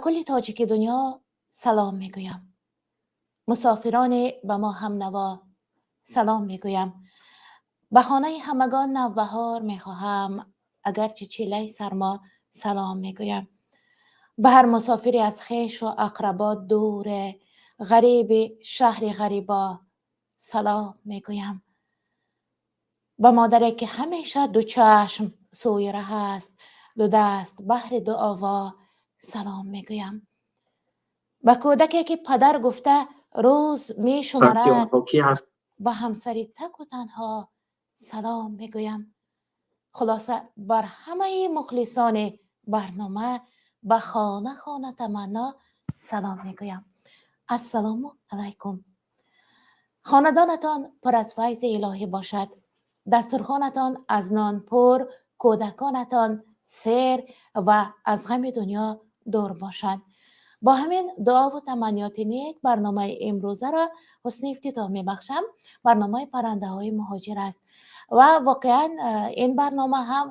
Кулли тоҷики дунё салом мегӯям. Мусофироне ба мо ҳамнаво салом мегӯям. Ба хонаи ҳамагон навбаҳор мехоҳам, агарчи чилаи сармо, салом мегӯям. Ба ҳар мусофире аз хешу ақрабо дуре, ғариби шаҳри ғарибо, салом мегӯям. Ба модаре ки ҳамеша ду чашм сӯи раҳ аст, ду даст баҳри дуово, салом мегӯям. Ба кӯдаке ки падар гуфта рӯз мешуморад, ба ҳамсари таку танҳо салом мегӯям. Хулоса, бар ҳамаи мухлисони барнома ба хона хона таманно салом мегӯям. Ассалому алайкум. Хонадонатон пур аз файзи илоҳӣ бошад, дастурхонатон аз нон пур, кӯдаконатон сер ва аз ғами дунё дур бошанд. Бо ҳамин дуову таманниёти нек барномаи имрӯзаро ҳусни ифтитоҳ мебахшам. Барномаи паррандаҳои муҳоҷир аст ва воқеан ин барнома ҳам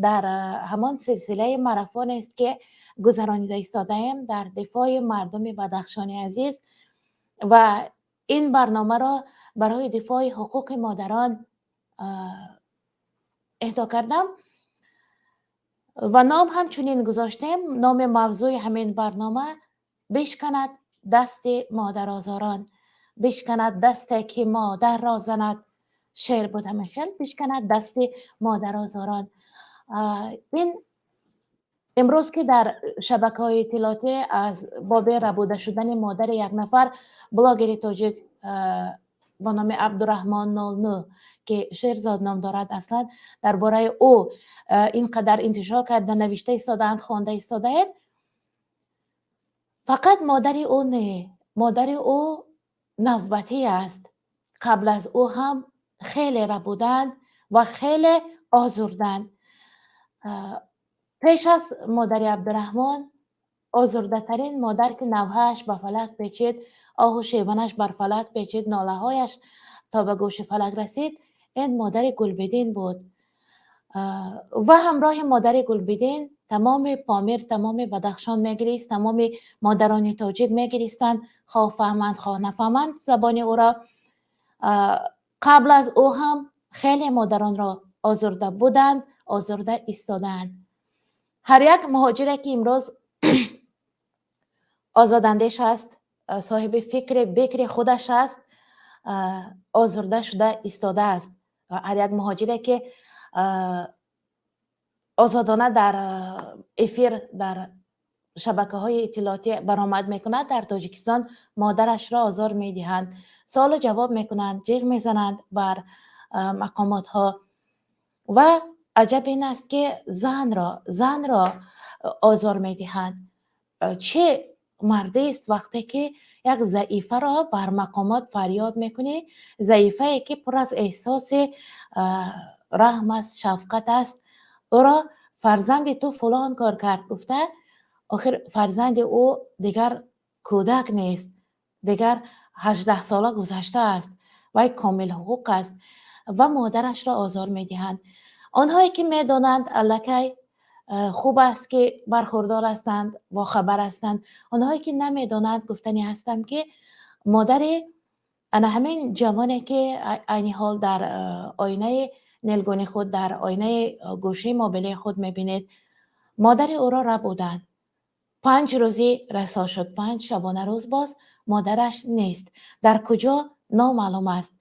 дар ҳамон силсилаи марафонест, ки гузаронида истодаем дар дифои мардуми Бадахшони азиз, ва ин барномаро барои дифои ҳуқуқи модарон эҳдо кардам ва ном ҳам чунин гузоштем. Номи мавзӯи ҳамин барнома: «Бишканад дасти модарозорон, бишканад дасте ки модарро занад». Шеър буд ҳамин хел: «Бишканад дасти модарозорон». Ин имрӯз ки дар шабакаҳои иттилоотӣ аз боби рабуда шудани модари як нафар блогери тоҷик бо номи Абдураҳмон 09, ки Шерзод ном дорад аслан, дар бораи ӯ ин қадар интишор карда навишта истодаанд, хонда истодаед, фақат модари ӯ не, модари ӯ навбатӣ аст. Қабл аз ӯ ҳам хеле рабуданд ва хеле озурданд. Пеш аз модари Абдураҳмон озурдатарин модар, ки навҳааш ба фалак печид, оҳу шеванаш бар фалак печид, нолаҳояш то ба гӯши фалак расид, ин модари Гулбидин буд. Ва ҳамроҳи модари Гулбидин тамоми Помир, тамоми Бадахшон мегирист, тамоми модарони тоҷик мегиристанд, хоҳ фаҳманд, хоҳ нафаҳманд забони ӯро. Қабл аз ӯ ҳам хеле модаронро озурда буданд, озурда истодаанд. Ҳар як муҳоҷире ки имрӯз озодандеш аст, соҳиби фикри бикри худаш аст, озурда шуда истодааст. Ҳар як муҳоҷире ки озодона дар эфир, дар шабакаҳои иттилоотӣ баромад мекунад дар Тоҷикистон, модарашро озор медиҳанд, суолу ҷавоб мекунанд, ҷиғ мезананд бар мақомотҳо. Ва аҷаб ин аст, ки занро озор медиҳанд. Чӣ мардист, вақте ки як заифаро бар мақомот фарёд мекунӣ, заифае ки пур аз эҳсоси раҳм аст, шафқат аст, ӯро фарзанди ту фалон кор кард гуфта? Охир фарзанди ӯ дигар кӯдак нест, дигар 18 сола гузаштааст, вай комил ҳуқуқ аст ва модарашро озор медиҳанд. Онҳое ки медонанд, аллакай хуб аст, ки бархурдор ҳастанд, бохабар ҳастанд. Онҳое ки намедонанд, гуфтанӣ ҳастам, ки модари ана ҳамин ҷавоне, ки айни ҳол дар оинаи нилгуни худ, дар оинаи гӯшаи мобилии худ мебинед, модари ӯро рабуданд. 5 рӯзӣ расо шуд, 5 шабона рӯз боз модараш нест, дар куҷо номаълум аст.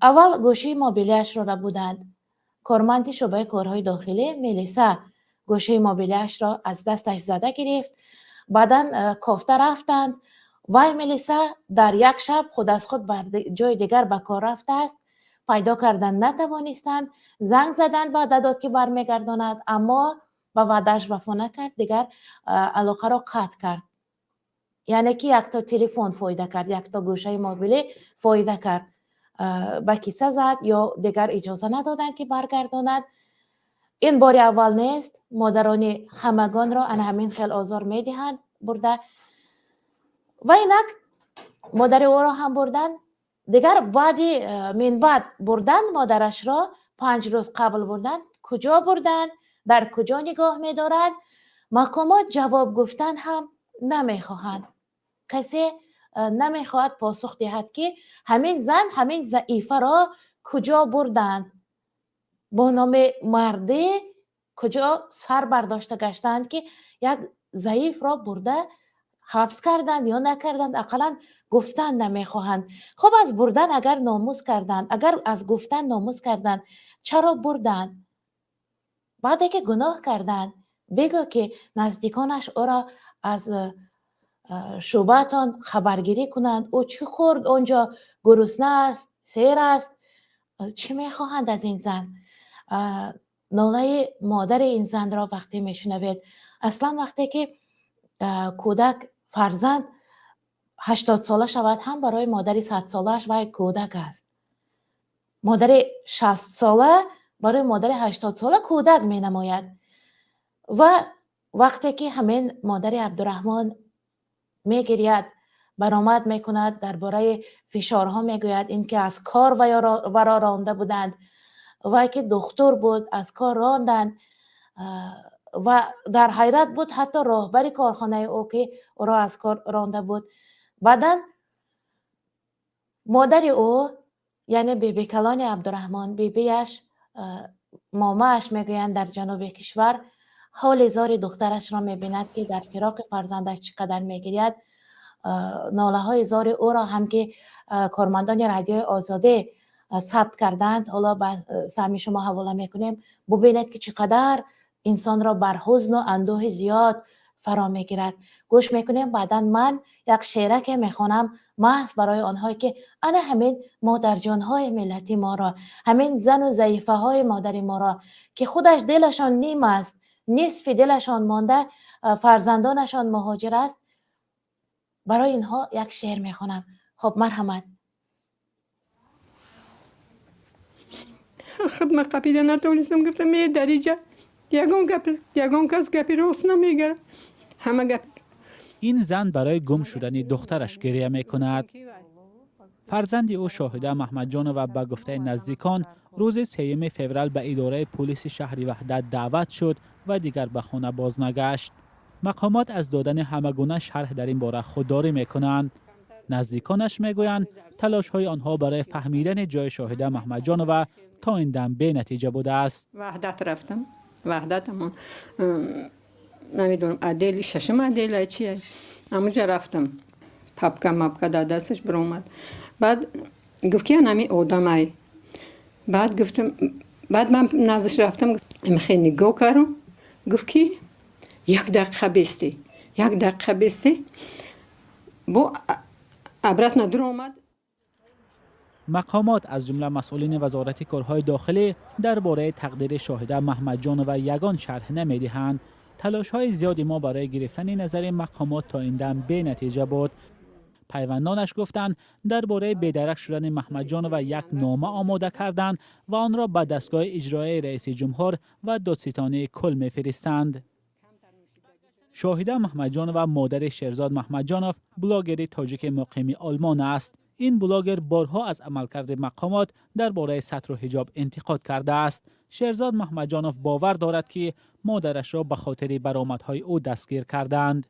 Аввал гӯшаи мобилиашро рабуданд. Корманди шӯъбаи корҳои дохилӣ, милиса, гӯшаи мобилиашро аз дасташ зада гирифт. Баъдан кофта рафтанд. Вай милиса дар як шаб худ аз худ бар ҷои дигар ба кор рафтааст. Пайдо кардан натавонистанд. Занг заданд, ваъда дод, ки бармегардонад, аммо ба ваъдааш вафо накард, дигар алоқаро қатъ кард. Яъне ки якто телефон фоида кард, якто гӯшаи мобилӣ фоида кард, ба киса зад ё дигар иҷоза надоданд, ки баргардонад. Ин бори аввал нест. Модарони ҳамагонро ана ҳамин хел озор медиҳанд бурда. Ва инак модари ӯро ҳам бурданд. Дигар баъди минбаъд бурдан модарашро, 5 рӯз қабл бурданд. Куҷо бурданд, дар куҷо нигоҳ медорад, мақомот ҷавоб гуфтан ҳам. Намехоҳанд, касе намехоҳад посух диҳад, ки ҳамин зан, ҳамин заифаро куҷо бурданд, бо номи мардӣ куҷо сар бардошта гаштаанд, ки як заифро бурда ҳабс карданд ё накарданд, ақаллан гуфтан намехоҳанд. Хуб, аз бурдан агар номус карданд, агар аз гуфтан номус карданд, чаро бурданд? Баъде ки гуноҳ карданд, бигӯ, ки наздиконаш ӯро аз шӯъбаатон хабаргирӣ кунанд. Ӯ чӣ хӯрд онҷо? Гурусна аст, сер аст? Чӣ мехоҳанд аз ин зан? Нолаи модари ин занро вақте мешунавед, аслан вақте ки кӯдак, фарзанд 80сола шавад ҳам, барои модари 100солааш вай кӯдак аст. Модари 60сола барои модари 80сола кӯдак менамояд. Ва вақте ки ҳамин модари Абдураҳмон мегиряд, баромад мекунад, дар бораи фишорҳо мегӯяд, ин ки аз кор варо ронда буданд, вай ки духтур буд, аз кор ронданд, ва дар ҳайрат буд ҳатто роҳбари корхонаи ӯ, ки ӯро аз кор ронда буд. Баъдан модари ӯ, яъне бибикалони Абдураҳмон, бибиаш, момааш мегӯянд дар ҷануби кишвар, ҳоли зори духтарашро мебинад, ки дар фироқи фарзандаш чӣ қадар мегиряд. Нолаҳои зори ӯро ҳам, ки кормандони Радиои Озодӣ сабт карданд, ҳоло ба самъи шумо ҳавола мекунем. Бубинед, ки чӣ қадар инсонро бар ҳузну андӯҳи зиёд фаро мегирад. Гӯш мекунем, баъдан ман як шеъраке мехонам, маҳз барои онҳое, ки ана ҳамин модарҷонҳои миллати моро, ҳамин зану заифаҳои модари моро, ки худаш дилашон ним аст, нисфи дилашон монда, фарзандонашон муҳоҷир аст, барои инҳо як шеър мехонам. Хуб, марҳамат. Хидма қапида натавонистам, гуфтам, е дариҷа ягон гап, ягон кас гапи рост намегара, ҳама гап. Ин зан барои гум шудани духтараш гиря мекунад. Фарзанди ӯ, Шоҳида Маҳмадҷонова, ба гуфтаи наздикон, рӯзи 3 феврал ба идораи пулиси шаҳри Ваҳдат даъват шуд ва дигар ба хона боз нагашт. Мақомот аз додани ҳама гуна шарҳ дар ин бора худдорӣ мекунанд. Наздиконаш мегӯянд, талошҳои онҳо барои фаҳмидани ҷои Шоҳида Маҳмадҷонова то ин дам бенатиҷа будааст. Ваҳдат рафтам, Ваҳдат, ҳамон, намедонам, отдели шашум, отдела чи, ҳамуҷа рафтам. Папка мапка дар дасташ биромад. Баъд гуфт, ки анами одамай. Баъд гуфтам, баъд ман наздаш рафтам, хеле нигоҳ кардам, гуфт, ки як дақиқа бестӣ, як дақиқа бестӣ. Бо обратно дуромад. Мақомот, аз ҷумла масъулини Вазорати корҳои дохилӣ, дар бораи тақдири Шоҳида Маҳмадҷонова ягон шарҳ намедиҳанд. Талошҳои зиёди мо барои гирифтани назари мақомот то ин дам бенатиҷа буд. Пайвандонаш гуфтанд, дар бораи бедарак шудани Маҳмадҷонова як нома омода карданд ва онро ба дастгоҳи иҷроияи раиси ҷумҳур ва додситонии кул мефиристанд. Шоҳида Маҳмадҷонова модари Шерзод Маҳмадҷонов, блогери тоҷики муқими Олмон аст. Ин блогер борҳо аз амалкарди мақомот дар бораи сатру ҳиҷоб интиқод кардааст. Шерзод Маҳмадҷонов бовар дорад, ки модарашро ба хотири баромадҳои ӯ дастгир карданд.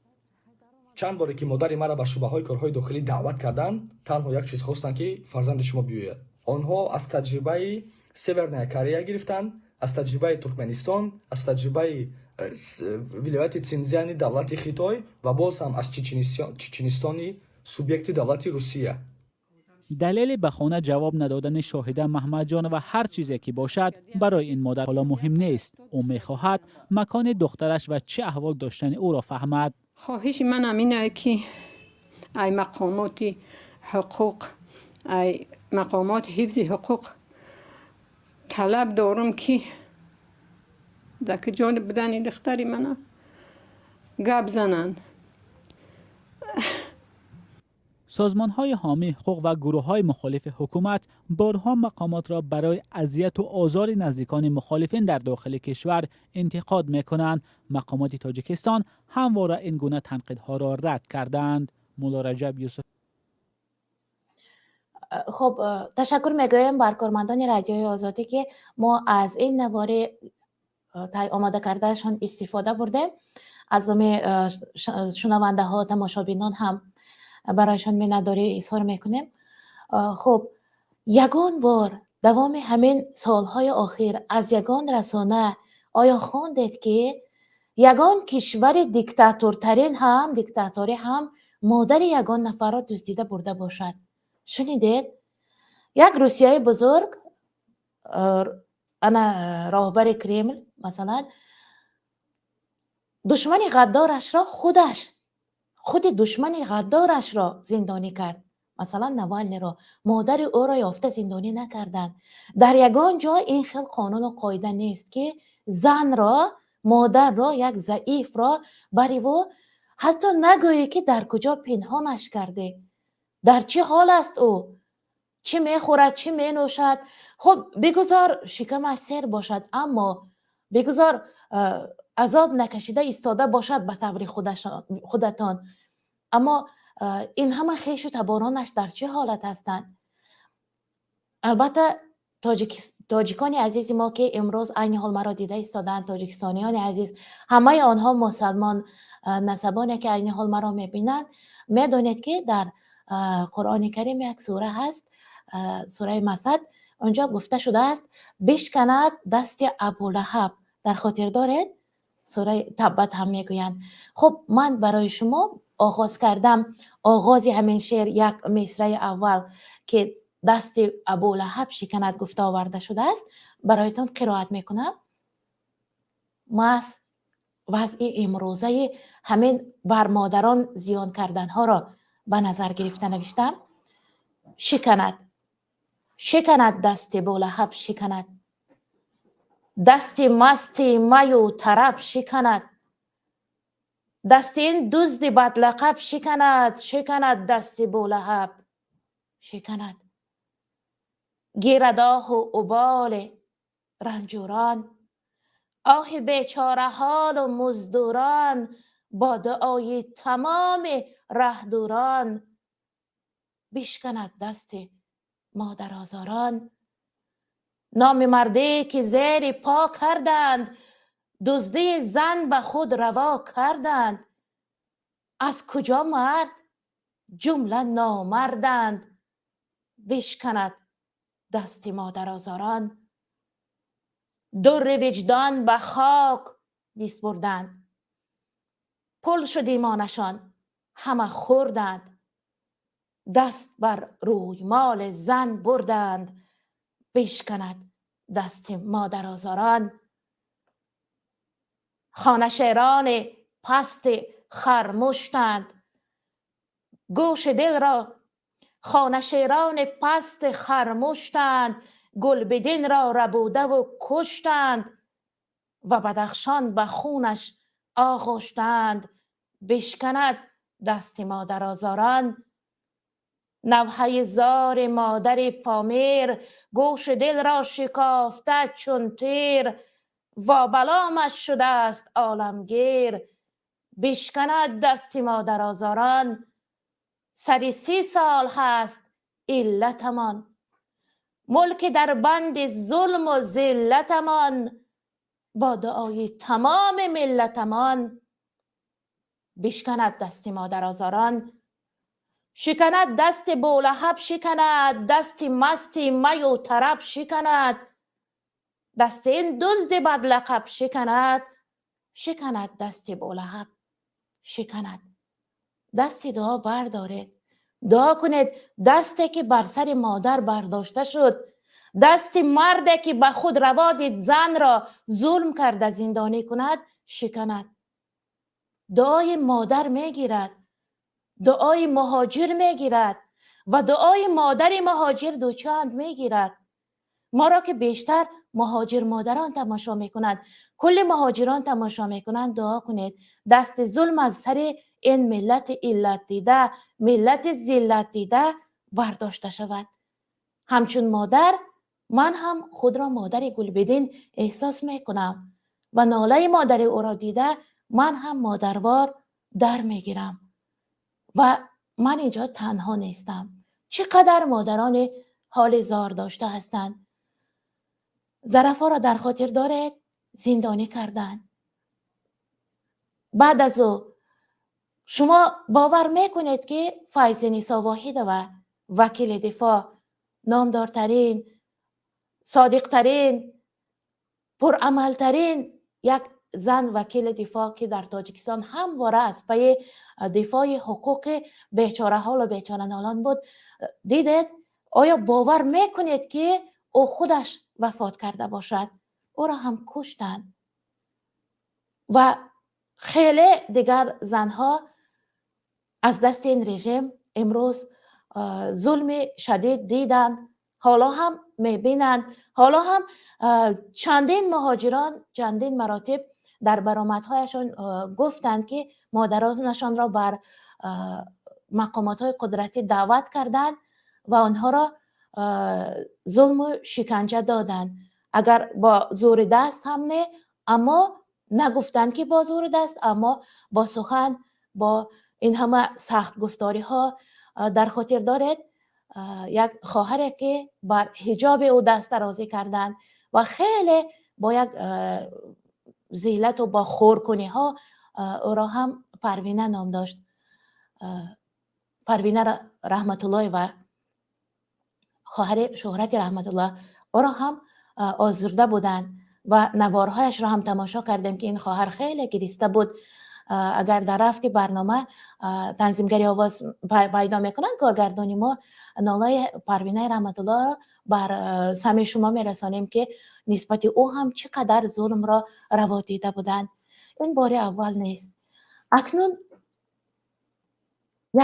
Чанд боре ки модари маро ба шӯъбаҳои корҳои дохилӣ даъват карданд, танҳо як чиз хостанд, ки фарзанди шумо биёяд. Онҳо аз таҷрибаи Северная Корея гирифтанд, аз таҷрибаи Туркманистон, аз таҷрибаи вилояти Синзяни давлати Хитой ва боз ҳам аз Чеченистони субъекти давлати Русия. Далели ба хона ҷавоб надодани Шоҳида Маҳмадҷонова ҳар чизе ки бошад, барои ин модар ҳоло муҳим нест. Ӯ мехоҳад макони духтараш ва чӣ аҳвол доштани ӯро фаҳмад. Хоҳиши манам инае, ки ай мақомоти ҳуқуқ, ай мақомоти ҳифзи ҳуқуқ талаб дорам, ки дар куҷо будани духтари мана гап зананд. Созмонҳои ҳомии ҳуқуқ ва гурӯҳҳои мухолифи ҳукумат борҳо мақомотро барои азияту озори наздикони мухолифин дар дохили кишвар интиқод мекунанд. Мақомоти Тоҷикистон ҳамвора ин гуна танқидҳоро рад кардаанд. Мулло Раҷаб Юсуф. Хуб, ташаккур мегӯем бар кормандони Радиои Озодӣ, ки мо аз ин навори омода кардаашон истифода бурдем. Аз ами шунавандаҳо, тамошобинон ҳам барояшон миннатдорӣ изҳор мекунем. Хуб, ягон бор давоми ҳамин солҳои охир аз ягон расона оё хондед, ки ягон кишвари диктатортарин ҳам, диктаторӣ ҳам модари ягон нафарро дуздида бурда бошад? Шунидед? Як Русияи бузург, ана роҳбари Кремл, масалан, душмани ғаддорашро худаш, худи душмани ғаддорашро зиндонӣ кард, масалан, Навалниро. Модари ӯро ёфта зиндонӣ накарданд. Дар ягон ҷо ин хел қонуну қоида нест, ки занро, модарро, як заифро бариву ҳатто нагӯӣ, ки дар куҷо пинҳонаш кардӣ, дар чӣ ҳол аст ӯ, чӣ мехӯрад, чӣ менӯшад. Хуб, бигузор шикамаш сер бошад, аммо бигузор азоб накашида истода бошад ба таври худатон, аммо ин ҳама хешу таборонаш дар чӣ ҳолат ҳастанд? Албатта, тоҷикони азизи мо, ки имрӯз айни ҳол маро дида истодаанд, тоҷикистониёни азиз, ҳамаи онҳо мусалмон насабоне, ки айни ҳол маро мебинанд, медонед, ки дар Қуръони Карим як сура ҳаст, сураи Масад. Онҷо гуфта шудааст: «Бишканад дасти Абулаҳаб». Дар хотир доред? Сураи Таббат ҳам мегӯянд. Хуб, ман барои шумо оғоз кардам, оғози ҳамин шеър, як мисраи аввал, ки дасти Абулаҳаб шиканад гуфта оварда шудааст, бароятон қироат мекунам. Маҳз вазъи имрӯзаи ҳамин бар модарон зиён карданҳоро ба назар гирифта навиштам. Шиканад, шиканад дасти Абулаҳаб, шиканад дасти масти маю тараб, шиканад дасти ин дузди бадлақаб, шиканад, шиканад дасти Абулаҳаб, шиканад. Гирад оҳу уболи ранҷурон, оҳи бечораҳолу муздурон, бо дуои тамоми раҳдурон, бишканад дасти модарозорон. Номи мардӣ ки зери по карданд, дуздии зан ба худ раво карданд, аз куҷо мард? Ҷумла номарданд, бишканад дасти модарозорон. Дурри виҷдон ба хок бисбурданд, пул шуд имонашон, ҳама хӯрданд, даст бар рӯймоли зан бурданд, бишканад дасти модарозорон. Хонашерони пасти хармуштанд, гӯши дилро, хонашерони пасти хармуштанд, Гулбидинро рабудаву куштанд ва Бадахшон ба хунаш оғоштанд, бишканад дасти модарозорон. Навҳаи зори модари Помир гӯши дилро шикофта чун тир, вобаломаш шудааст оламгир, бишканад дасти модарозорон. Сари 30 сол ҳаст иллатамон, мулки дар банди зулму зиллатамон, бо дуои тамоми миллатамон, бишканад дасти модарозорон. Шиканад дасти Булаҳаб, шиканад дасти масти маю тараб, шиканад дасти ин дузди бадлақаб, шиканад, шиканад дасти Булаҳаб, шиканад. Дасти дуо бардоред, дуо кунед. Дасте ки бар сари модар бардошта шуд, дасти марде ки ба худ раво дид занро зулм карда зиндонӣ кунад, шиканад. Дуои модар мегирад, дуои муҳоҷир мегирад ва дуои модари муҳоҷир дучанд мегирад. Моро ки бештар муҳоҷир модарон тамошо мекунанд, кулли муҳоҷирон тамошо мекунанд, дуо кунед, дасти зулм аз сари ин миллати иллатдида, миллати зиллатдида бардошта шавад. Ҳамчун модар ман ҳам худро модари Гулбидин эҳсос мекунам ва нолаи модари ӯро дида ман ҳам модарвор дар мегирам. Ва ман инҷо танҳо нестам. Чӣ қадар модарони ҳоли зор дошта ҳастанд. Зарафоро дар хотир доред? Зиндонӣ карданд. Баъд аз ӯ шумо бовар мекунед, ки Файзинисо Воҳидова, вакили дифоъ, номдортарин, содиқтарин, пурамалтарин як зан вакили дифоъ, ки дар Тоҷикистон ҳамвора аз пайи дифои ҳуқуқи бечораҳолу бечоранолон буд, дидед, оё бовар мекунед, ки ӯ худаш вафот карда бошад? Ӯро ҳам куштанд ва хеле дигар занҳо аз дасти ин режим имрӯз зулми шадид диданд, ҳоло ҳам мебинанд. Ҳоло ҳам чандин муҳоҷирон чандин маротиб дар баромадҳояшон гуфтанд, ки модаронашонро бар мақомотҳои қудратӣ даъват карданд ва онҳоро зулму шиканҷа доданд. Агар бо зӯри даст ҳам не, аммо нагуфтанд, ки бо зӯри даст, аммо бо сухан, бо ин ҳама сахтгуфториҳо. Дар хотир доред, як хоҳаре, ки бар ҳиҷоби ӯ даст дарозӣ карданд ва хеле бо як зиллату бо хуркуниҳо ӯро ҳам, Парвина ном дошт, Парвина Раҳматуллоева, хоҳари Шӯҳрати Раҳматуллоҳ, ӯро ҳам озурда буданд ва наворҳояшро ҳам тамошо кардем, ки ин хоҳар хеле гириста буд. Агар дар рафти барнома танзимгари овоз пайдо мекунанд, коргардони мо, нолаи Парвинаи Раҳматуллоҳро бар самъи шумо мерасонем, ки нисбати ӯ ҳам чӣ қадар зулмро раво дида буданд. Ин бори аввал нест. Акнун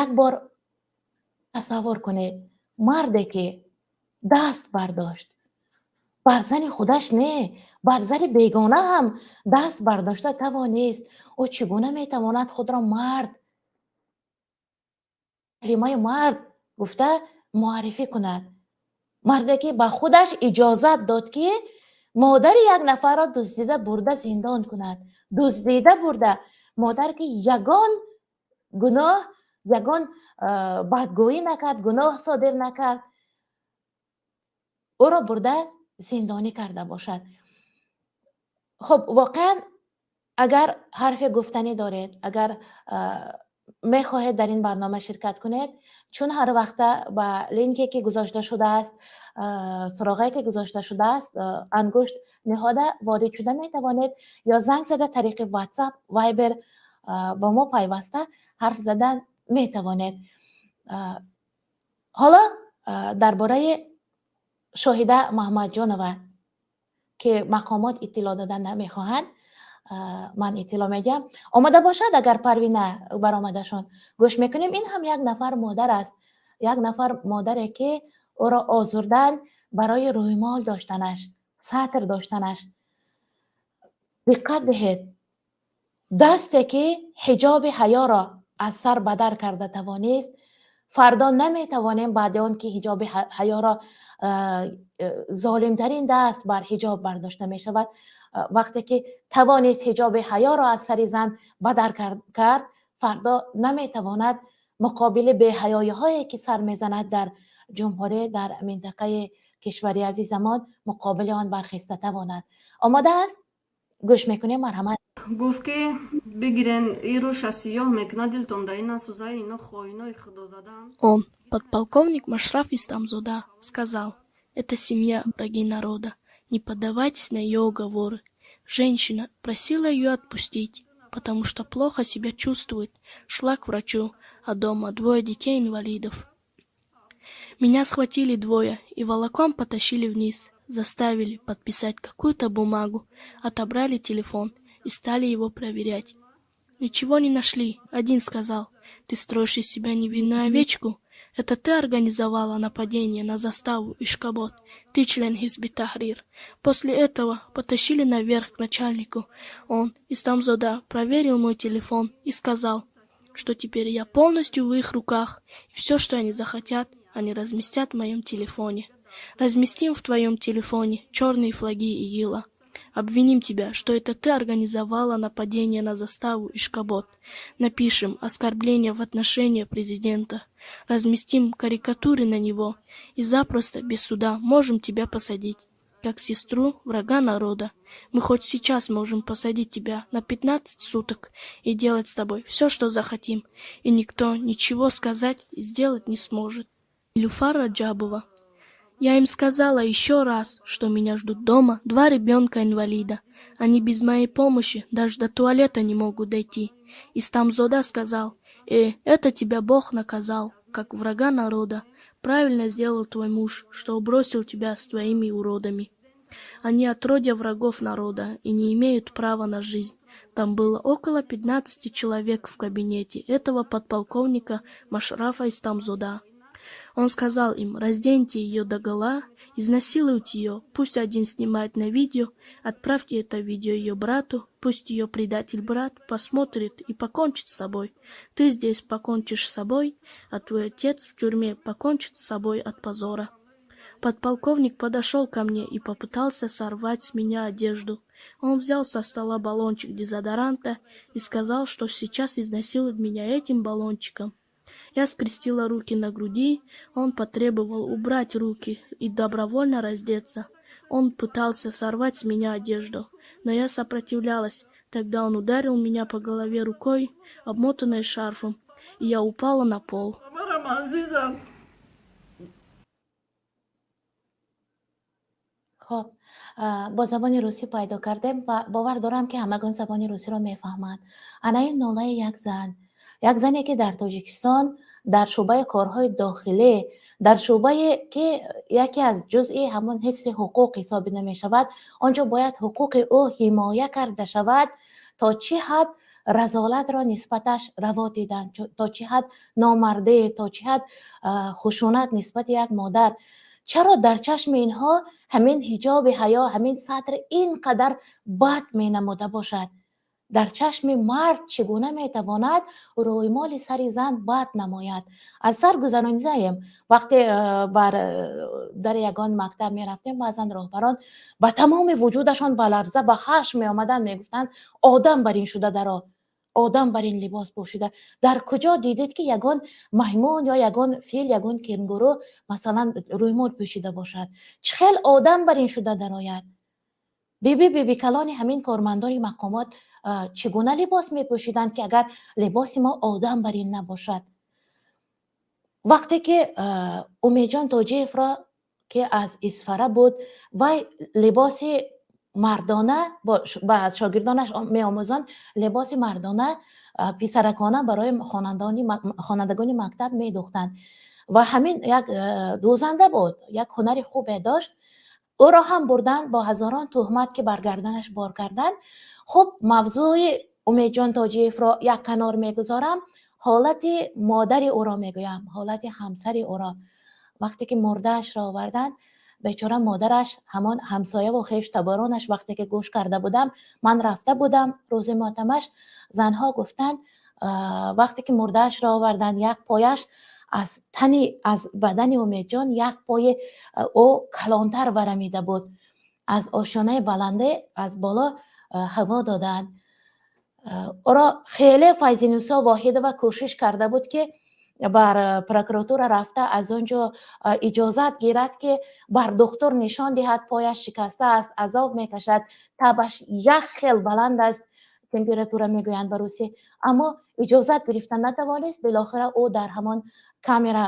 як бор тасаввур кунед: марде, ки даст бардошт бар зани худаш, не, бар зани бегона ҳам даст бардошта тавонист, ӯ чӣ гуна метавонад худро мард, калимаи мард гуфта муаррифӣ кунад? Марде, ки ба худаш иҷозат дод, ки модари як нафарро дуздида бурда зиндон кунад, дуздида бурда, модар, ки ягон гуноҳ, ягон бадгӯӣ накард, гуноҳ содир накард, ӯро бурда зиндонӣ карда бошад. Хуб, воқеан, агар ҳарфе гуфтанӣ доред, агар мехоҳед дар ин барнома ширкат кунед, чун ҳар вақта ба линке, ки гузошта шудааст, суроғае, ки гузошта шудааст, ангушт ниҳода ворид шуда метавонед ё занг зада тариқи WhatsApp, Viber бо мо пайваста ҳарф задан метавонед. Ҳоло дар бораи Шоҳида Маҳмадҷонова, ки мақомот иттилоъ додан намехоҳанд, ман иттилоъ медиҳам. Омода бошад агар Парвина баромадашон, гӯш мекунем. Ин ҳам як нафар модар аст, як нафар модаре, ки ӯро озурданд барои рӯймол доштанаш, сатр доштанаш. Диққат диҳед: дасте, ки ҳиҷоби ҳаёро аз сар бадар карда тавонист, фардо наметавонем, баъди он ки ҳиҷоби ҳаёро золимтарин даст бар ҳиҷоб бардошта мешавад, вақте ки тавонист ҳиҷоби ҳаёро аз сари зан бадар кард, фардо наметавонад муқобили беҳаёиҳое, ки сар мезанад дар ҷумҳурӣ, дар минтақаи кишвари азизамон, муқобили он бархеста тавонад. Омода аст, гӯш мекунем, марҳамат. Гуфт, ки бигирен, ируша сиёҳ мекунад, дилтон да ина сӯзаи, ино хоинои худо задан. Он, подполковник Машраф Истамзода, сказал: «Это семья — враги народа, не поддавайтесь на ее уговоры». Женщина просила ее отпустить, потому что плохо себя чувствует, шла к врачу, а дома двое детей-инвалидов. Меня схватили двое и волоком потащили вниз, заставили подписать какую-то бумагу, отобрали телефон и стали его проверять. Ничего не нашли. Один сказал: «Ты строишь из себя невинную овечку? Это ты организовала нападение на заставу Ишкобод. Ты член Хизби Тахрир». После этого потащили наверх к начальнику. Он, Истамзода, проверил мой телефон и сказал, что теперь я полностью в их руках, и все, что они захотят, они разместят в моем телефоне. «Разместим в твоем телефоне черные флаги ИГИЛа. Обвиним тебя, что это ты организовала нападение на заставу Ишкобод. Напишем оскорбление в отношении президента. Разместим карикатуры на него. И запросто, без суда, можем тебя посадить». Как сестру врага народа. Мы хоть сейчас можем посадить тебя на 15 суток и делать с тобой все, что захотим, и никто ничего сказать и сделать не сможет. Люфа Раджабова. Я им сказала еще раз, что меня ждут дома два ребенка-инвалида. Они без моей помощи даже до туалета не могут дойти. Истамзода сказал: Это тебя Бог наказал, как врага народа. Правильно сделал твой муж, что бросил тебя с твоими уродами. Они отродья врагов народа и не имеют права на жизнь». Там было около 15 человек в кабинете этого подполковника Машрафа Истамзода. Он сказал им: «Разденьте ее догола, изнасилуйте ее, пусть один снимает на видео, отправьте это видео ее брату, пусть ее предатель-брат посмотрит и покончит с собой. Ты здесь покончишь с собой, а твой отец в тюрьме покончит с собой от позора». Подполковник подошел ко мне и попытался сорвать с меня одежду. Он взял со стола баллончик дезодоранта и сказал, что сейчас изнасилует меня этим баллончиком. Я скрестила руки на груди, он потребовал убрать руки и добровольно раздеться. Он пытался сорвать с меня одежду, но я сопротивлялась. Тогда он ударил меня по голове рукой, обмотанной шарфом, и я упала на пол. Хоб, бо забони русӣ пайдо кардем ва бовар дорам, ки ҳамагон забони русиро мефаҳманд. Ана ин нолаи як зан, як зане, ки дар Тоҷикистон дар шӯъбаи корҳои дохилӣ, дар шӯъбае, ки яке аз ҷузъи ҳамон ҳифзи ҳуқуқ ҳисобида мешавад, он ҷо бояд ҳуқуқи ӯ ҳимоя карда шавад, то чӣ ҳад разолатро нисбаташ раво диданд, то чӣ ҳад номардӣ, то чӣ ҳад хушунат нисбати як модар. Чаро дар чашми инҳо ҳамин ҳиҷоби ҳаё, ҳамин сатр ин қадар бад менамуда бошад? Дар чашми мард чӣ гуна метавонад рӯймоли сари зан бад намояд? Аз сар гузаронидаем. Вақте бар дари ягон мактаб мерафтем, баъзан роҳбарон ба тамоми вуҷудашон ба ларза, ба хашм меомаданд, мегуфтанд: «Одам бар ин шуда даро, одам бар ин либос пӯшида. Дар куҷо дидед, ки ягон маймун ё ягон фил, ягон кенгуру, масалан, рӯймол пӯшида бошад? Чӣ хел одам бар ин шуда дарояд?» Биби, биби калони ҳамин кормандони мақомот чӣ гуна либос мепӯшиданд, ки агар либоси мо одам бар ин набошад? Вақте ки Умедҷон Тоҷиевро, ки аз Исфара буд, вай либоси мардона ба шогирдонаш меомӯзонд, либоси мардона, писаракона барои хонандагони мактаб медӯхтанд ва ҳамин як дӯзанда буд, як ҳунари хубе дошт. Ӯро ҳам бурданд, бо ҳазорон туҳмат, ки бар гарданаш бор карданд. Хуб, мавзӯи Умедҷон Тоҷиевро як канор мегузорам, ҳолати модари ӯро мегӯям, ҳолати ҳамсари ӯро. Вақте ки мурдаашро оварданд, бечора модараш, ҳамон ҳамсояву хештаборонаш, вақте ки гӯш карда будам, ман рафта будам рӯзи мотамаш, занҳо гуфтанд, вақте ки мурдаашро оварданд, як пояш аз тани, аз бадани Умедҷон як пои ӯ калонтар варамида буд. Аз ошёнаи баланде аз боло ҳаво доданд ӯро. Хеле Файзинисо Воҳидова кӯшиш карда буд, ки бар прокуратура рафта, аз он ҷо иҷозат гирад, ки бар духтур нишон диҳад, пояш шикаста аст, азоб мекашад, табаш як хел баланд аст, температура мегӯянд ба русӣ, аммо иҷозат гирифта натавонист. Билохира ӯ дар ҳамон камера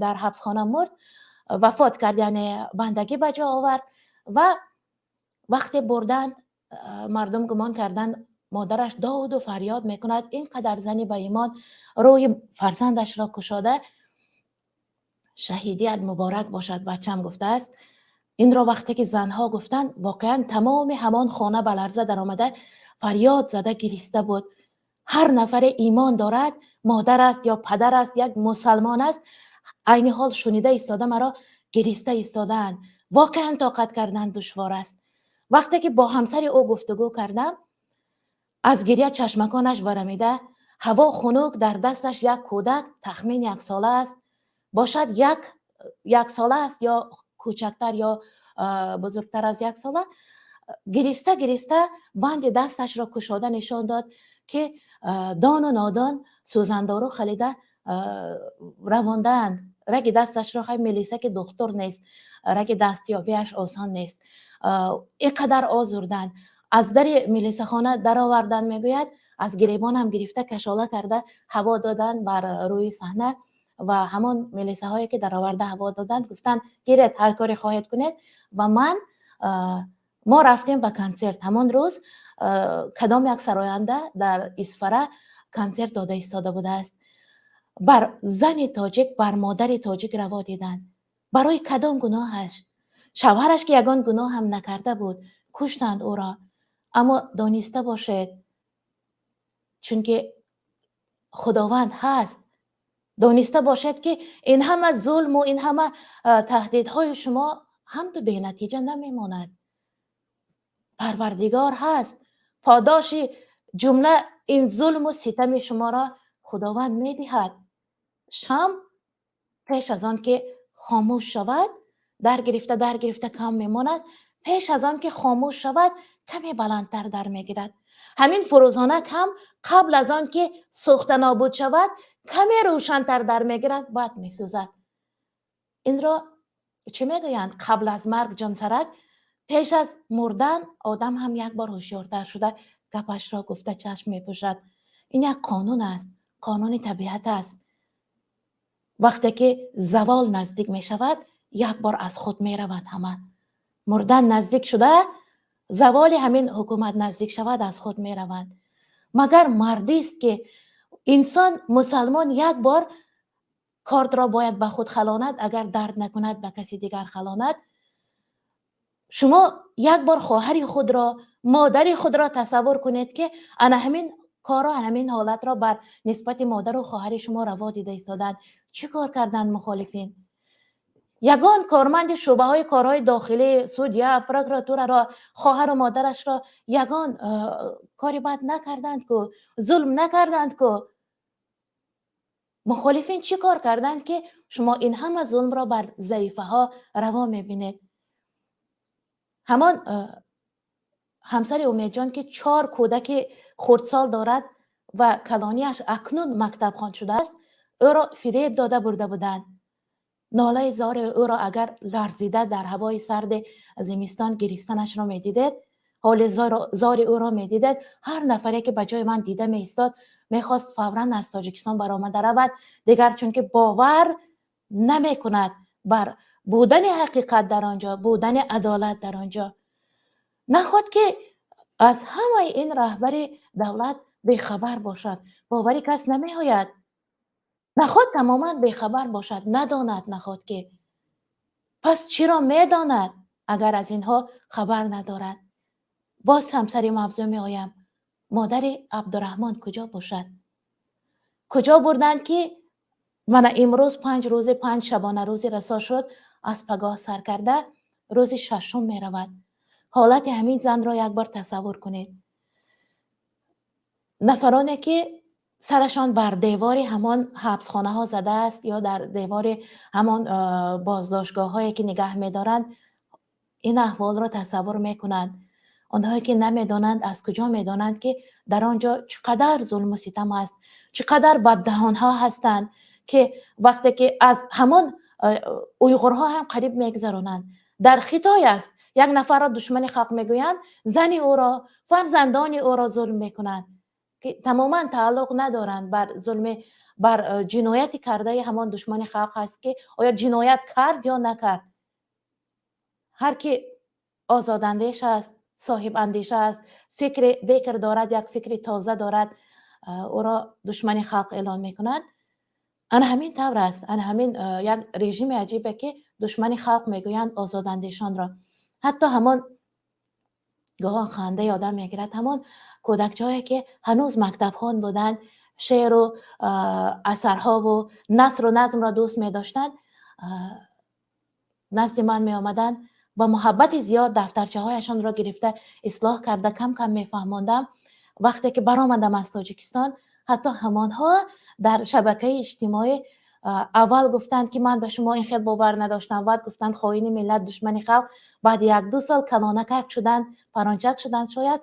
дар ҳабсхона мурд, вафот кард, яъне бандагӣ ба ҷо овард. Ва вақте бурданд, мардум гумон карданд, модараш доду фарёд мекунад. Ин қадар зани ба имон рӯи фарзандашро кушода, «Шаҳидият муборак бошад, бачам», гуфтааст. Инро вақте ки занҳо гуфтанд, воқеан тамоми ҳамон хона ба ларза даромада, фарёд зада гириста буд. Ҳар нафаре имон дорад, модар аст ё падар аст, як мусалмон аст, айни ҳол шунида истода маро гириста истодаанд. Воқеан тоқат кардан душвор аст. Вақте ки бо ҳамсари ӯ гуфтугӯ кардам, аз гиря чашмаконаш варамида, ҳаво хунук, дар дасташ як кӯдак, тахмин яксола аст бошад, як сола аст ё кӯчактар ё бузургтар аз як сола, гириста гириста банди дасташро кушода нишон дод, ки дону нодон сӯзандору халида равондаанд. Раги дасташро хай мелиса, ки духтур нест, раги дастёбиаш осон нест. Ин қадар озурданд, аз дари милисахона дароварданд, мегӯяд, аз гиребонам гирифта, кашола карда, ҳаво доданд бар рӯи саҳна ва ҳамон милисаҳое, ки дароварда ҳаво доданд, гуфтанд: «Гиред, ҳар коре хоҳед, кунед». Ва ман мо рафтем ба консерт. Ҳамон рӯз кадом як сароянда дар Исфара консерт дода истода будааст. Бар зани тоҷик, бар модари тоҷик раво диданд. Барои кадом гуноҳаш? Шавҳараш, ки ягон гуноҳам накарда буд, куштанд ӯро. Аммо дониста бошед, чунки Худованд ҳаст, дониста бошед, ки ин ҳама зулму ин ҳама таҳдидҳои шумо ҳамту бенатиҷа намемонад. Парвардигор ҳаст, подоши ҷумла ин зулму ситами шуморо Худованд медиҳад. Шам пеш аз он ки хомӯш шавад, дар гирифта, дар гирифта кам мемонад, пеш аз он ки хомӯш шавад, каме баландтар дар мегирад. Ҳамин фурӯзонак ҳам қабл аз он ки сӯхта нобуд шавад, каме рӯшантар дар мегирад, баъд месӯзад. Инро чӣ мегӯянд? Қабл аз марг ҷонсарак. Пеш аз мурдан одам ҳам як бор ҳушёртар шуда, гапашро гуфта, чашм мепӯшад. Ин як қонун аст, қонуни табиат аст. Вақте ки завол наздик мешавад, як бор аз худ меравад ҳама. Мурдан наздик шуда, заволи ҳамин ҳукумат наздик шавад, аз худ мераванд. Магар мардист, ки инсон, мусалмон як бор кортро бояд ба худ халонад, агар дард накунад, ба каси дигар халонад. Шумо як бор хоҳари худро, модари худро тасаввур кунед, ки ана ҳамин корро, ана ҳамин ҳолатро бар нисбати модару хоҳари шумо раво дида истоданд. Чӣ кор карданд мухолифин? Ягон корманди шӯъбаҳои корҳои дохилӣ, судья, прокуратураро, хоҳару модарашро ягон кори бад накарданд ку, зулм накарданд ку. Мухолифин чӣ кор карданд, ки шумо ин ҳама зулмро бар заифаҳо раво мебинед? Ҳамон ҳамсари Умедҷон, ки чор кӯдаки хурдсол дорад ва калонияш акнун мактабхон шудааст, ӯро фиреб дода бурда буданд. Нолаи зори ӯро, агар ларзида дар ҳавои сарди зимистон гиристанашро медидед, ҳоли зори ӯро медидед, ҳар нафаре, ки ба ҷои ман дида меистод, мехост фавран аз Тоҷикистон баромада равад дигар, чунки бовар намекунад бар будани ҳақиқат дар он ҷо, будани адолат дар он ҷо. Наход ки аз ҳамаи ин раҳбари давлат бехабар бошад? Бовари кас намеояд. Наход тамоман бехабар бошад, надонад? Наход ки пас чиро медонад, агар аз инҳо хабар надорад? Боз ҳам сари мавзӯъ меоям. Модари Абдураҳмон куҷо бошад? Куҷо бурданд, ки мана имрӯз 5 рӯзи 5 шабона рӯзи расо шуд, аз пагоҳ сар карда рӯзи шашум меравад. Ҳолати ҳамин занро як бор тасаввур кунед. Нафароне, ки сарашон бар девори ҳамон ҳабсхонаҳо задааст ё дар девори ҳамон боздоштгоҳҳое, ки нигаҳ медоранд, ин аҳволро тасаввур мекунанд. Онҳое, ки намедонанд, аз куҷо медонанд, ки дар он ҷо чӣ қадар зулму ситам аст, чӣ қадар баддаҳонҳо ҳастанд, ки вақте ки аз ҳамон уйғурҳо ҳам қариб мегузаронанд. Дар Хитой аст, як нафарро душмани халқ мегӯянд, зани ӯро, фарзандони ӯро зулм мекунанд, ки тамоман тааллуқ надоранд бар зулми, бар ҷинояти кардаи ҳамон душмани халқ аст, ки оё ҷиноят кард ё накард. Ҳар ки озодандеш аст, соҳибандеша аст, фикри бекр дорад, як фикри тоза дорад, ӯро душмани халқ эълон мекунад. Ана ҳамин тавр аст. Ана ҳамин як режими аҷибе, ки душмани халқ мегӯянд озодандешонро. Ҳатто ҳамон гоҳон хандаи одам мегирад, ҳамон кӯдакчаҳое, ки ҳанӯз мактабхон буданд, шеъру асарҳову насру назмро дӯст медоштанд, назди ман меомаданд, ба муҳаббати зиёд дафтарчаҳояшонро гирифта, ислоҳ карда, кам кам мефаҳмондам. Вақте ки баромадам аз Тоҷикистон, ҳатто ҳамонҳо дар шабакаи иҷтимоӣ аввал гуфтанд, ки ман ба шумо ин хел бовар надоштам, баъд гуфтанд: «Хоини миллат, душмани халқ». Баъди як-ду сол калонакак шуданд, парончак шуданд шояд,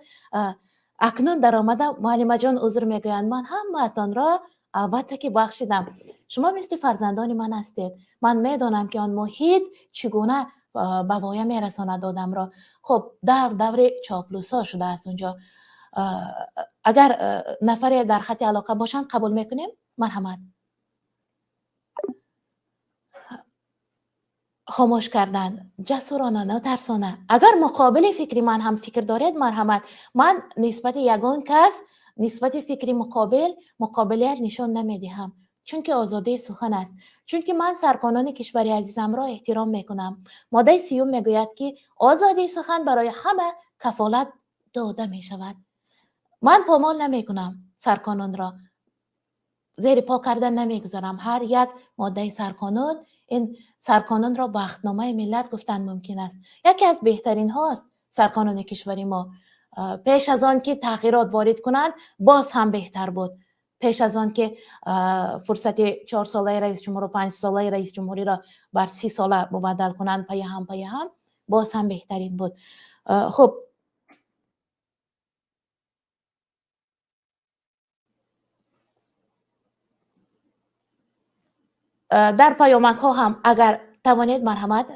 акнун даромада: «Муаллимаҷон, узр», мегӯянд, «ман ҳамаатонро Албатта ки бахшидам. Шумо мисли фарзандони ман ҳастед. Ман медонам, ки он муҳит чӣ гуна ба воя мерасонад одамро. Хуб, давр даври чоплусҳо шудааст унҷо. Агар нафаре дар хати алоқа бошанд, қабул мекунем. Марҳамат. Хомӯш кардан ҷасурона, нотарсона. Агар муқобили фикри ман ҳам фикр доред, марҳамат. Ман нисбати ягон кас, нисбати фикри муқобил муқобилият нишон намедиҳам, чунки озодии сухан аст, чунки ман сарқонуни кишвари азизамро эҳтиром мекунам. Моддаи 30-юм мегӯяд, ки озодии сухан барои ҳама кафолат дода мешавад. Ман помол намекунам, сарқонунро зери по кардан намегузорам. Ҳар як моддаи сарқонун, ин сарқонунро бахтномаи миллат гуфтан мумкин аст. Яке аз беҳтаринҳост сарқонуни кишвари мо. Пеш аз он ки тағйирот ворид кунанд, боз ҳам беҳтар буд. Пеш аз он ки фурсати 4-солаи раисҷумҳуру 5-солаи раисҷумҳуриро бар 30 сола мубаддал кунанд, паяҳам паяҳам, боз ҳам беҳтарин буд. Хуб, дар паёмакҳо ҳам агар тавонед, марҳамат,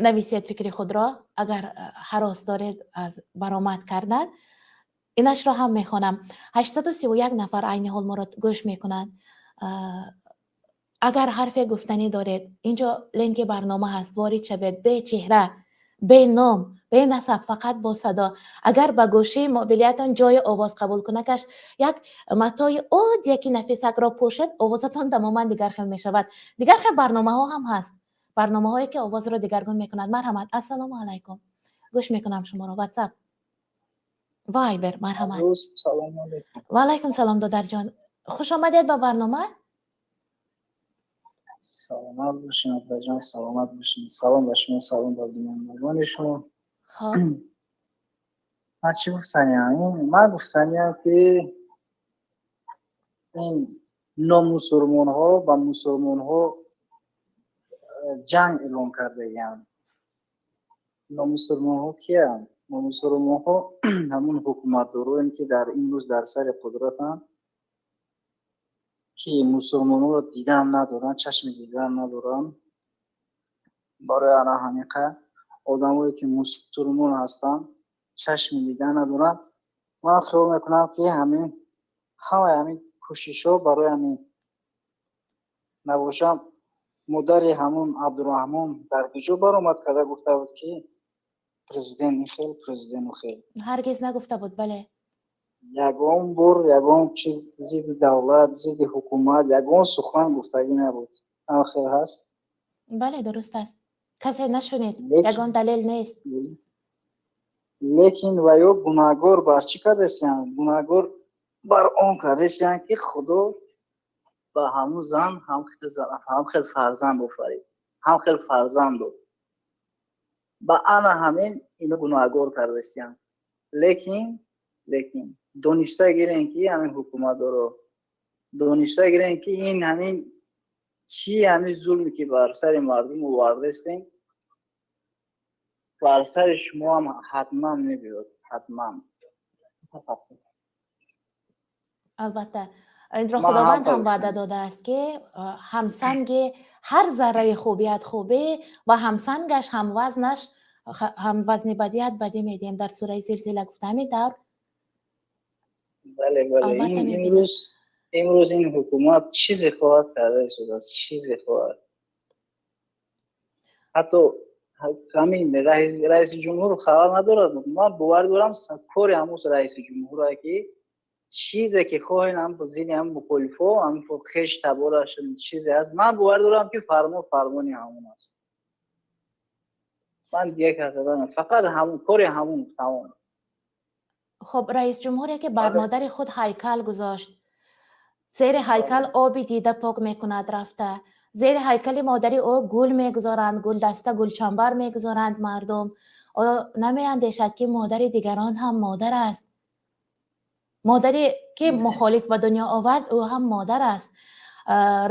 нависед фикри худро. Агар ҳарос доред аз баромад кардан, инашро ҳам мехонам. 831 нафар айни ҳол моро гӯш мекунанд. Агар ҳарфе гуфтанӣ доред, инҷо линки барнома ҳаст, ворид шавед. Бечеҳра, беном, бенасаб, фақат бо садо. Агар ба гӯшии мобилиятон ҷои овоз қабулкунакаш як матои оддияки нафисакро пӯшед, овозатон тамоман дигар хел мешавад. Дигар хел барномаҳо ҳам ҳаст, барномаҳое ки овозро дигаргун мекунад. Марҳамат, ассалому алайкум, гӯш мекунам шуморо. Ватсап, Вайбер, марҳамат. Ва алайкум салом, додарҷон, хуш омадед ба барнома. Саломат бошин, апаҷон, саломат бошин. Салом ба шумо, салом ба бинандагони шумо. Хоб. Ман чӣ гуфтаниям? Ман гуфтаниям, ки ин номусулмонҳо ба мусулмонҳо ҷанг эълон кардагианд. Номусулмонҳо киянд? Номусулмонҳо ҳамун ҳукуматдороем, ки дар имрӯз дар сари қудратанд, ки мусулмонҳоро дидан надоранд, чашми дидан надоранд. Барои ана ҳамиқа одамое ки мусулмон ҳастанд, чашми дидан надоранд. Ман хиёл мекунам, ки ҳамин ҳамаи ҳамин кӯшишҳо барои ҳамин набошам. Модари ҳамун Абдураҳмон дар куҷо баромад карда гуфта буд, ки президент ин хел, президент у хел? Ҳаргиз нагуфта буд, бале. Ягон бор ягон чи зидди давлат, зидди ҳукумат ягон сухан гуфтагӣ набуд. Ҳама хел ҳаст? Бале, дуруст аст, касе нашунид, ягон далел нест. Лекин ва ё гунаҳгор бар чӣ кардесиянд? Гунаҳгор бар он кардесиянд, ки Худо ба ҳамун зан ҳам хел фарзанд офарид, ҳам хел фарзанд дод. Ба ана ҳамин ино гунаҳгор кардесиянд. Лекин дониста гирем, ки ҳамин ҳукуматдоро дониста гирем, ки ин ҳамин чӣ, ҳамин зулме ки бар сари мардум овардастем, бар сари шумо ҳам ҳатман мебиёд, ҳатман. Албатта, инро Худованд ҳам ваъда додааст, ки ҳамсанги ҳар зарраи хубият хубӣ ва ҳамсангаш, ҳамвазнаш, ҳамвазни бадият бадӣ медиҳем. Дар сураи Зилзила гуфта, ҳамин тавр. Бале, имрӯз ин ҳукумат чизе хоҳад карда истодааст, чизе хоҳад. Ҳатто ҳамин раиси ҷумҳур хабар надорад. Ман бовар дорам, кори ҳамун раиси ҷумҳуре, ки чизе ки хоҳем, ҳам зидди ҳам мухолифо, ҳам хеш табораш чизе ҳаст. Ман бовар дорам, ки фармон фармони ҳамон аст. Ман дигар кас фақат ҳамун кори ҳамун, тамом. Хуб, раис ҷумҳуре ки бар модари худ ҳайкал гузошт, зери ҳайкал оби дида пок мекунад рафта, зери ҳайкали модари ӯ гул мегузоранд, гулдаста, гулчамбар мегузоранд мардум, оё намеандешад, ки модари дигарон ҳам модар аст? Модаре ки мухолиф ба дунё овард, ӯ ҳам модар аст.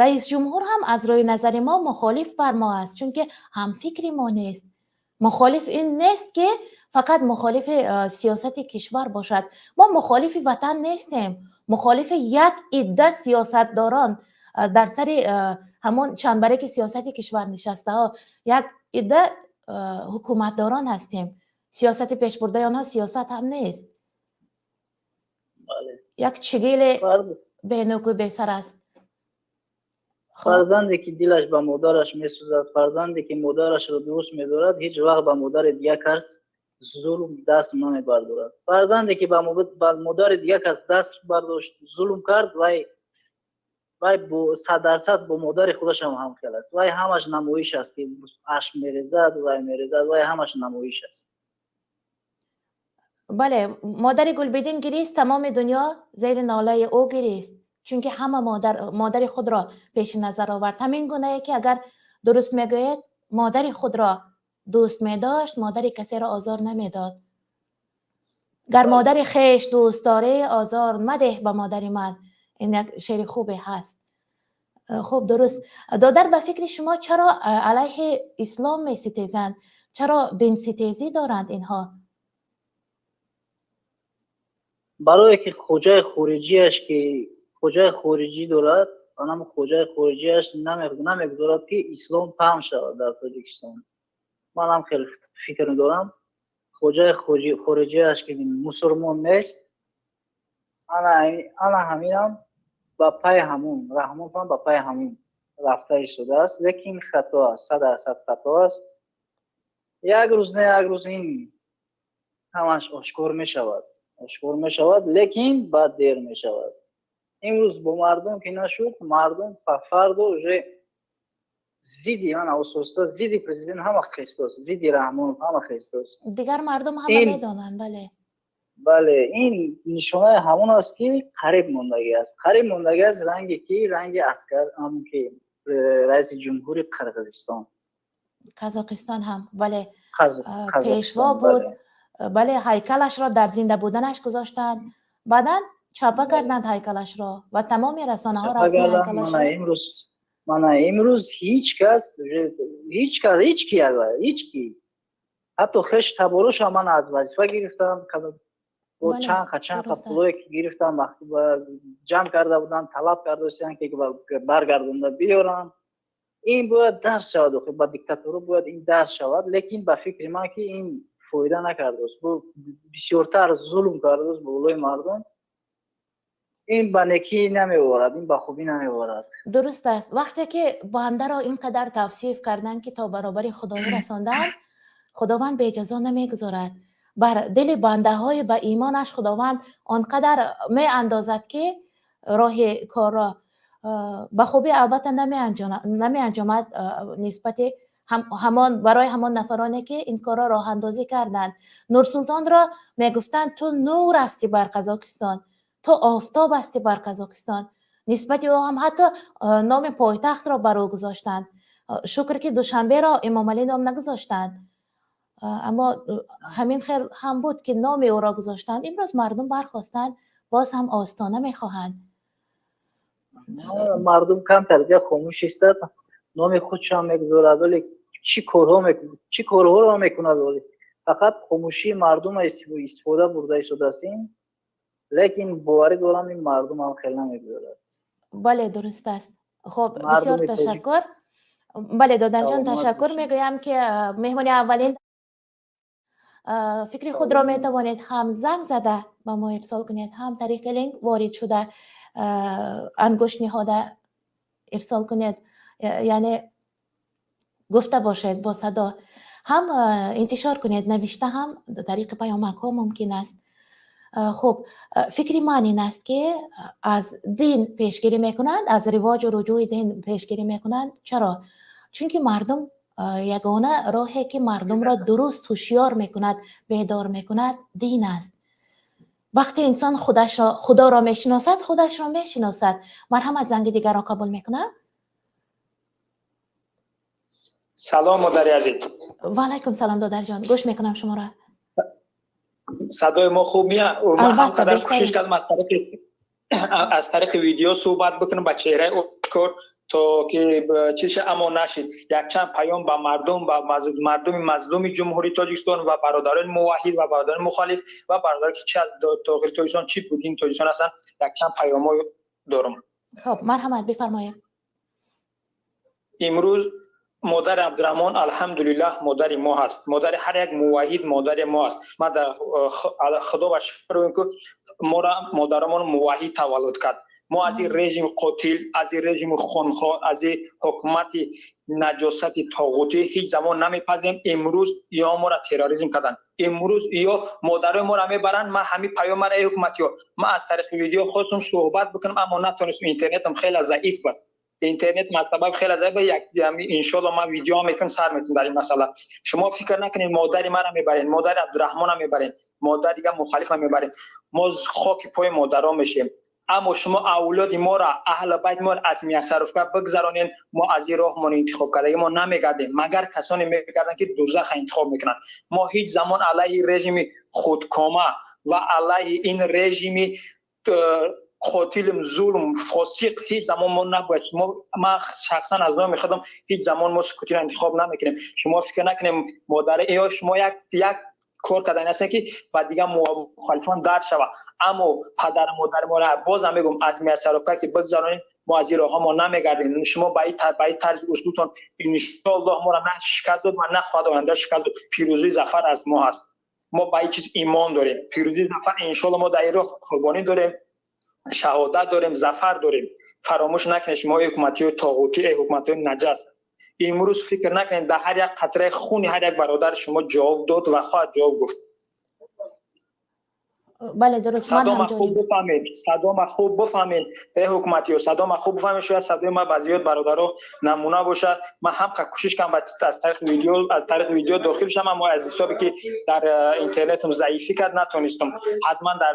Раис ҷумҳур ҳам аз рӯи назари мо мухолиф бар мо аст, чунки ҳамфикри мо нест. Мухолиф ин нест, ки фақат мухолифи сиёсати кишвар бошад. Мо мухолифи ватан нестем. Мухолифи як идда сиёсатдорон, дар сари ҳамон чанбареки сиёсати кишвар нишастаҳо, як идда ҳукуматдорон ҳастем. Сиёсати пешбурдаи онҳо сиёсат ҳам нест, як чигили бенуку бесар аст. Фарзанде ки дилаш ба модараш месӯзад, фарзанде ки модарашро дӯст медорад, ҳеҷ вақт ба модари дигар кас зулм даст намебардорад. Фарзанде ки ба модари дигар кас даст бардошт, зулм кард, вай 100% бо модари худаш ҳам ҳамхел аст. Вай ҳамаш намоиш аст, ки ашк мерезад, вай мерезад, вай ҳамаш намоиш аст. Бале, модари Гулбидин гирист, тамоми дунё зери нолаи ӯ гирист, чунки ҳама модари худро пеши назар овард. Ҳамин гунае ки агар дуруст мегӯед, модари худро дӯст медошт, модари касеро озор намедод. Гар модари хеш дӯст дорӣ, озор мадеҳ ба модари ман. Ин як шеъри хубе ҳаст. Хуб, дуруст. Додар, ба фикри шумо, чаро алайҳи ислом меситезанд? Чаро динситезӣ доранд инҳо? Барое ки хоҷаи хориҷиаш, ки хоҷаи хориҷӣ дорад, анам хоҷаи хориҷиаш намегузорад, ки ислом паҳн шавад дар Тоҷикистон. Ман ҳам хеле фикр дорам, хоҷаи хориҷиаш ки мусулмон нест, ана ҳаминам ба пай ҳамун Раҳмон ҳам ба пай ҳамун рафта истодааст, лекин хато аст, 100% хато аст. Як рӯз не як рӯз ин ҳамаш ошкор мешавад, ошкор мешавад, лекин баъд дер мешавад. Имрӯз бо мардум ки нашуд, мардум фардо уже зидди ман асоста, зидди президент ҳама хестост, зидди Раҳмонов ҳама хестост. Дигар мардум ҳама медонанд, бале. Бале, ин нишонаи ҳамон аст, ки қариб мондагӣ аст, қариб мондагӣ аст, ранге ки ранги аскар, ҳамон ки раиси ҷумҳури Қирғизистон. Қазоқистон ҳам, бале, пешво буд, бале, ҳайкалашро дар зинда буданаш гузоштанд, баъдан чапа карданд ҳайкалашро ва тамоми расонаҳо расми ҳайкалашро. Мана имрӯз ҳеҷ кас, ҳеҷ кас, ҳеҷ ки, ҳеҷ ки, ҳатто хеш таборошам ман аз вазифа гирифтам, бо чанд қа пулое ки гирифтам, ҷамъ карда будам, талаб карда будам, ки баргардонда биёрам. Ин бояд дарс шавад, ба диктаторо бояд ин дарс шавад, лекин ба фикри ман ки ин фоида накардааст, бисёртар зулм кардааст ба болои мардум. Ин ба некӣ намеорад, ин ба хубӣ намеорад. Дуруст аст. Вақте ки бандаро ин қадар тавсиф карданд, ки то баробари худоӣ расонданд, Худованд беҷазо намегузорад. Бар дили бандаҳои ба имонаш Худованд он қадар меандозад, ки роҳи корро ба хубӣ албатта намеанҷомад нисбати ҳамон, барои ҳамон нафароне ки ин корро роҳандозӣ карданд. Нурсултонро мегуфтанд: ту нур ҳастӣ бар Қазоқистон, ту офтоб ҳастӣ бар Қазоқистон. Нисбати ӯ ҳам ҳатто номи пойтахтро бар ӯ гузоштанд. Шукр, ки Душанберо Эмомалӣ ном нагузоштанд, аммо ҳамин хел ҳам буд, ки номи ӯро гузоштанд. Имрӯз мардум бархостанд, боз ҳам остона мехоҳанд. Мардум камтар дигар хомӯш истад, номи худшам мегузорад, вале чӣ корҳоро мекунад, вале фақат хомӯшии мардум истифода бурда истодааст ин, лекин боварӣ дорам, ин мардум ҳам хел намегузорад. Бале, дуруст аст. Хуб, бисёр ташаккур. Бале, додарҷон, ташаккур мегӯям, ки меҳмони аввалин. Фикри худро метавонед ҳам занг зада ба мо ирсол кунед, ҳам тариқи линк ворид шуда, ангушт ниҳода ирсол кунед, яъне гуфта бошед бо садо, ҳам интишор кунед навишта, ҳам тариқи паёмакҳо мумкин аст. Хуб, фикри ман ин аст, ки аз дин пешгирӣ мекунанд, аз ривоҷу руҷӯи дин пешгирӣ мекунанд. Чаро? Чунки мардум, ягона роҳе ки мардумро дуруст ҳушёр мекунад, бедор мекунад, дин аст. Вақте инсон худашро, Худоро мешиносад, худашро мешиносад. Марҳамат, занги дигарро қабул мекунам. Салом, модари азиз. Ва алайкум салом, додарҷон, гӯш мекунам шуморо. Садои мо хуб меяд? Ман ҳам қадар кӯшиш кардам аз тариқи видео суҳбат бикунам, ба чеҳраи ошкор то ки чиз, аммо нашид. Якчанд паём ба мардум, ба мардуми мазлуми Ҷумҳурии Тоҷикистон ва бародарони муваҳҳид ва бародарони мухолиф ва бародаре ки чи аз дохили Тоҷикистон, чи будини Тоҷикистон ҳастанд, якчанд паёмҳо дорам. Хоб, марҳамат, бифармоед. Имрӯз модари Абдураҳмон, алҳамдулиллаҳ, модари мо ҳаст, модари ҳар як муваҳҳид, модари мо аст. Ман дар Худо ба шукр, ки моро модарамон муваҳҳид таваллуд кард. Мо аз ин режими қотил, аз ин режими хунхор, аз ин ҳукумати наҷосати тоғутӣ ҳеҷ замон намепазирем. Имрӯз ё моро терроризм карданд, имрӯз ё модарои моро мебаранд. Ман ҳамин паёмара, эй ҳукуматиё, ман аз тариқи видео хостум суҳбат бикунам, аммо натонистам, интернетам хеле заиф буд, интернет сабаб хеле заиф буд. Иншоалло, ман видео мекунам, сар метунам дар ин масъала. Шумо фикр накунед, модари маро мебаред, модари Абдураҳмона мебаред, модари дига мухолифа мебаред, мо хоки пои модарон мешем. Аммо шумо авлоди моро, аҳли байт моро аз мясорубка бигзаронед, мо аз ин роҳмон интихоб кардаги мо намегардем, магар касоне мегарданд, ки дузаха интихоб мекунанд. Мо ҳеҷ замон алайҳи режими худкома ва алайҳи ин режими қотил, зулм, фосиқ ҳеҷ замон мо набояд. Ман шахсан аз номи худам ҳеҷ замон мо сукутиро интихоб намекунем. Шумо фикр накунем, модари ё шумо як кор кардани ҳастем, ки ба дигар мухолифон дард шавад, аммо падару модари моро, бозам мегӯм, аз мясорубка ки бигзаронем, мо аз ин роҳҳо мо намегардем. Шумо ба ин тарзи услубтон, иншоаллоҳ, моро на шикаст дод ва нахоҳад оянда шикаст дод. Пирӯзии зафар аз мо ҳаст, мо ба ин чиз имон дорем. Пирӯзии зафар, иншоаллоҳ, мо дар ин роҳ қурбонӣ дорем, шаҳодат дорем, зафар дорем. Фаромӯш накунед, шумо, ҳукуматиҳои тоғутӣ, эй ҳукуматҳои наҷас, имрӯз фикр накунед, дар ҳар як қатраи хуни ҳар як бародар шумо ҷавоб дод ва хоҳад ҷавоб гуфт. Бале, дуруст. Садома хуб бифаҳмед, садома хуб бифаҳмед, эй ҳукуматиё, садома хуб бифаҳмед. Шояд садои ман ба зиёд бародаро намуна бошад. Ман ҳам кӯшиш кардам аз тариқи видео дохил шавам, аммо аз ҳисобе ки дар интернетам заифӣ кард, натонистам. Ҳатман дар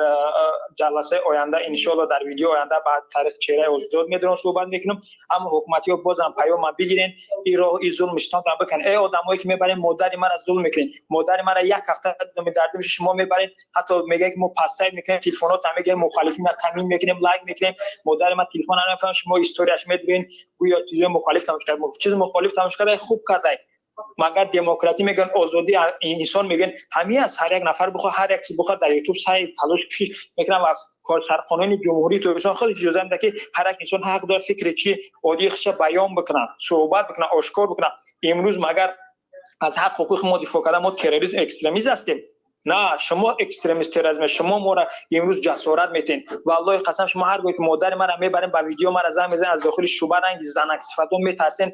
ҷаласаи оянда, иншоалло, дар видео оянда ба тариқи чеҳраи озод медонам, суҳбат мекунам. Аммо ҳукуматиё, бозам паёмам бигирен, ин роҳ, ин зулм иштонтан бикунед. Эй одамое ки мебарен, модари мара зулм мекунед, модари мара як ҳафта дардим шумо мебарен, ҳатто мегӯяд ки мо пастайт мекунем, телефонотам мегирем, мухолифина камин мекунем, лайк мекунем. Модари ман телефон намефаҳмам, шумо историяш медурен, гӯё чизои мухолиф тамош кард, чизи мухолиф тамош карда, хуб кардай. Магар демократӣ мегӯян, озодии инсон мегӯян, ҳамин аст. Ҳар як нафар бихоҳ, ҳар як чиз бихоҳ, дар Ютуб сай талош мекунам ва сарқонуни Ҷумҳурии Тоҷикистон худ иҷоза медиҳад, ки ҳар як инсон ҳақ дорад фикри чи оддии худша баён бикунад, суҳбат бикунад, ошкор бикунад. Имрӯз магар аз ҳақ ҳуқуқи мо дифоъ кардан мо терроризм, экстремизм ҳастем? На, шумо экстремист, терроризм. Шумо моро имрӯз ҷасорат метиҳед. Валлоҳи қасам, шумо ҳар гоҳе ки модари мара мебарем, ба видео мара занг мезанед, аз дохили шӯъба ранги занак сифатон метарсен,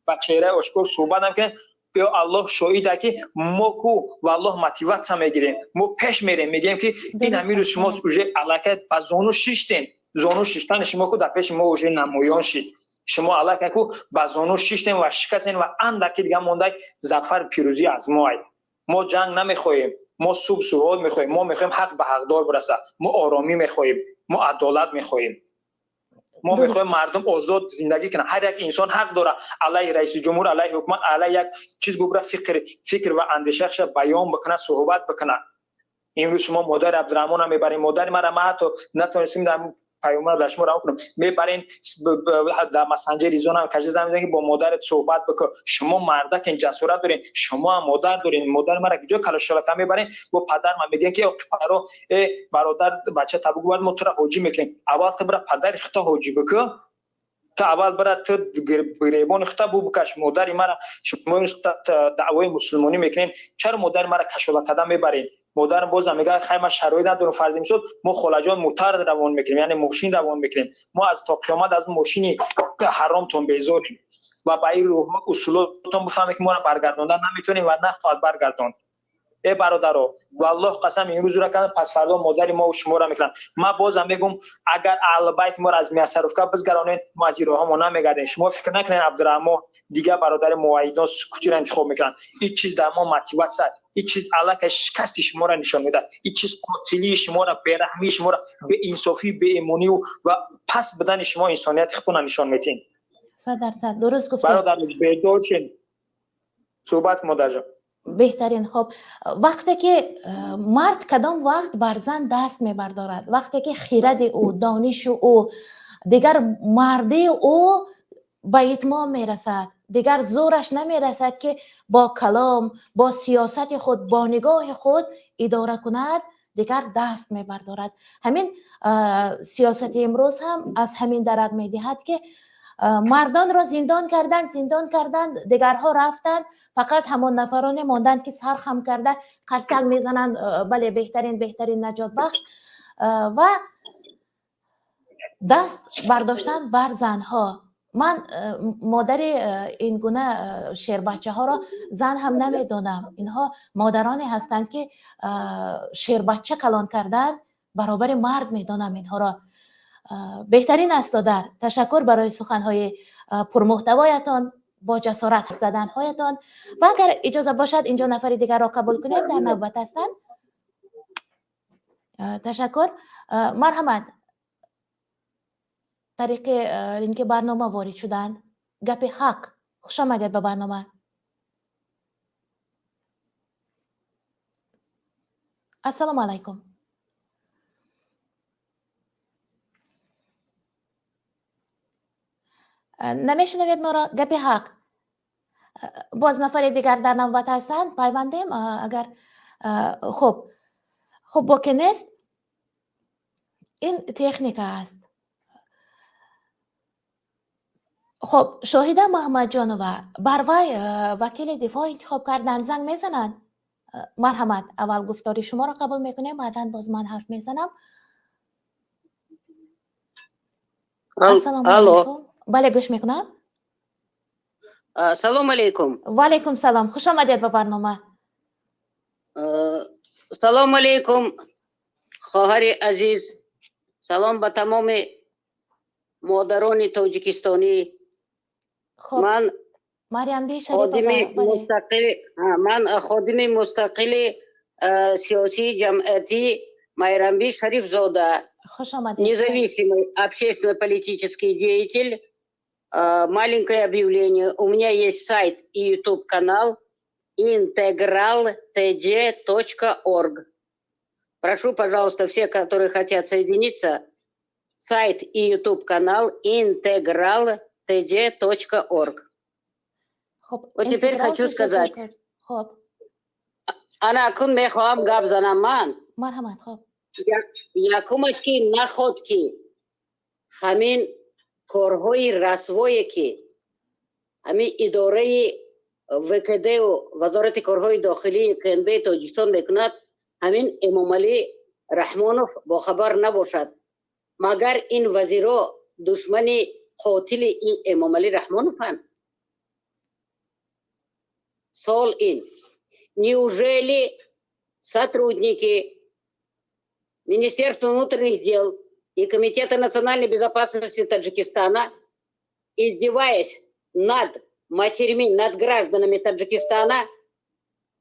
ба чеҳраи ошкор суҳбат намекунед. Ё Аллоҳ шоҳида, ки мо ку, валлоҳ, мотиватсия мегирем, мо пеш мерем, мегӯем, ки ин ҳамин рӯз шумо уже аллакай ба зону шиштен. Зону шиштани шумо ку дар пеши мо уже намоён шид. Шумо аллакай ку ба зону шиштен ва шикастен ва андаки дига монда, зафар, пирӯзӣ аз мо ай. Мо ҷанг намехоҳем, мо субҳ суҳбат мехоҳем, мо мехоҳем ҳақ ба ҳақдор бирасад, мо оромӣ мехоҳем, мо адолат мехоҳем, мо мехоҳем мардум озод зиндагӣ кунанд. Ҳар як инсон ҳақ дорад алайҳи раиси ҷумҳур, алайҳи ҳукумат, алайҳи як чиз бубра, фикр ва андешаша баён бикунад, суҳбат бикунад. Имрӯз шумо модари Абдураҳмонро мебаред, модари мара ма ҳатто натонистем дар паёмро дар шумо равон кунам. Мебарен, дар мессенҷер Ризонам кажи занг мезанед, ки бо модарат суҳбат бикун. Шумо мардакен, ҷасорат дорен, шумо ҳам модар дорен. Модари мара куҷо калошалака мебарен? Бо падар ман мегӯян, ки падаро, э бародар, бача табук бояд, мо тура ҳоҷӣ мекунем. Аввал ту бира, падари хута ҳоҷӣ бикун, ту аввал бира, ту гиребони хута бу бикаш. Модари мара шумо даъвои мусулмонӣ мекунен, чаро модари мара кашола карда мебарен? Модарам бозам мегӯяд: «Хай, ман шароит надорам». Фарзи мисол, мо, холаҷон, мутар равон мекунем, яъне мошин равон мекунем. Мо аз то қиёмат аз мошини ҳаромтон безорем ва ба ин рӯҳ усулотон бифаҳмед, ки моро баргардонда наметавонем ва нахоҳад баргардонд. Э бародаро, валлоҳ қасам, имрӯз ра кардам, пасфардо модари мо шуморо мекунанд. Ман бозам мегӯм, агар аҳлбайти моро аз мясорубка бизгаронед, мо аз ин роҳҳо мо намегардем. Шумо фикр накунед, Абдураҳмон, дигар бародари муваҳҳидон сукутиро интихоб мекунанд. Ин чиз дар мо мотиватсия, ин чиз аллакай шикасти шуморо нишон медиҳад, ин чиз қотилии шуморо, бераҳмии шуморо, беинсофӣ, беэмонию ва паст будани шумо, инсонияти худтонро нишон медиҳем. 100% дуруст гуфтед. Бародар, бедор шен. Суҳбат, модарҷон. Беҳтарин. Хоб, вақте ки мард кадом вақт бар зан даст мебардорад? Вақте ки хиради ӯ, донишу ӯ, дигар мардии ӯ. Ба итмом мерасад, дигар зӯраш намерасад, ки бо калом, бо сиёсати худ, бо нигоҳи худ идора кунад, дигар даст мебардорад. Ҳамин сиёсати имрӯз ҳам аз ҳамин дарак медиҳад, ки мардонро зиндон карданд, зиндон карданд, дигарҳо рафтанд, фақат ҳамон нафароне монданд, ки сар хам карда қарсак мезананд: бале, беҳтарин, беҳтарин, наҷотбахш. Ва даст бардоштан бар занҳо. Ман модари ин гуна шербачаҳоро зан ҳам намедонам. Инҳо модароне ҳастанд, ки шербача калон карданд, баробари мард медонам инҳоро. Беҳтарин аст, додар. Ташаккур барои суханҳои пурмуҳтавоятон, бо ҷасорат ҳарф заданҳоятон. Ва агар иҷоза бошад, инҷо нафари дигарро қабул кунем, дар навбат ҳастанд. Ташаккур, марҳамат. Тариқи линки барнома ворид шуданд. Гапи ҳақ, хуш омадед ба барнома. Ассалому алайкум. Намешунавед моро, гапи ҳақ? Боз нафари дигар дар навбат ҳастанд, пайвандем агар. Хуб, хуб, боке нест, ин техника аст. Хуб, Шоҳида Маҳмадҷонова, бар вай вакили дифоъ интихоб карданд, занг мезананд. Марҳамат, аввал гуфтори шуморо қабул мекунем, баъдан боз ман ҳарф мезанам. Ассалому алайкум. Бале, гӯш мекунам. Салом алейкум. Ва алейкум салом, хуш омадед ба барнома. Салом алейкум, хоҳари азиз. Салом ба тамоми модарони тоҷикистонӣ. Ман ходими мустақили сиёсии ҷамъиятӣ Майрамби Шарифзода, независимый общественно-политический деятель. Маленькое объявление. У меня есть сайт и YouTube-канал integraltj.org. Прошу, пожалуйста, все, которые хотят соединиться, сайт и YouTube-канал integraltj.org. Вот теперь хочу сказать. Ана акун мехоҳам гап занам ман. Марҳамат, хоб. Якумаш, ки наход ки ҳамин корҳои расвое, ки ҳамин идораи ВКДу Вазорати корҳои дохилии КНБ Тоҷикистон мекунад, ҳамин Эмомалӣ Раҳмонов бохабар набошад. Магар ин вазиро душмани қотили ин Эмомалӣ Раҳмонованд? Савол ин: неужели сотрудники Министерства внутренних дел и Комитета национальной безопасности Таджикистана, издеваясь над матерьми, над гражданами Таджикистана,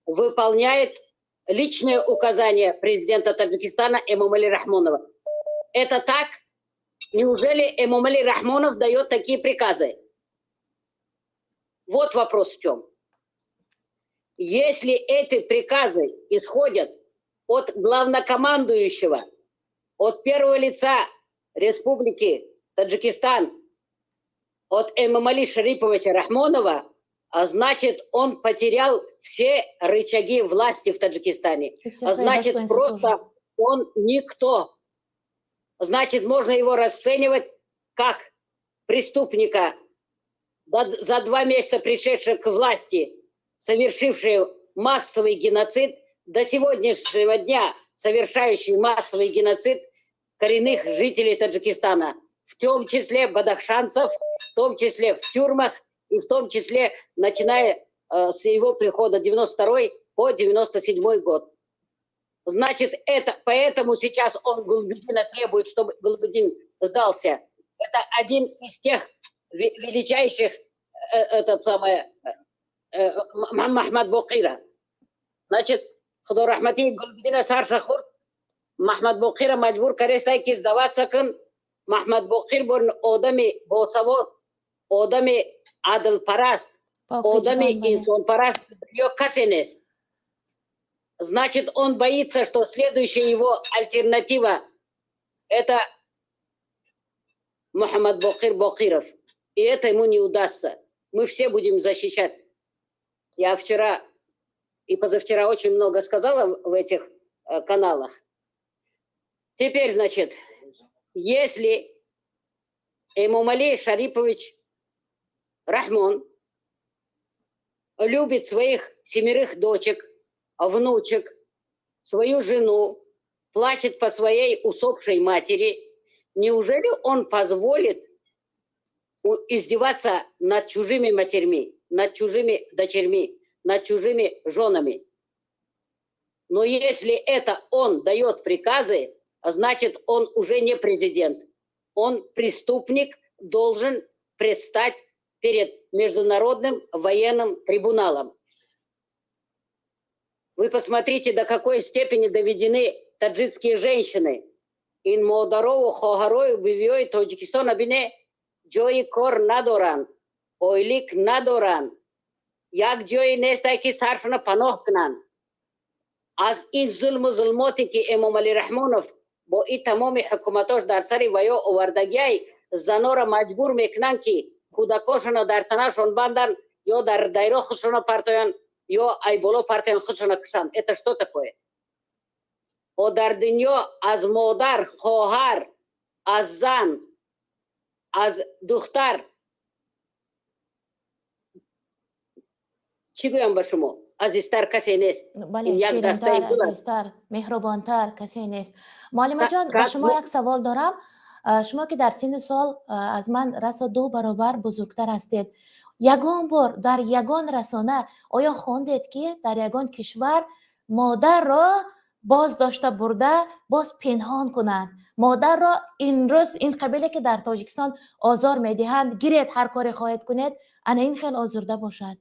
выполняют личное указание президента Таджикистана Эмомали Рахмонова? Это так? Неужели Эмомали Рахмонов дает такие приказы? Вот вопрос в чем. Если эти приказы исходят от главнокомандующего, от первого лица Республики Таджикистан, от Эмомали Шариповича Рахмонова, а значит, он потерял все рычаги власти в Таджикистане. А значит, просто тоже он никто. Значит, можно его расценивать как преступника, за 2 месяца пришедшего к власти, совершившего массовый геноцид, до сегодняшнего дня совершающий массовый геноцид коренных жителей Таджикистана, в том числе бадахшанцев, в том числе в тюрьмах, и в том числе начиная с его прихода 92 по 97 год. Значит, это, поэтому сейчас он Гулбедина требует, чтобы Гулбедин сдался. Это один из тех величайших, этот самый, Махмад Боқира. Значит, Худо раҳмати Гулбедина сарша хурд, Махмад Боқира маҷбур карестай ки сдаваться кун. Махмад Боқир бо одами босавод, одами адлпараст, одами инсонпараст ё касе нест. Значит, он боится, что следующая его альтернатива — это Мухаммад Боқир Боқиров. И это ему не удастся. Мы все будем защищать. Я вчера и позавчера очень много сказала в этих каналах. Теперь, значит, если Эмомали Шарипович Рахмон любит своих семерых дочек, внучек, свою жену, плачет по своей усопшей матери, неужели он позволит издеваться над чужими матерьми, над чужими дочерьми, над чужими женами? Но если это он дает приказы, значит, он уже не президент. Он преступник, должен предстать перед Международным военным трибуналом. Вы посмотрите, до какой степени доведены таджикские женщины. Ин модарову хоҳарою бивиёи Тоҷикистона бине, ҷои кор надоранд, ойлик надоранд, як ҷое нестай, ки саршона паноҳ кунанд аз ин зулму зулмоте, ки Эмомалӣ Раҳмонов бо ин тамоми ҳукуматош дар сари ваё овардагиай. Занора маҷбур мекунанд, ки кӯдакошона дар танашон банданд ё дар дайро худшона партоянд, ё ай боло партоянд, худшона кушанд. Это что такое? О, дар дунё аз модар, хоҳар, аз зан, аз духтар, чӣ гӯям ба шумо, азизтар касе нест. Бале, ширинтар, азизтар, меҳрубонтар касе нест. Муаллимаҷон, ба шумо як савол дорам. Шумо ки дар синну сол аз ман расо ду баробар бузургтар ҳастед, ягон бор дар ягон расона оё хондед, ки дар ягон кишвар модарро боз дошта бурда, боз пинҳон кунанд модарро, имрӯз ин қабиле ки дар Тоҷикистон озор медиҳанд, гиред, ҳар коре хоҳед кунед, ана ин хел озурда бошад?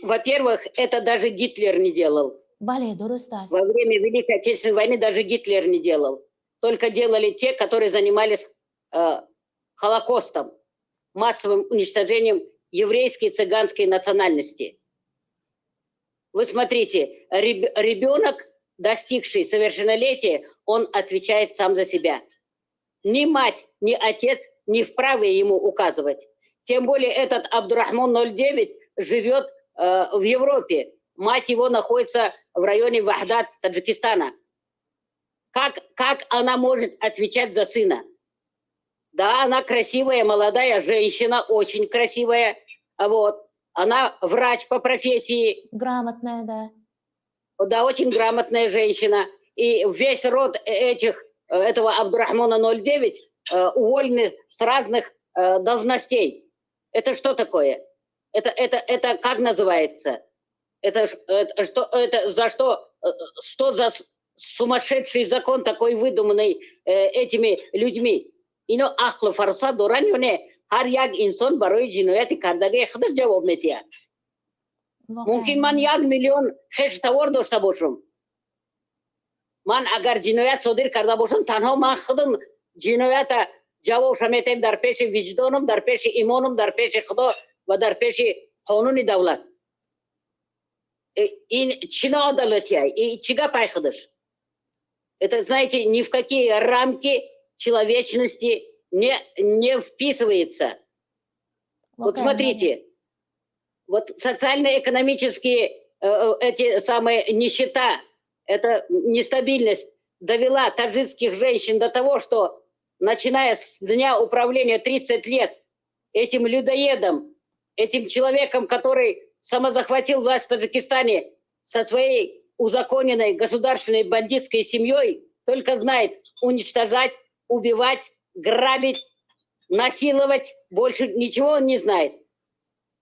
Во-первых, это даже Гитлер не делал. Бале, дуруст аст. Во время Великой Отечественной войны даже Гитлер не делал. Только делали те, которые занимались Холокостом, массовым уничтожением еврейской и цыганской национальности. Вы смотрите, ребенок, достигший совершеннолетия, он отвечает сам за себя. Ни мать, ни отец не вправе ему указывать. Тем более этот Абдурахмон 09 живет в Европе. Мать его находится в районе Вахдат Таджикистана. Как она может отвечать за сына? Да, она красивая, молодая женщина, очень красивая. Вот. Она врач по профессии. Грамотная, да. Да, очень грамотная женщина. И весь род этого Абдурахмона 09 уволены с разных должностей. Это что такое? Это как называется? Это что, это за что, что за сумасшедший закон такой, выдуманный этими людьми? Ино ақлу фаросат доранд ё не? Ҳар як инсон барои ҷинояти кардагии худаш ҷавоб медиҳад. Мумкин ман 1 миллион хешу табор дошта бошам, ман агар ҷиноят содир карда бошам, танҳо ман худам ҷиноята ҷавобша метаҳем дар пеши виҷдонам, дар пеши имонам, дар пеши Худо ва дар пеши қонуни давлат. Ин чӣ ноадолатия, чӣ гапай худаш? Это, знаете, ни в какие рамки человечности не вписывается. Вот смотрите, вот социально-экономические эти самые нищета, эта нестабильность довела таджикских женщин до того, что, начиная с дня управления 30 лет этим людоедом, этим человеком, который самозахватил власть в Таджикистане со своей узаконенной государственной бандитской семьей, только знает уничтожать, убивать, грабить, насиловать, больше ничего он не знает.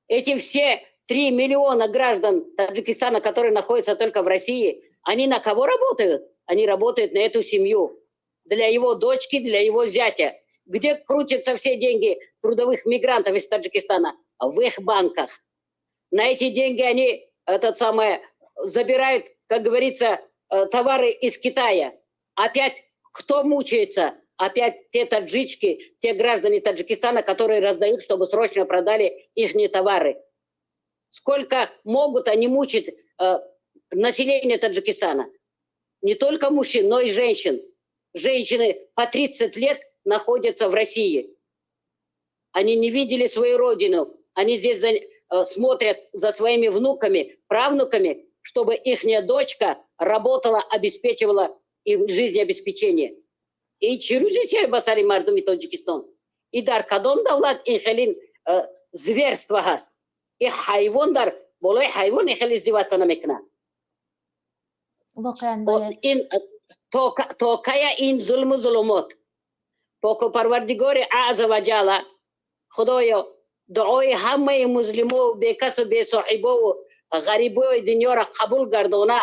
Эти все 3 миллиона граждан Таджикистана, которые находятся только в России, они на кого работают? Они работают на эту семью. Для его дочки, для его зятя. Где крутятся все деньги трудовых мигрантов из Таджикистана? В их банках. На эти деньги они этот самое, забирают, как говорится, товары из Китая. Опять кто мучается? Опять те таджички, те граждане Таджикистана, которые раздают, чтобы срочно продали их товары. Сколько могут они мучить население Таджикистана? Не только мужчин, но и женщин. Женщины по 30 лет находятся в России. Они не видели свою родину. Они здесь смотрят за своими внуками, правнуками, чтобы их дочка работала, обеспечивала им жизнеобеспечение. И чӣ рӯзи ба сари мардуми Тоҷикистон? И дар кадом давлат ин хелин зверство ҳаст? И ҳайвон дар болои ҳайвон ин хеле издеваться намекунад. Воқеан, бале. Ин то кая ин зулму зулумот? Поку Парвардигори азза ва ҷалла, Худоё, дуои ҳамаи музлимо, бекасу бесоҳибову ғарибои дунёро қабул гардона.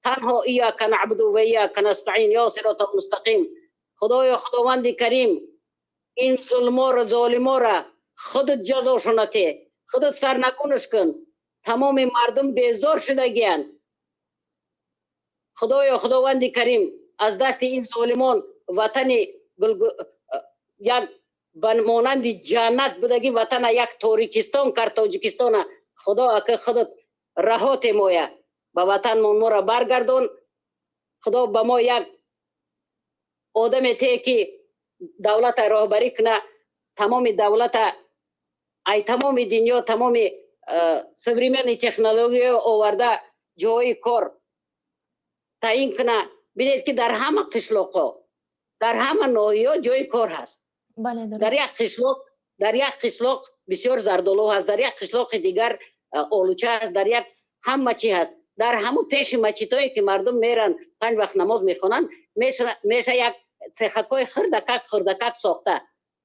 Танҳо إياك نعبد وإياك نستعين ё صراط المستقيم. Худоё, Худованди Карим, ин зулморо, золиморо худат ҷазошона те, худат сарнагунаш кун. Тамоми мардум безор шудагиянд. Худоё, Худованди Карим, аз дасти ин золимон ватани як ба монанди ҷаннат будагӣ ватана як торикистон кард Тоҷикистона. Худо, ака, худат раҳоте моя, ба ватанмон моро баргардон. Худо, ба мо як одаме те, ки давлата роҳбарӣ куна, тамоми давлата ай тамоми дунё, тамоми современный технология оварда, ҷои кор таъин куна. Бинед, ки дар ҳама қишлоқҳо, дар ҳама ноҳиё ҷои кор ҳаст. Дар як қишлоқ бисёр зардолу ҳаст, дар як қишлоқи дигар олуча ҳаст, дар як ҳама чӣ ҳаст. Дар ҳамун пеши мачитое, ки мардум меранд, панҷ вақт намоз мехонанд, меша як цехакои хирдакак хирдакак сохта.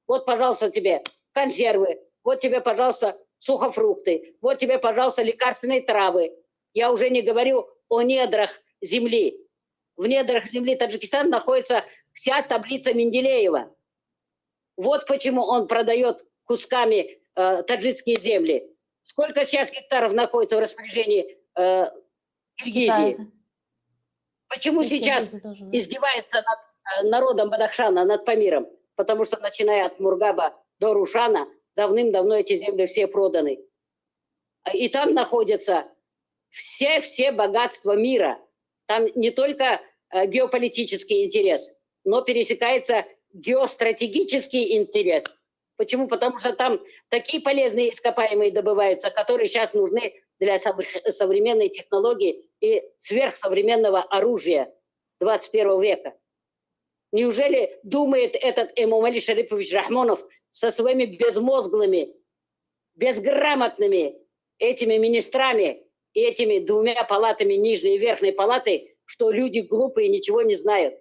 Вот, пожалуйста, тебе консервы, вот тебе, пожалуйста, сухофрукты, вот тебе, пожалуйста, лекарственные травы. Я уже не говорю о недрах земли. В недрах земли Таджикистана находится вся таблица Менделеева. Вот почему он продает кусками таджикские земли. Сколько сейчас гектаров находится в распоряжении Киргизии? Почему сейчас издевается над народом Бадахшана, над Памиром? Потому что, начиная от Мургаба до Рушана, давным-давно эти земли все проданы. И там находятся все-все богатства мира. Там не только геополитический интерес, но пересекается геостратегический интерес. Почему? Потому что там такие полезные ископаемые добываются, которые сейчас нужны для современной технологии и сверхсовременного оружия 21 века. Неужели думает этот Эмомали Шарипович Рахмонов со своими безмозглыми, безграмотными этими министрами и этими двумя палатами, нижней и верхней палаты, что люди глупые, ничего не знают?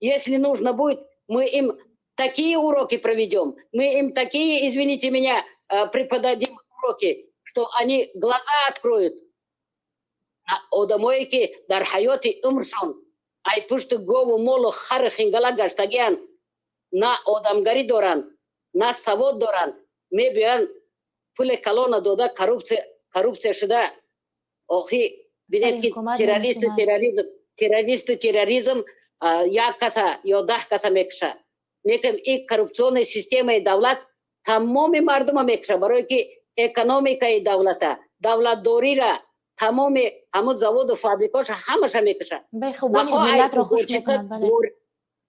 Если нужно будет, мы им такие уроки проведем, мы им такие, извините меня, преподадим уроки, что они глаза откроют. Одамое ки дар ҳаёти умршон ай пушти гову молу хару хингала гаштагиян, на одамгарӣ доранд, на савод доранд, мебиёянд, пули калона дода, коррупция шуда. Охи, бинед, ки террористу терроризм, террористу терроризм як каса ё 10 каса мекуша, лекин и коррупционная системаи давлат тамоми мардума мекуша, барое ки экономикаи давлата, давлатдорира, тамоми ҳамун заводу фабрикоша ҳамаша мекуша.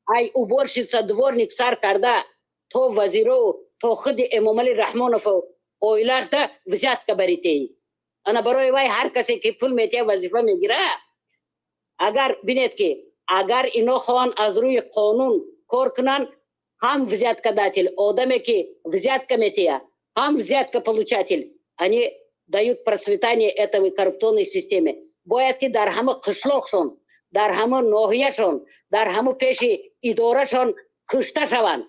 Ай уборщица, дворник сар карда то вазиро, то худи Эмомали Раҳмонову оилаашда взятка баритеи. Ана барои вай ҳар касе ки пул метия, вазифа мегира. Агар бинед, ки агар ино хоҳанд аз рӯи қонун кор кунанд, ҳам взяткодатель, одаме ки взятка метия, ҳам взяткополучатель, они дают процветание этой коррупционной системе. Бояд ки дар ҳама қишлоқшон, дар ҳама ноҳияшон, дар ҳама пеши идорашон кушта шаванд,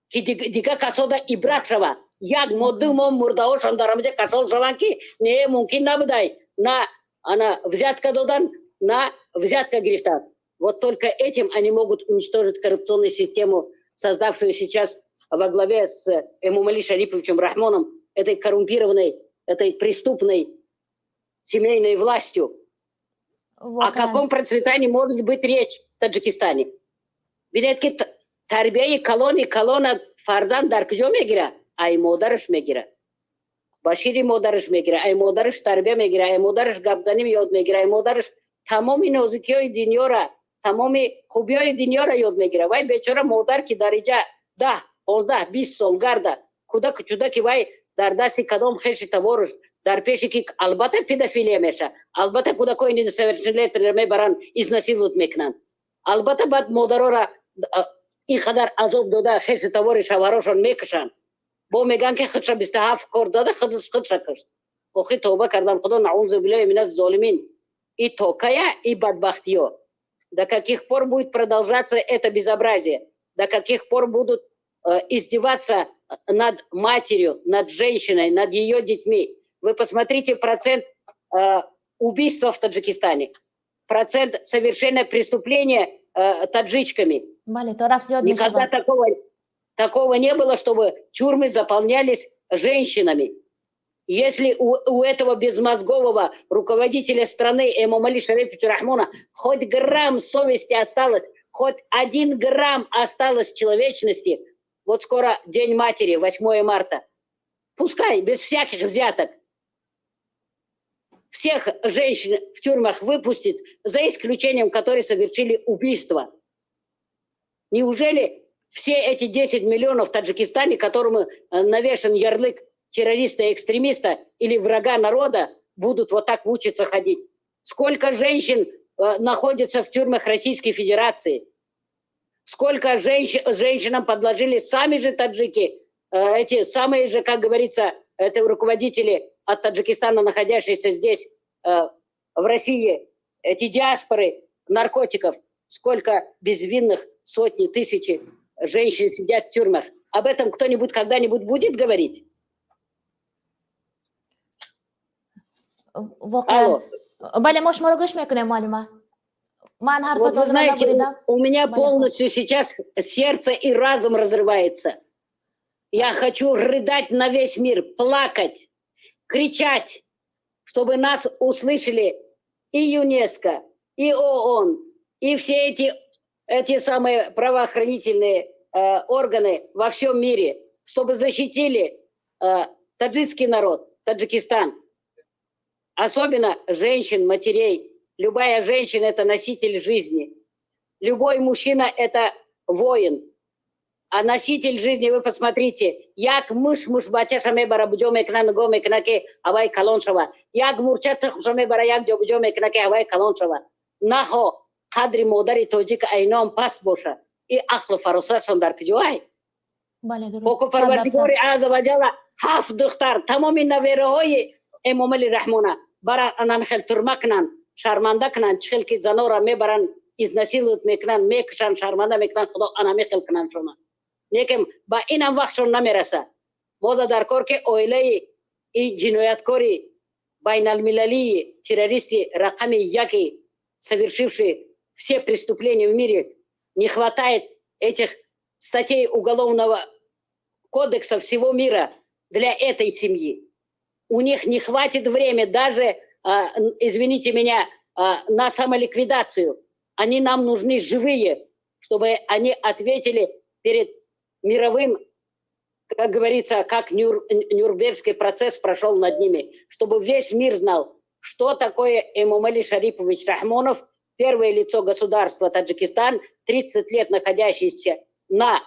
ки дига касода ибрат шавад. Як моҳ, 2 моҳ мурдаҳошон дар ҳамаҷа касол шаванд, ки не, мумкин набудай на ана взятка додан, на взятка гирифтан. Вот только этим они могут уничтожить коррупционную систему, создавшую сейчас во главе с Эмомали Шариповичем Рахмоном, этой коррумпированной, этой преступной семейной властью. О каком процветании может быть речь в Таджикистане? Бинед, ки тарбияи калони калона фарзанд дар куҷо мегира? Ай модараш мегира, ба шири модараш мегира, ай модараш тарбия мегира, ай модараш гапзанӣ ёд мегира, ай модараш тамоми нозикиҳои дунёра, тамоми хубиҳои дунёра ёд мегира. Вай бечора модар, ки дар иҷа 10 15-20 сол гарда кӯдаку чудаки вай дар дасти кадом хеши таборуш дар пеши ки албатта педофилия меша, албатта кӯдакои несовершеннолетние мебаранд, изнасиловать мекунанд, албатта баъд модарора ин қадар азоб дода хешу табори шавҳарошон мекушанд. Бо мегӯянд ки худша 27 кор зада, худша кушт. Охи тавба кардам, худо, наузу биллаҳи миназ золимин. И токая, и бадбахтиё. До каких пор будет продолжаться это безобразие? До каких пор будут издеваться над матерью, над женщиной, над ее детьми? Вы посмотрите процент убийства в Таджикистане, процент совершения преступления таджичками. Никогда такого не было, чтобы тюрьмы заполнялись женщинами. Если у этого безмозгового руководителя страны Эмомали Шариповича Рахмона хоть грамм совести осталось, хоть 1 грамм осталось человечности, вот скоро День матери, 8 марта, пускай без всяких взяток всех женщин в тюрьмах выпустит, за исключением, которые совершили убийство. Неужели все эти 10 миллионов в Таджикистане, которым навешан ярлык террориста и экстремиста или врага народа, будут вот так мучиться ходить? Сколько женщин находится в тюрьмах Российской Федерации? Сколько женщинам подложили сами же таджики, эти самые же, как говорится, это руководители от Таджикистана, находящиеся здесь, в России, эти диаспоры наркотиков, сколько безвинных, сотни, тысячи женщин сидят в тюрьмах. Об этом кто-нибудь когда-нибудь будет говорить? Алло. Вот вы знаете, у меня полностью сейчас сердце и разум разрывается. Я хочу рыдать на весь мир, плакать, кричать, чтобы нас услышали и ЮНЕСКО, и ООН, и все эти самые правоохранительные органы во всем мире, чтобы защитили таджикский народ, Таджикистан. Особенно женщин, матерей. Любая женщина – это носитель жизни. Любой мужчина – это воин. А носитель жизни, вы посмотрите, як муш муш бачаша мебара буҷо мекуна, нигоҳ мекуна ки ҳаваи калон шава. Як мурча тухмша мебара, як ҷо буҷо мекуна ки ҳаваи калон шава. Нахо қадри модари тоҷик айном паст боша. И ақлу фаросатшон дар куҷоай? Поку Парвардигори азза ва ҷалла ҳафт духтар, тамоми навераҳои Эмомали Раҳмона бара анамихел турма кунанд, шарманда кунанд, чӣ хел ки занора мебаранд, изнасиловать мекунанд, мекушанд, шарманда мекунанд, Худо анамихел кунанд шуна. Лекин ба инам вақтшон намераса. Мода дар кор ки оилаи и ҷинояткори байналмилалии террористи рақами яки, совершивший все преступления в мире, не хватает этих статей Уголовного кодекса всего мира для этой семьи. У них не хватит времени даже, извините меня, на самоликвидацию. Они нам нужны живые, чтобы они ответили перед мировым, как говорится, как Нюрнбергский процесс прошел над ними, чтобы весь мир знал, что такое Эмомали Шарипович Рахмонов, первое лицо государства Таджикистан, 30 лет находящийся на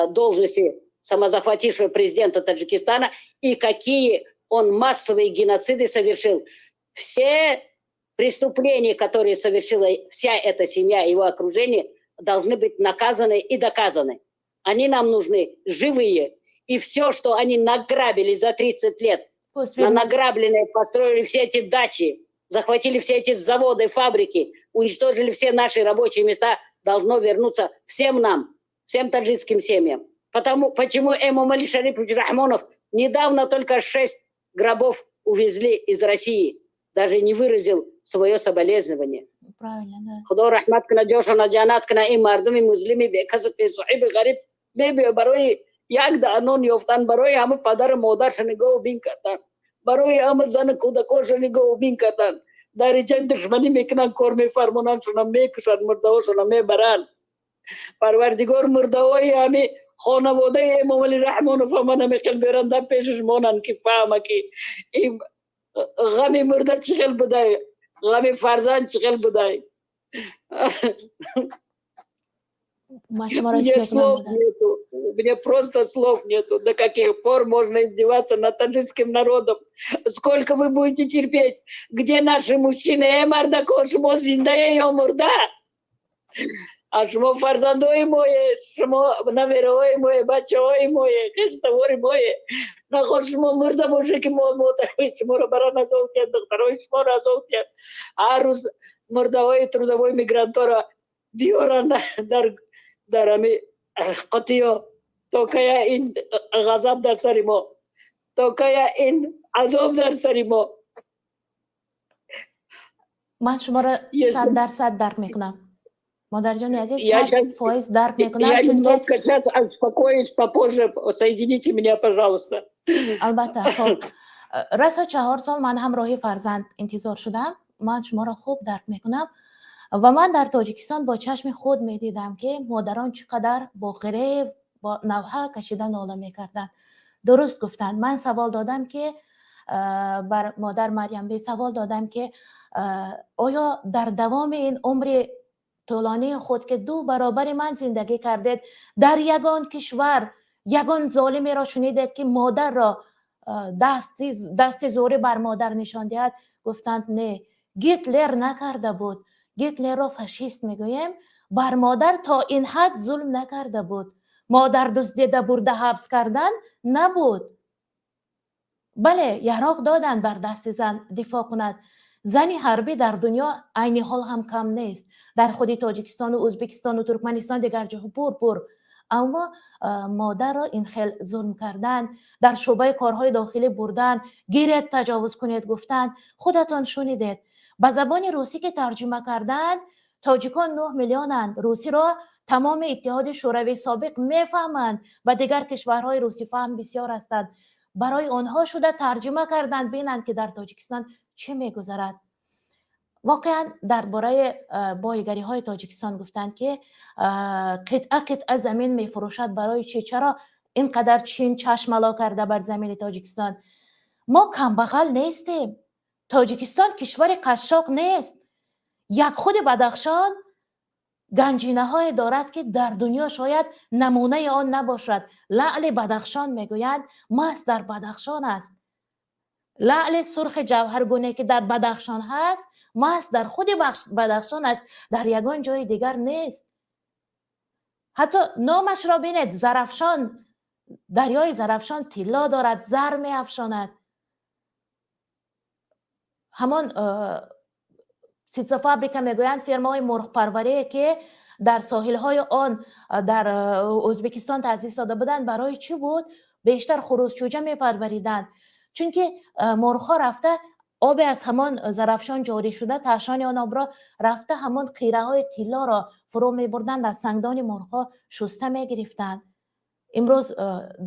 должности самозахватившего президента Таджикистана, и какие он массовые геноциды совершил. Все преступления, которые совершила вся эта семья и его окружение, должны быть наказаны и доказаны. Они нам нужны живые. И все, что они награбили за 30 лет, на награбленное построили все эти дачи, захватили все эти заводы, фабрики, уничтожили все наши рабочие места, должно вернуться всем нам, всем таджикским семьям. Почему Эмомали Шарипович Рахмонов недавно только 6 гробов увезли из России, даже не выразил свое соболезнование. Правильно, да. Худо раҳмат куна, ҷошона ҷаннат куна, ин мардуми музлими бекасу бесоҳиби ғариб бебе барои як даънон ёфтан, барои ҳама падару модарша нигоҳу бин кардан, барои ҳама зану кӯдакоша нигоҳу бин кардан, дар инҷа душманӣ мекунанд, кор мефармонанд, шуна мекушанд, мурдаҳошона мебаранд. Парвардигор мурдаҳои ҳами хонаводаи Эмомали Раҳмонов ҳама намехел беранд, дар пешаш монанд ки фаҳма ки ин ғами мурда чӣ хел будай, ғами фарзанд чӣ хел будай. Мне слов нету, у меня просто слов нету. До каких пор можно издеваться над таджикским народом? Сколько вы будете терпеть? Где наши мужчины? Э, мардако, шумо зиндаед ё мурда? А шумо фарзандои мое, шумо навераҳои мое, бачаҳои мое, хештавори мое. Наход шумо мурда боше, ки мо модарои шуморо баран азоб диҳад, духтарои шуморо азоб диҳад. Ҳар рӯз мурдаҳои трудовой мигрантҳоро биёранд дар ҳами қутиё. То кая ин ғазаб дар сари мо? То кая ин азоб дар сари мо? Ман шуморо 100% дарк мекунам, модарҷони азиз, 100% дарк мекунам. Я немножко сейчас успокоюсь, попозже соедините меня, пожалуйста. Албатта. Хоб, расо 4 сол ман ҳамроҳи фарзанд интизор шудам. Ман шуморо хуб дарк мекунам ва ман дар Тоҷикистон бо чашми худ медидам, ки модарон чӣ қадар бо ғирев, бо навҳа кашида нола мекарданд. Дуруст гуфтанд. Ман савол додам, ки бар модар Марьямби савол додам, ки оё дар давоми ин умри тӯлонии худ, ки ду баробари ман зиндагӣ кардед, дар ягон кишвар ягон золимеро шунидед, ки модарро дасти зӯрӣ бар модар нишон диҳад? Гуфтанд: не, Гитлер накарда буд. Гитлерро фашист мегӯем, бар модар то ин ҳад зулм накарда буд. Модар дуздида бурда ҳабс кардан набуд. Бале, яроқ доданд бар дасти зан, дифоъ кунад. Зани ҳарбӣ дар дунё айни ҳол ҳам кам нест, дар худи Тоҷикистону Ӯзбекистону Туркманистон, дигар ҷоҳо пур пур. Аммо модарро ин хел зулм кардан, дар шӯъбаи корҳои дохилӣ бурдан, гиред, таҷовуз кунед гуфтанд. Худатон шунидед, ба забони русӣ ки тарҷума карданд, тоҷикон 9 миллионанд, русиро тамоми Иттиҳоди Шӯравии собиқ мефаҳманд ва дигар кишварҳои русифаҳм бисёр ҳастанд. Барои онҳо шуда тарҷума карданд, бинанд, ки дар Тоҷикистон чӣ мегузарад. Воқеан, дар бораи боигариҳои Тоҷикистон гуфтанд, ки қитъа қитъа замин мефурӯшад. Барои чӣ? Чаро ин қадар Чин чашмало карда бар замини Тоҷикистон? Мо камбағал нестем. Тоҷикистон кишвари қашшоқ нест. Як худи Бадахшон ганҷинаҳое дорад, ки дар дунё шояд намунаи он набошад. Лаъли Бадахшон мегӯянд, маҳз дар Бадахшон аст. Лаъли сурхи ҷавҳаргуне, ки дар Бадахшон ҳаст, маҳз дар худи Бадахшон аст, дар ягон ҷои дигар нест. Ҳатто номашро бинед, Зарафшон. Дарёи Зарафшон тилло дорад, зар меафшонад. Ҳамон птицефабрика мегӯянд, фермаҳои мурғпарварие, ки дар соҳилҳои он дар Ӯзбекистон таъсис дода буданд, барои чӣ буд? Бештар хурӯзчӯҷа мепарвариданд, чунки мурғҳо рафта обе аз ҳамон Зарафшон ҷорӣ шуда, таъшони он обро рафта, ҳамон қираҳои тиллоро фурӯ мебурданд, аз сангдони мурғҳо шуста мегирифтанд. Имрӯз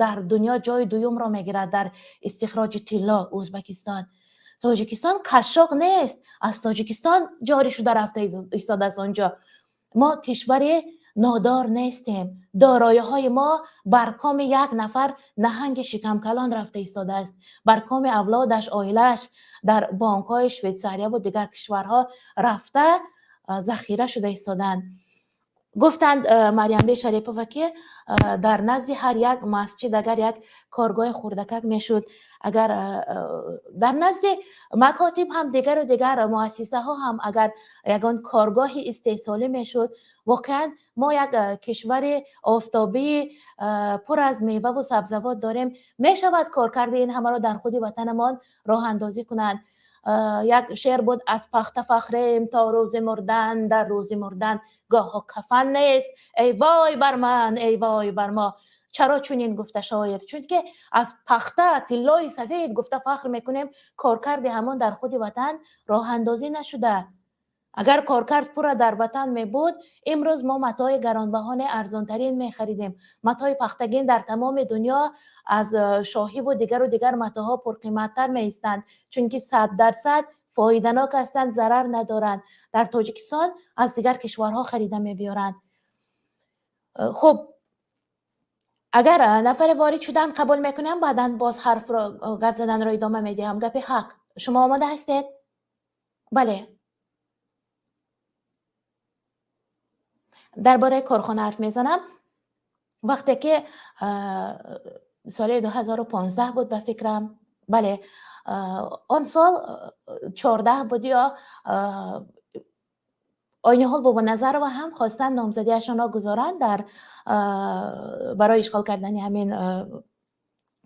дар дунё ҷои дуюмро мегирад дар истихроҷи тилло Ӯзбекистон. Тоҷикистон қашшоқ нест. Аз Тоҷикистон ҷорӣ шуда рафта истодааст онҷо. Мо кишвари нодор нестем. Дороиҳои мо бар коми як нафар наҳанги шикамкалон рафта истодааст, бар коми авлодаш, оилааш дар бонкҳои Швейтсарияву дигар кишварҳо рафта захира шуда истодаанд. Гуфтанд Марьямби Шарипова, ки дар назди ҳар як масҷид агар як коргоҳи хурдакак мешуд, агар дар назди макотиб ҳам, дигару дигар муассисаҳо ҳам агар ягон коргоҳи истеҳсолӣ мешуд, воқеан мо як кишвари офтобии пур аз меваву сабзавот дорем. Мешавад коркарди ин ҳамаро дар худи ватанамон роҳандозӣ кунанд. Як шеър буд: аз пахта фахрем то рӯзи мурдан, дар рӯзи мурдан гоҳо кафан нест, эй вой бар ман, эй вой бар мо. Чаро чунин гуфта шоир? Чунки аз пахта тиллои сафед гуфта фахр мекунем, коркарди ҳамон дар худи ватан роҳандозӣ нашуда. Агар коркард пурра дар ватан мебуд, имрӯз мо матои гаронбаҳоне арзонтарин мехаридем. Матои пахтагин дар тамоми дунё аз шоҳиву дигару дигар матоъҳо пурқиматтар меистанд, чунки 100% фоиданок ҳастанд, зарар надоранд. Дар Тоҷикистон аз дигар кишварҳо харида мебиёранд. Хуб, агар нафаре ворид шуданд, қабул мекунам, баъдан боз ҳарфро, гап заданро идома медиҳам. Гапи ҳақ, шумо омода ҳастед? Бале. Дар бораи корхона ҳарф мезанам. Вақте ки соли 2015 буд, ба фикрам, бале, он сол 14 буд ё Ойниҳол Бобоназарова ҳам хостанд номзадиашонро гузоранд дар барои ишғол кардани ҳамин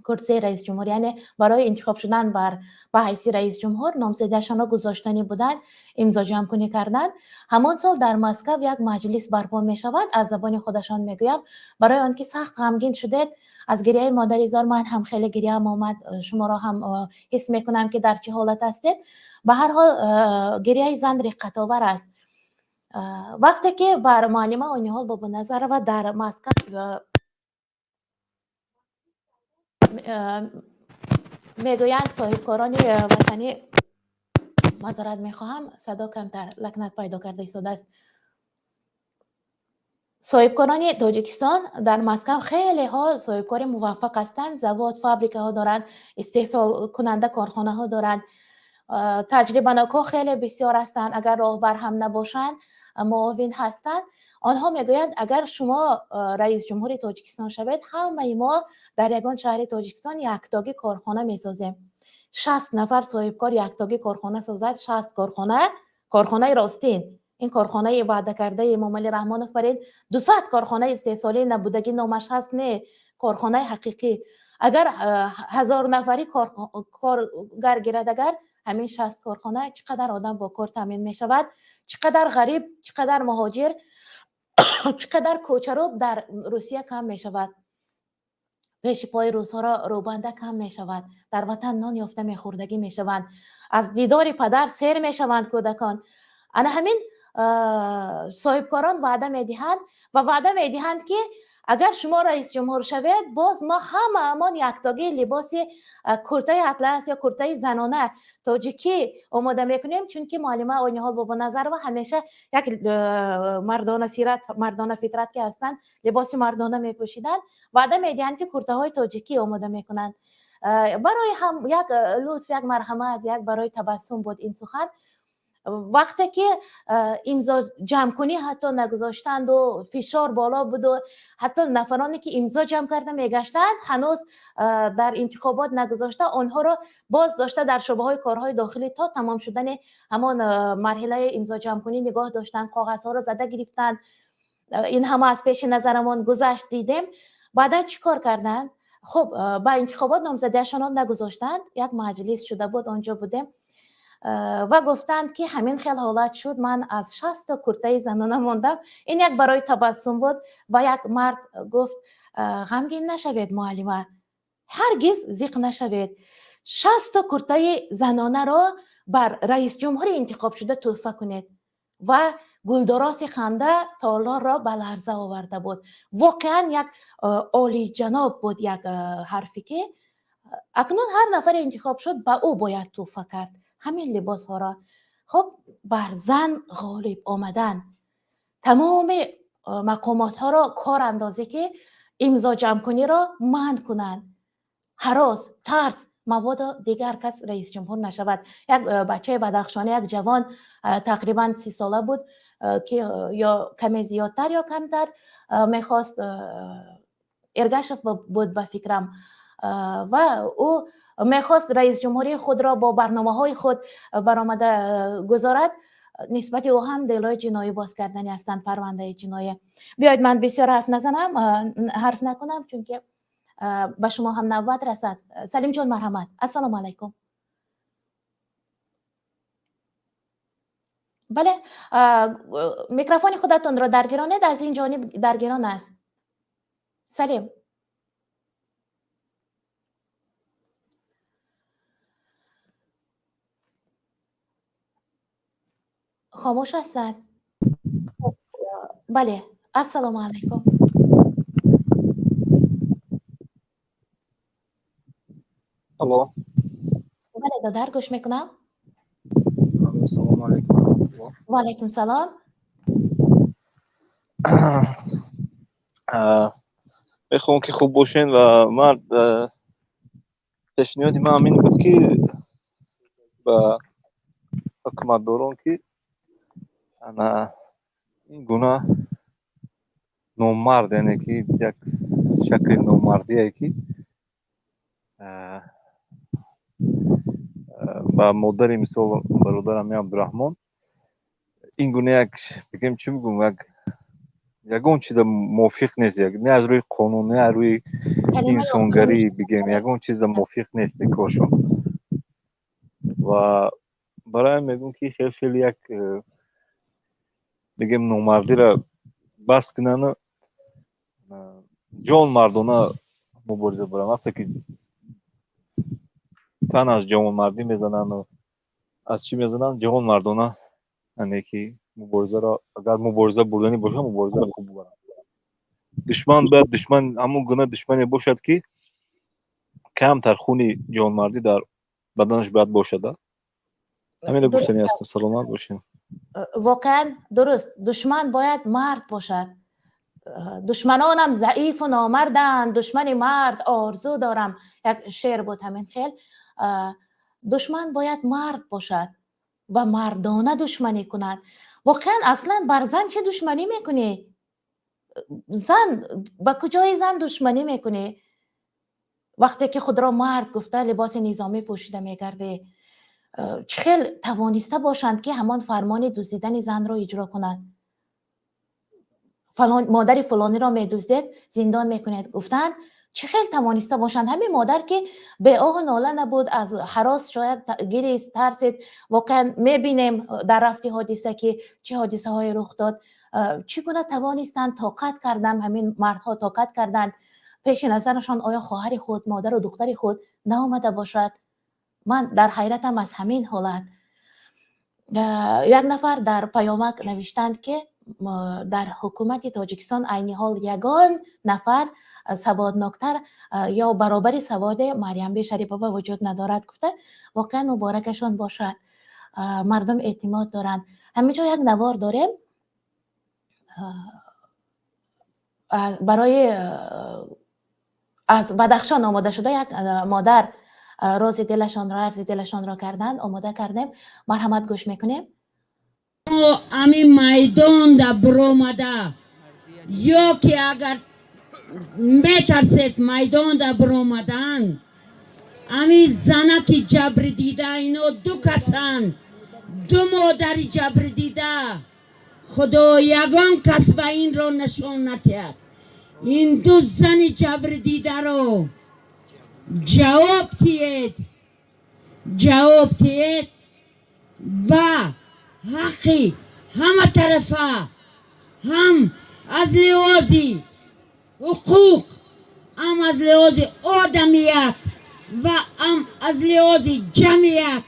курсии раис ҷумҳур, яъне барои интихоб шудан бар ба ҳайси раис ҷумҳур номзадиашонро гузоштанӣ буданд, имзо ҷамъкунӣ карданд. Ҳамон сол дар Москав як маҷлис барпо мешавад, аз забони худашон мегӯям, барои он ки сахт ғамгин шудед аз гирияи модари зор, ман ҳам хеле гирияам омад, шуморо ҳам ҳис мекунам ки дар чӣ ҳолат ҳастед. Ба ҳар ҳол, гирияи зан риққатовар аст. Вақте ки бар муаллима Ойниҳол Бобоназарова дар Москав мегӯянд соҳибкорони ватанӣ, маъзарат мехоҳам, садо камтар лакнат пайдо карда истодааст. Соҳибкорони Тоҷикистон дар Москав хелеҳо соҳибкори муваффақ ҳастанд, завод, фабрикаҳо доранд, истеҳсолкунанда корхонаҳо доранд, таҷрибанокҳо хеле бисёр ҳастанд, агар роҳбар ҳам набошанд, муовин ҳастанд. Онҳо мегӯянд, агар шумо раис ҷумҳури Тоҷикистон шавед, ҳамаи мо дар ягон шаҳри Тоҷикистон яктогӣ корхона месозем. 60 нафар соҳибкор яктогӣ корхона созад, 60 корхона, корхонаи ростин. Ин корхонаи ваъда кардаи Эмомалӣ Раҳмонов барин 200 корхонаи истеҳсолӣ набудагӣ номаш ҳаст, не, корхонаи ҳақиқӣ. Агар 1000 нафари коргар гирад, агар ҳамин 60 корхона, чӣ қадар одам бо кор таъмин мешавад, чӣ қадар ғариб, чӣ қадар муҳоҷир, чӣ қадар кӯчарӯб дар Русия кам мешавад, пеши пои рӯзҳоро рӯбанда кам мешавад, дар ватан нон ёфта мехӯрдагӣ мешаванд, аз дидори падар сер мешаванд кӯдакон. Ана ҳамин соҳибкорон ваъда медиҳанд ва ваъда медиҳанд, ки агар шумо раис ҷумҳур шавед, боз мо ҳамаамон яктогӣ либоси куртаи атлас ё куртаи занона тоҷикӣ омода мекунем, чунки муаллима Ойниҳол Бобоназарова ҳамеша як мардона сират, мардона фитрат ки ҳастанд, либоси мардона мепӯшиданд. Ваъда медиҳанд, ки куртаҳои тоҷикӣ омода мекунанд. Барои ҳам як лутф, як марҳамат, як барои табассум буд ин сухан. Вақте ки имзо ҷамъкунӣ ҳатто нагузоштанду фишор боло буду, ҳатто нафароне ки имзо ҷамъ карда мегаштанд, ҳанӯз дар интихобот нагузошта, онҳоро боз дошта дар шӯъбаҳои корҳои дохилӣ то тамом шудани ҳамон марҳилаи имзо ҷамъкунӣ нигоҳ доштанд, коғазҳоро зада гирифтанд. Ин ҳама аз пеши назарамон гузашт, дидем. Баъдан чӣ кор карданд? Хуб, ба интихобот номзадиашонро нагузоштанд. Як маҷлис шуда буд, онҷо будем ва гуфтанд, ки ҳамин хел ҳолат шуд, ман аз 60 куртаи занона мондам. Ин як барои табассум буд. Ва як мард гуфт: ғамгин нашавед, муаллима, ҳаргиз зиқ нашавед, 60 куртаи занонаро бар раис ҷумҳури интихобшуда тӯҳфа кунед. Ва гулдороси ханда толорро ба ларза оварда буд. Воқеан як олиҷаноб буд, як ҳарфе ки акнун ҳар нафаре интихоб шуд, ба ӯ бояд тӯҳфа кард ҳамин либосҳоро. Хуб, бар зан ғолиб омадан, тамоми мақомотҳоро кор андозӣ, ки имзо ҷамъкуниро манъ кунанд. Ҳарос, тарс, мабодо дигар кас раис ҷумҳур нашавад. Як бачаи бадахшонӣ, як ҷавон, тақрибан 30 сола буд, ки ё каме зиёдтар ё камтар, мехост, Эргашев буд ба фикрам, ва ӯ мехост раис ҷумҳурии худро бо барномаҳои худ баромада гузорад. Нисбати ӯ ҳам делои ҷиноӣ боз кардани ҳастанд, парвандаи ҷиноӣ. Биёед, ман бисёр ҳарф назанам, ҳарф накунам, чунки ба шумо ҳам навбат расад. Салимҷон, марҳамат. Ассалому алайкум. Бале, микрофони худатонро даргиронед, аз ин ҷониб даргирон аст. Салим. Хомӯш ҳастанд. Бале, ассалому алайкум. Алло. Бале, додар, гӯш мекунам. Ассалому алайкум. Ва алайкум салом. Мехоҳам, ки хуб бошен, ва ман пешниҳоди ман ҳамин буд, ки ба ҳукуматдорон, ки ана ин гуна Номард, яъне ки як шакли номардие ки ба модари, мисол, бародарам Абдураҳмон ин гуна як, бигем, чӣ бигӯм, як ягон чиза мувофиқ нест, не аз рӯи қонун, не аз рӯи инсонгарӣ, бигем, ягон чиза мувофиқ нест коршон. Ва барои ҳамин мегӯм, ки хел хеле як, бигем, номардиро бас кунану ҷон мардона мубориза баранд. Вақте ки тан аз ҷавонмардӣ мезанану аз чӣ мезананд, ҷавонмардона, яъне ки муборизаро, агар мубориза бурданӣ бошад, муборизаро хуб бубаранд. Душман бояд душман ҳамон гуна душмане бошад, ки камтар хуни ҷавонмардӣ дар баданаш бояд бошад. Ҳаминро гуфтанӣ ҳастам. Саломат бошед. Воқеан дуруст, душман бояд мард бошад. Душманонам заифу номарданд, душмани мард орзу дорам, як шеър буд ҳамин хел. Душман бояд мард бошад ва мардона душманӣ кунад. Воқеан, аслан бар зан чӣ душманӣ мекунӣ? Зан ба куҷои зан душманӣ мекунӣ, вақте ки худро мард гуфта, либоси низомӣ пӯшида мегардӣ? Чӣ хел тавониста бошанд, ки ҳамон фармони дуздидани занро иҷро кунад? Фалон модари фалониро медуздед, зиндон мекунед, гуфтанд. Чӣ хел тавониста бошанд? Ҳамин модар, ки беоҳу нола набуд, аз ҳарос шояд гирист, тарсид. Воқеан, мебинем дар рафти ҳодиса, ки чӣ ҳодисаҳое рух дод. Чӣ гуна тавонистанд тоқат кардан? Ҳамин мардҳо тоқат карданд. Пеши назарашон оё хоҳари худ, модару духтари худ наомада бошад? Ман дар ҳайратам аз ҳамин ҳолат. Як нафар дар паёмак навиштанд, ки дар ҳукумати Тоҷикистон айни ҳол ягон нафар саводноктар ё баробари саводи Марьямби Шарипова вуҷуд надорад, гуфта. Воқеан, муборакашон бошад, мардум эътимод доранд. Ҳамин ҷо як навор дорем барои аз Бадахшон омода шуда. Як модар рози дилашонро, арзи дилашонро карданд, омода кардем. Марҳамат, гӯш мекунем. Ами майдонда биромада ё ки агар метарсед майдонда биромадан, ами занаки ҷабрдида, ино ду касан, ду модари ҷабрдида, Худо ягон кас ба инро нишон натиҳад. Ин ду зани ҷабрдидаро ҷавоб тиҳед, ҷавоб тиҳед ба ҳаққи ҳама тарафа, ҳам аз лиҳози ҳуқуқ, ҳам аз лиҳози одамият ва ҳам аз лиҳози ҷамъият.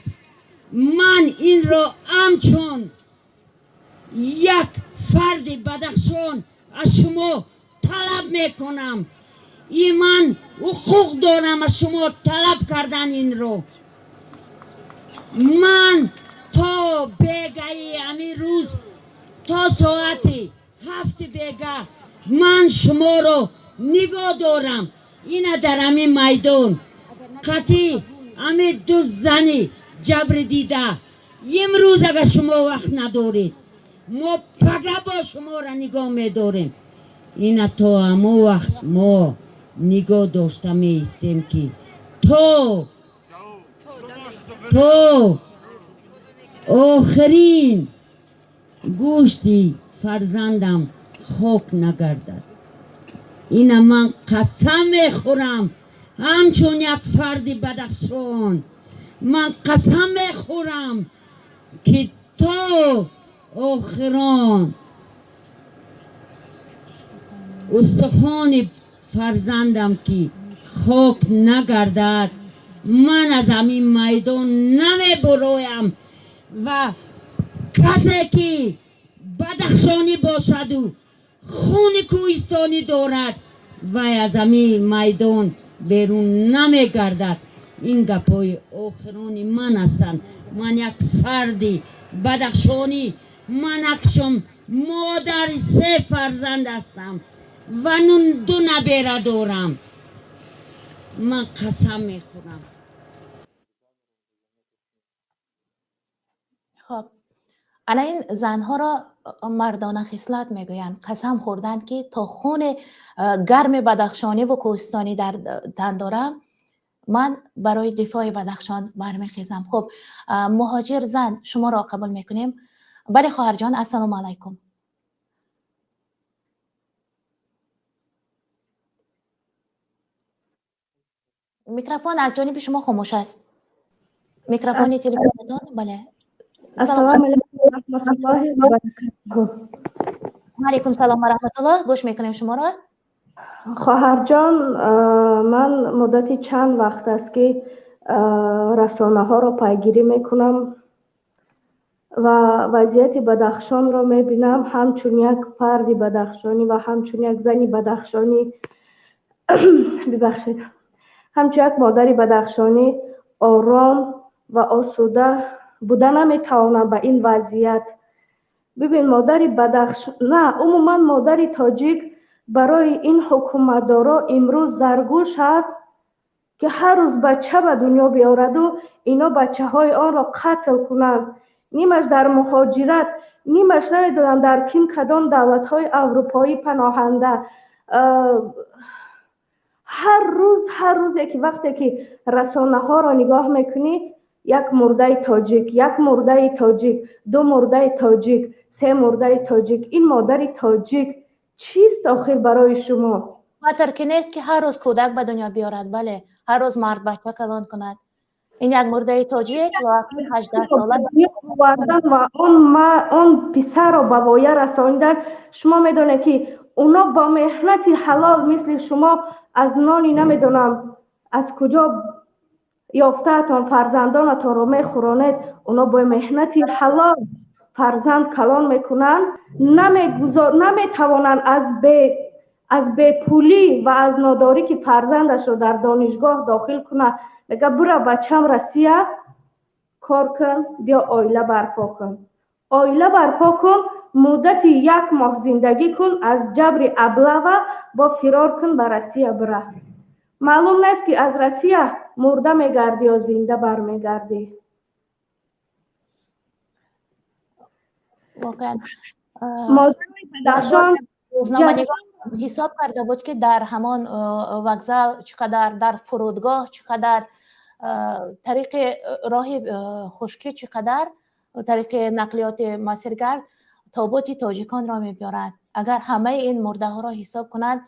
Ман инро ҳамчун як фарди Бадахшон аз шумо талаб мекунам. И ман ҳуқуқ дорам аз шумо талаб кардан инро. Ман то бегаи ҳамин рӯз, то соати 7 бега ман шуморо нигоҳ дорам. Ина дар ҳамин майдон қатъи ҳамин ду зани ҷабрдида. Имрӯз агар шумо вақт надоред, мо пага бо шуморо нигоҳ медорем. Ина то ҳамон вақт мо нигоҳ дошта меистем, ки то охирин гӯшти фарзандам хок нагардад. Ина ман қасам мехӯрам, ҳамчун як фарди Бадахшон ман қасам мехӯрам, ки то охирон устухони фарзандам ки хок нагардад, ман аз ҳамин майдон намебуроям. Ва касе ки бадахшонӣ бошаду хуни кӯҳистонӣ дорад, вай аз ҳамин майдон берун намегардад. Ин гапҳои охирони ман ҳастанд. Ман як фарди бадахшонӣ, ман акшом модари се фарзанд ҳастам ва нун ду набера дорам. Ман қасам мехӯрам. Хоб, ана ин занҳоро мардона хислат мегӯянд, қасам хӯрданд, ки то хуни гарми бадахшонӣ ва кӯҳистонӣ дар тан дорам, ман барои дифои Бадахшон бармехезам. Хуб, муҳоҷир зан, шуморо қабул мекунем. Бале, хоҳарҷон, ассалому алайкум. Микрофон аз ҷониби шумо хомӯш аст, микрофони телефонатон. Бале. Ассалому алайкум ва раҳматуллоҳи ва баракатуҳ. Ва алайкум салом ва раҳматуллоҳ, гӯш мекунем шуморо. Хоҳарҷон, ман муддати чанд вақт аст, ки расонаҳоро пайгирӣ мекунам ва вазъияти Бадахшонро мебинам. Ҳамчун як фарди бадахшонӣ ва ҳамчун як зани бадахшонӣ, бибахшед, ҳамчун як модари бадахшонӣ ором ва осуда буда наметавонам ба ин вазъият. Бибин, модари Бадахш на, умуман модари тоҷик барои ин ҳукуматдоро имрӯз заргӯш аст, ки ҳар рӯз бача ба дунё биёраду ино бачаҳои онро қатл кунанд. Нимаш дар муҳоҷират, нимаш намедонам дар ким, кадом давлатҳои аврупоӣ паноҳанда. Ҳар рӯз, ҳар рӯзе ки вақте ки расонаҳоро нигоҳ мекунӣ, як мурдаи тоҷик, як мурдаи тоҷик, ду мурдаи тоҷик, се мурдаи тоҷик. Ин модари тоҷик чист охир барои шумо? Батар ки нест, ки ҳар рӯз кӯдак ба дунё биёрад, бале, ҳар рӯз мард бача калон кунад. Ин як мурдаи тоҷик лоақал 18 сола овардан ва он писарро ба воя расонидан. Шумо медонед, ки оно бо меҳнати ҳалол, мисли шумо, аз нони намедонам аз куҷо ёфтаатон фарзандонатонро мехӯронед. Оно бо меҳнати ҳалол фарзанд калон мекунанд, наметавонанд аз бепулӣ ва аз нодорӣ, ки фарзандашро дар донишгоҳ дохил кунад. Мега: «Бура, бачам, Россия кор кун, биё оила барпо кун, оила барпо кун, муддати як моҳ зиндагӣ кун, аз ҷабри облава бо фирор кун, ба Россия бура. Маълум нест, ки аз Россия мурда мегардӣ ё зинда бармегардӣ». Воқеан. Модари Бадахшон ҳисоб карда буд, ки дар ҳамон вокзал чӣ қадар, дар фурудгоҳ чӣ қадар, тариқи роҳи хушкӣ чӣ қадар, тариқи нақлиёти масиргард тобути тоҷиконро мебиёрад. Агар ҳамаи ин мурдаҳоро ҳисоб кунанд,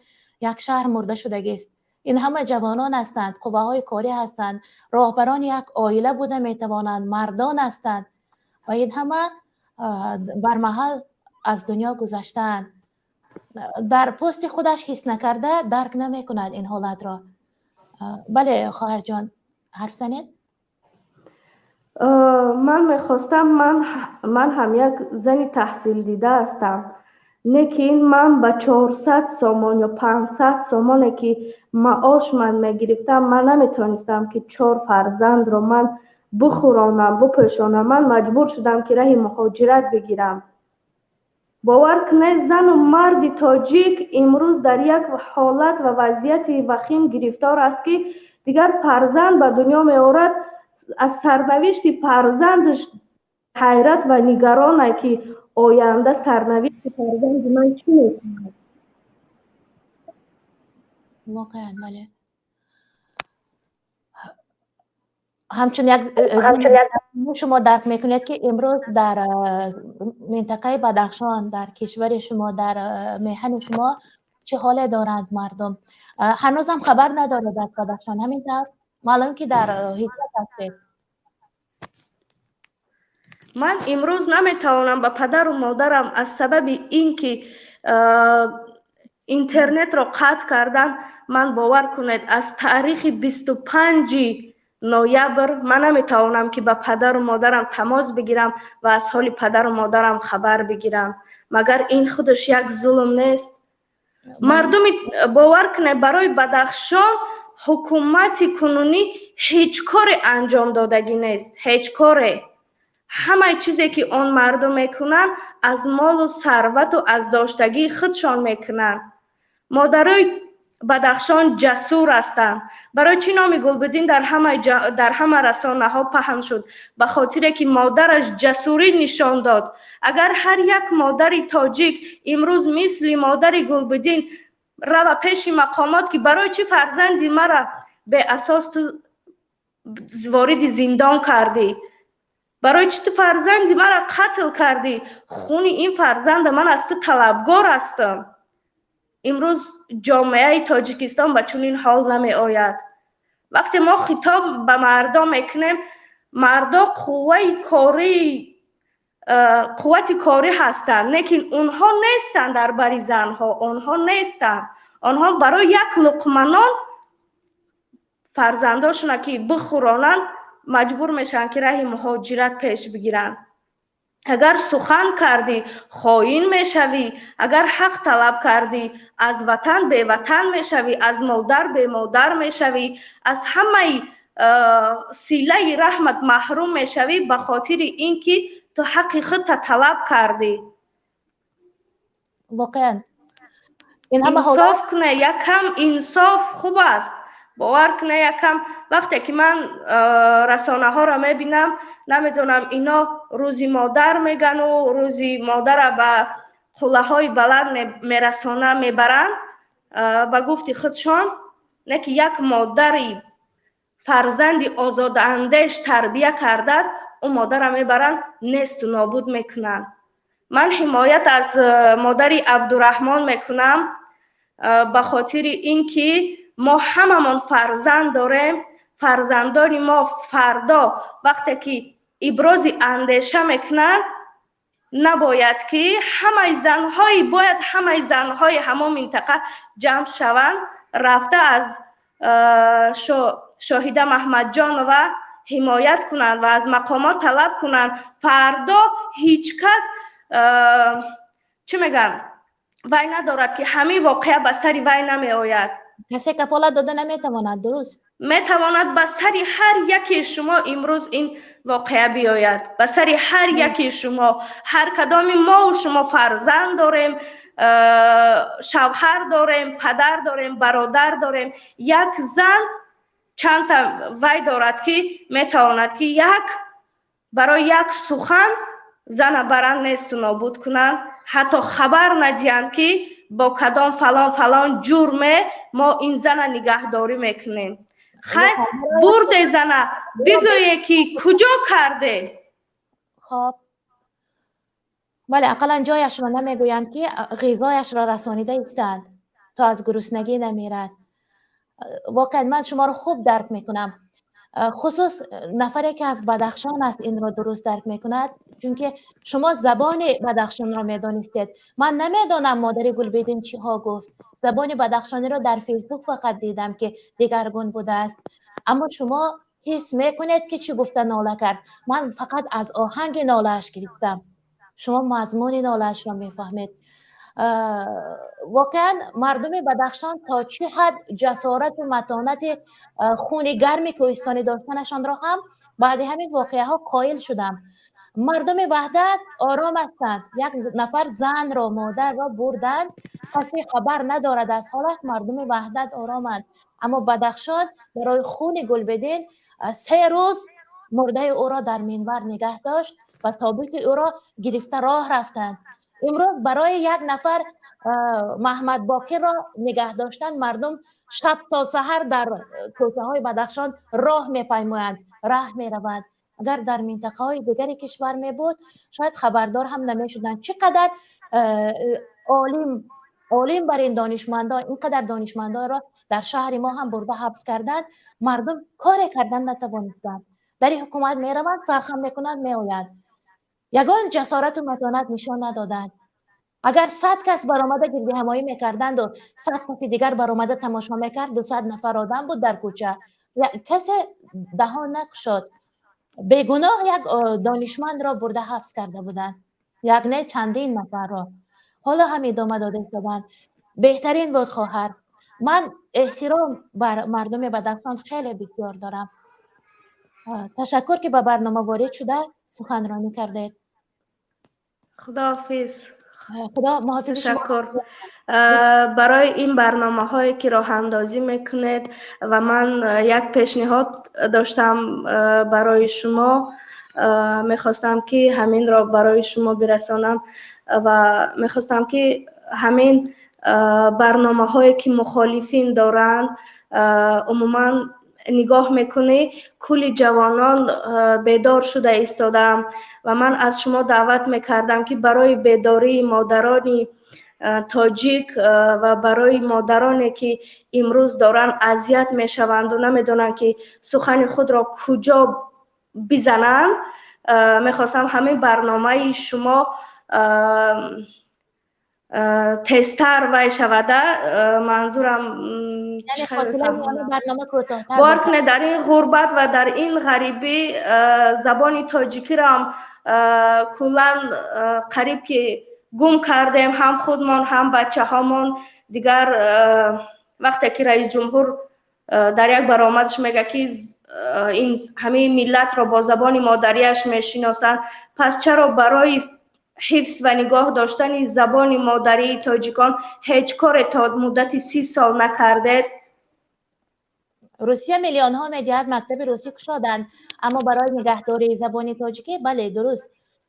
як шаҳр мурда шудагист. Ин ҳама ҷавонон ҳастанд, қувваҳои корӣ ҳастанд, роҳбарони як оила буда метавонанд, мардон ҳастанд ва ин ҳама бар маҳал аз дунё гузаштаанд. Дар пости худаш ҳис накарда, дарк намекунад ин ҳолатро. Бале, хоҳарҷон, ҳарф занед. Ман мехостам, ман ҳам як зани таҳсилдида ҳастам, лекин ман ба 400 сомон ё 500 сомоне, ки маош ман мегирифтам, ман наметавонистам, ки чор фарзандро ман бихӯронам, бипӯшонам. Ман маҷбур шудам, ки раҳи муҳоҷират бигирам. Бовар кунед, зану марди тоҷик имрӯз дар як ҳолат ва вазъияти вахим гирифтор аст, ки дигар фарзанд ба дунё меорад, аз сарнавишти фарзандаш ҳайрат ва нигаронае, ки оянда сарнавишти фарзанди ман чӣ мекунад. Воқеан, бале, ҳамчун як шумо дарк мекунед, ки имрӯз дар минтақаи Бадахшон, дар кишвари шумо, дар меҳани шумо чӣ ҳоле доранд мардум. Ҳанӯзам хабар надоред аз Бадахшон, ҳамин тавр? Маълум, ки дар ҳиҷрат ҳастед. Ман имрӯз наметавонам ба падару модарам, аз сабаби ин ки интернетро қатъ кардан. Ман, бовар кунед, аз таърихи 25-и ноябр ман наметавонам, ки ба падару модарам тамос бигирам ва аз ҳоли падару модарам хабар бигирам. Магар ин худаш як зулм нест? Мардуми, бовар кунед, барои Бадахшон ҳукумати кунунӣ ҳеҷ коре анҷом додагӣ нест, ҳеҷ коре. Ҳамаи чизе, ки он мардум мекунанд, аз молу сарвату аз доштагии худшон мекунанд. Модарои Бадахшон ҷасур ҳастанд. Барои чӣ номи Гулбиддин дар ҳама расонаҳо паҳн шуд? Ба хотире ки модараш ҷасурӣ нишон дод. Агар ҳар як модари тоҷик имрӯз мисли модари Гулбиддин рава пеши мақомот, ки барои чӣ фарзанди мара беасос ту вориди зиндон кардӣ, барои чӣ ту фарзанди мара қатл кардӣ, хуни ин фарзанда ман аз ту талабгор ҳастам, имрӯз ҷомеаи Тоҷикистон ба чунин ҳол намеояд. Вақте мо хитоб ба мардо мекунем, мардо қувваи корӣ, қуввати корӣ ҳастанд, лекин онҳо нестанд дар бари занҳо, онҳо нестанд. Онҳо барои як луқма нон фарзандошона ки бихӯронанд, маҷбур мешаванд, ки раҳи муҳоҷират пеш бигиранд. Агар сухан кардӣ, хоин мешавӣ, агар ҳақ талаб кардӣ, аз ватан беватан мешавӣ, аз модар бемодар мешавӣ, аз ҳамаи силаи раҳмат маҳрум мешавӣ, ба хотири ин ки ту ҳаққи худта талаб кардӣ. Воқеан, ин ҳама инсоф куне, якам инсоф хуб аст. Бовар куне, якам вақте ки ман расонаҳоро мебинам, намедонам, ино рӯзи модар мегану рӯзи модара ба қуллаҳои баланд мерасона мебаранд ба гуфти худшон, не ки як модари фарзанди озодаандеш тарбия кардааст, ӯ модара мебаранд, несту нобуд мекунанд. Ман ҳимоят аз модари Абдураҳмон мекунам, ба хотири ин ки мо ҳамамон фарзанд дорем. Фарзандони мо фардо вақте ки ибрози андеша мекунанд, набояд ки ҳамаи занҳои, бояд ҳамаи занҳои ҳамон минтақа ҷамъ шаванд, рафта аз Шоҳида Маҳмадҷонова ҳимоят кунанд ва аз мақомот талаб кунанд. Фардо ҳеҷ кас, чӣ мегӯянд, вай надорад, ки ҳамин воқеа ба сари вай намеояд. Касе кафолат дода наметавонад, дуруст. Метавонад ба сари ҳар яке шумо имрӯз ин воқеа биёяд, ба сари ҳар яке шумо. Ҳар кадоми мову шумо фарзанд дорем, шавҳар дорем, падар дорем, бародар дорем. Як зан чандта вай дорад, ки метавонад, ки як барои як сухан зана баранд, несту нобуд кунанд, ҳатто хабар надиҳанд, ки бо кадом фалон фалон ҷурме мо ин зана нигаҳдорӣ мекунем. Хай, бурде зана, бигӯе ки куҷо карде. Хоб, бале, ақаллан ҷояшро намегӯянд, ки ғизояшро расонида истанд, то аз гуруснагӣ намирад. Воқеан, ман шуморо хуб дарк мекунам. Хусус нафаре ки аз Бадахшон аст, инро дуруст дарк мекунад, чунки шумо забони бадахшонро медонистед. Ман намедонам, модари Гулбидин чиҳо гуфт. Забони бадахшониро дар Фейсбук фақат дидам, ки дигаргун будааст, аммо шумо ҳис мекунед, ки чӣ гуфта нола кард. Ман фақат аз оҳанги нолааш гирифтам, шумо мазмуни нолаашро мефаҳмед. Воқеан, мардуми Бадахшон то чӣ ҳад ҷасорату матонати, хуни гарми кӯҳистонӣ доштанашонро ҳам баъди ҳамин воқеаҳо қоил шудам. Мардуми Ваҳдат ором ҳастанд. Як нафар занро, модарро бурданд, касе хабар надорад аз ҳолаш, мардуми Ваҳдат ороманд. Аммо Бадахшон барои хуни Гулбедин 3 рӯз мурдаи ӯро дар минбар нигаҳ дошт ва тобути ӯро гирифта роҳ рафтанд. Имрӯз барои як нафар, Маҳмадбокирро нигаҳ доштан, мардум шаб то саҳар дар кӯчаҳои Бадахшон роҳ мепаймоянд, раҳ мераванд. Агар дар минтақаҳои дигари кишвар мебуд, шояд хабардор ҳам намешуданд. Чӣ қадар олим, олим бар ин донишмандон, ин қадар донишмандонро дар шаҳри мо ҳам бурда ҳабс карданд, мардум коре кардан натавонистанд. Дари ҳукумат мераванд, сархам мекунанд, меоянд. Ягон ҷасорату матонат нишон надоданд. Агар 100 кас баромада гирдиҳамоӣ мекарданду 100 каси дигар баромада тамошо мекард, 200 нафар одам буд дар кӯча, касе даҳон накушод. Бегуноҳ як донишмандро бурда ҳабс карда буданд, як не, чандин нафарро. Ҳоло ҳам идома дода истоданд. Беҳтарин буд, хоҳар. Ман эҳтиром бар мардуми Бадахшон хеле бисёр дорам. Ташаккур, ки ба барнома ворид шуда суханронӣ кардед. Худоҳофиз. Худо муҳофизи шумо. Ташаккур барои ин барномаҳое ки роҳандозӣ мекунед ва ман як пешниҳод доштам барои шумо. Мехостам ки ҳаминро барои шумо бирасонам ва мехостам ки ҳамин барномаҳое ки мухолифин доранд, умуман нигоҳ мекунӣ, кулли ҷавонон бедор шуда истодаанд ва ман аз шумо даъват мекардам ки барои бедории модарони тоҷик ва барои модароне ки имрӯз доранд азият мешаванду намедонанд ки сухани худро куҷо бизананд, мехостам ҳамин барномаи шумо тезтар вай шавада. Манзурам, бовар кунед, дар ин ғурбат ва дар ин ғарибӣ забони тоҷикиро куллан қариб ки гум кардем, ҳам худмон, ҳам бачаҳомон. Дигар вақте ки раисҷумҳур дар як баромадаш мега ки ин ҳамаи миллатро бо забони модариаш мешиносанд, пас чаро барои ҳифз ва нигоҳ доштани забони модарии тоҷикон ҳеҷ коре то муддати 30 сол накардед? Русия миллионҳо медиҳад, мактаби русӣ кушоданд, аммо барои нигаҳдории забони тоҷикӣ, бале, дуруст,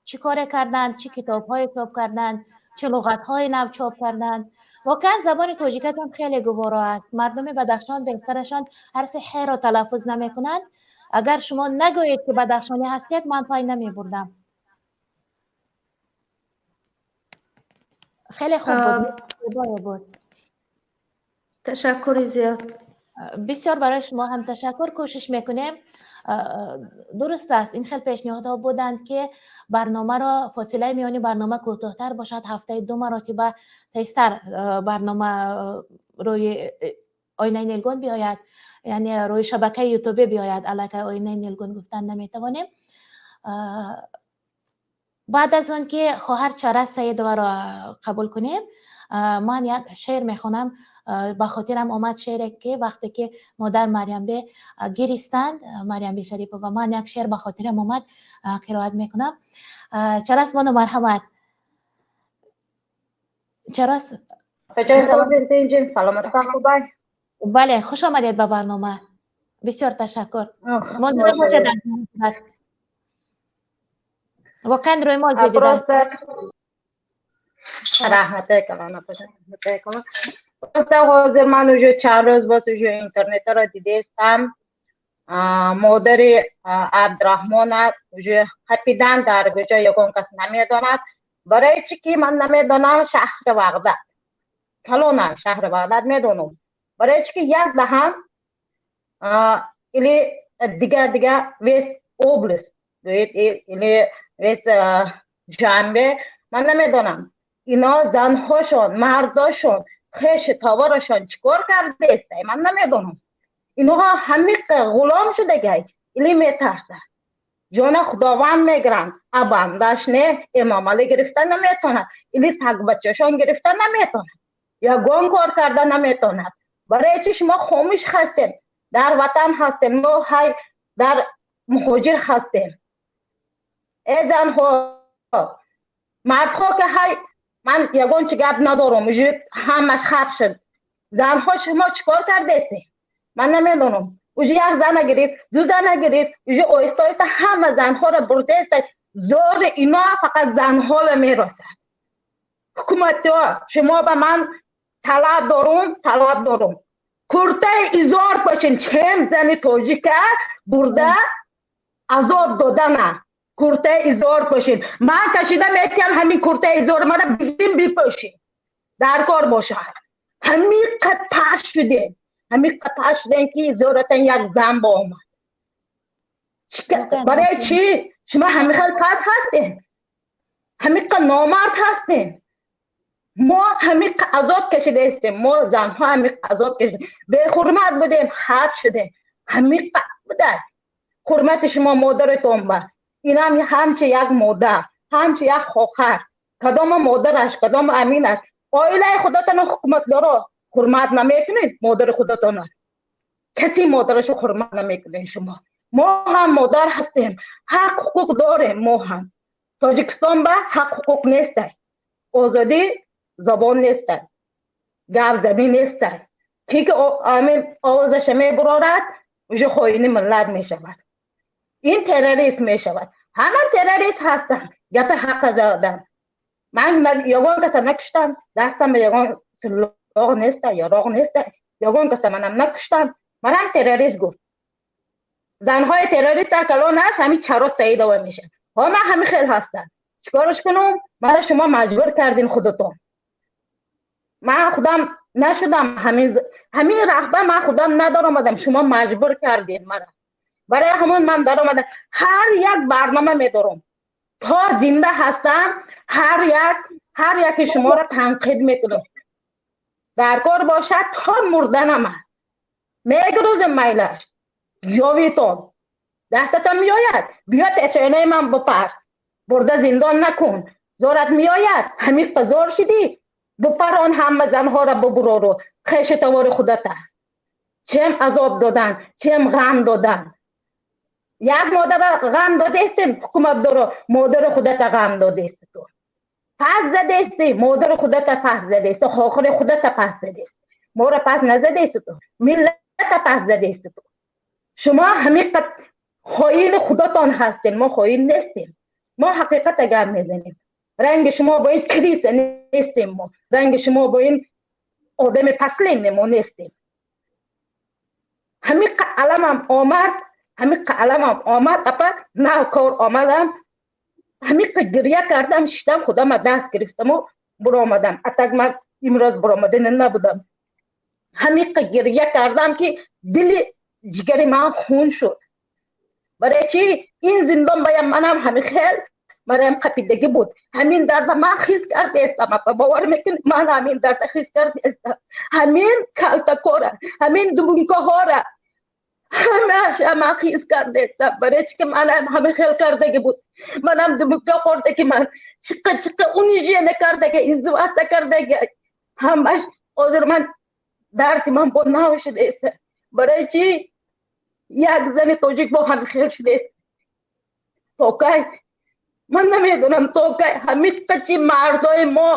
чӣ коре карданд, чӣ китобҳое чоп карданд, чӣ луғатҳои нав чоп карданд? Воқеан забони тоҷикатон хеле гуворо аст. Мардуми Бадахшон бештарашон ҳарфи ҳеро талаффуз намекунанд. Агар шумо нагӯед ки бадахшонӣ ҳастед, ман пай намебурдам. Хеле хуб буд. Ташаккури зиёд. Бисёр барои шумо ҳам ташаккур. Кӯшиш мекунем. Дуруст аст, ин хел пешниҳодҳо буданд ки барномаро, фосилаи миёни барнома кӯтоҳтар бошад, ҳафтаи ду маротиба тезтар барнома рӯи оинаи нилгун биёяд, яъне рӯи шабакаи ютубӣ биёяд. Аллакай оинаи нилгун гуфтан наметавонем. Баъд аз он ки хоҳар Чарас Саидоваро қабул кунем, ман як шеър мехонам. Ба хотирам омад шеъре ки вақте ки модар Марьямбе гиристанд, Марьямбе Шарипова, ман як шеър ба хотирам омад, қироат мекунам. Чарас бону, марҳамат. Чарас, бале, хуш омадед ба барнома. Бисёр ташаккур. Монда бошед. Воқеан рӯймол бедида. Раҳмат. Просто ҳозир ман уже чанд рӯз боз уже интернетро дидестам. Модари Абдураҳмона уже қапидан, дар куҷо ягон кас намедонад. Барои чӣ ки ман намедонам, шаҳри Ваҳдат калона, шаҳри Ваҳдат медонам. Барои чӣ ки як даҳам или дигар дигар весь область или весь ҷанбе ман намедонам. Ино занҳошон, мардошон, хеши товарашон чӣ кор кардааст, ман намедонам. Инҳо ҳамиқа ғулом шудагай или метарсад. Ҷона Худованд мегиранд, а бандаш не, Эмомалӣ гирифта наметавонад, или сагбачашон гирифта наметавонад, ягон кор карда наметавонад. Барои чӣ шумо хомӯш ҳастед? Дар ватан ҳастем, мо ҳай дар муҳоҷир ҳастем. Э занҳо, мардҳо ки ҳай ман ягон чи гап надорам, уже ҳамаш хаб шуд. Занҳо шумо чӣ кор кардестед? Ман намедонам. Уже як зана гирифт, ду зана гирифт, уже оҳиста оҳиста ҳама занҳоро бурдааст. Зори ино фақат занҳоро мерасад. Ҳукуматиҳо, шумо ба ман талаб дорум, талаб дорум. Куртаи изор пошин, чем зани тоҷика бурда азоб додана. Куртаи изор пошин. Ман кашида метиҳам ҳамин куртаи изор мара бигирим бипӯшин. Дар кор бошад. Ҳамиқа паст шудем. Ҳамиқа паст шудем ки изоратан як зан ба омад. Барои чӣ? Шумо ҳамин хел паст ҳастем? Ҳамиқа номард ҳастем? Мо ҳамиқа азоб кашидаистем. Мо занҳо ҳамиқа азоб кашидем. Беҳурмат будем, хаб шудем. Ҳамиқа будай. Ҳурмати шумо модаратон ба. Инам ҳамчи як модар, ҳамчи як хохар. Кадома модараш, кадома аминаш. Оилаи худатонро ҳукуматдоро ҳурмат намекунед, модари худатонро. Каси модарашро ҳурмат намекунед шумо. Мо ҳам модар ҳастем, ҳақ ҳуқуқ дорем мо ҳам. Тоҷикистон ба ҳақ ҳуқуқ нестай. Озодӣ забон нест, гап занӣ нест. Ки ки ҳамин овозаша мебурорад, уже хоини миллат мешавад. Ин террорист мешавад. Ҳама террорист ҳастанд. Гапи ҳаққа задам. Ман ягон каса накуштам, дастам ба ягон силоҳ нест, яроқ нест, ягон каса манам накуштам. Манам террорист гуфт. Занҳои террорист калон аст, ҳамин чаро Саидова мешавад. Ҳо, ман ҳамин хел ҳастам. Чикораш кунам? Мара шумо маҷбур кардин худатон. Ман худам нашудам, ҳамин раҳба ман худам надоромадам, шумо маҷбур кардин мара. Барои ҳамон ман даромадам. Ҳар як барнома медорам. То зинда ҳастам, ҳар яки шуморо танқид мекунам. Дар кор бошад то мурданама. Мегрӯзем майлаш. Ёвитон. Дастатон меояд, биё пешонаи ман бипар. Бурда зиндон накун. Зорат меояд, ҳамиққа зор шудӣ, бипарон ҳама занҳоро бубурору хеши тавори худата. Чем азоб додан, чем ғам додан. Як модара ғам додестем, ҳукуматдоро модари худата ғам додести ту. Пас задести, модари худата пас задести, хохири худата пас задести. Мора пас назадести ту, миллата пас задести ту. Шумо ҳамиққа хоини худатон ҳастем, мо хоин нестем. Мо ҳақиқата гап мезанем. Ранги шумо бо ин криса нестем мо. Ранги шумо бо ин одами паслем мо нестем. Ҳамиққа аламам омад, ҳамиққа аламам омад, апа нав кор омадам. Ҳамиққа гиря кардам, шидам, худама даст гирифтаму буромадам. Атак ман имрӯз буромадани набудам. Ҳамиққа гиря кардам ки дили ҷигари ман хун шуд. Барои чӣ ин зиндон баям манам ҳамин хел мараям қапидагӣ буд. Ҳамин дарда ман ҳис кардестам, апа, бовар мекунед, ман ҳамин дарда ҳис кардестам. Ҳамин калтакора, ҳамин дубункаҳора ҳамаша ман ҳис кардестам. Барои чӣ ки манам ҳамин хел кардагӣ буд. Манам дубунка хӯрдаги, ман чиққа чиққа унижение кардаги, издеваться кардаги. Ҳамаш ҳозир ман дарди ман бо нав шудааст. Барои чӣ як зани тоҷик бо ҳамин хел шудааст? То кай? Ман намедонам то кай ҳамиққа чи мардои мо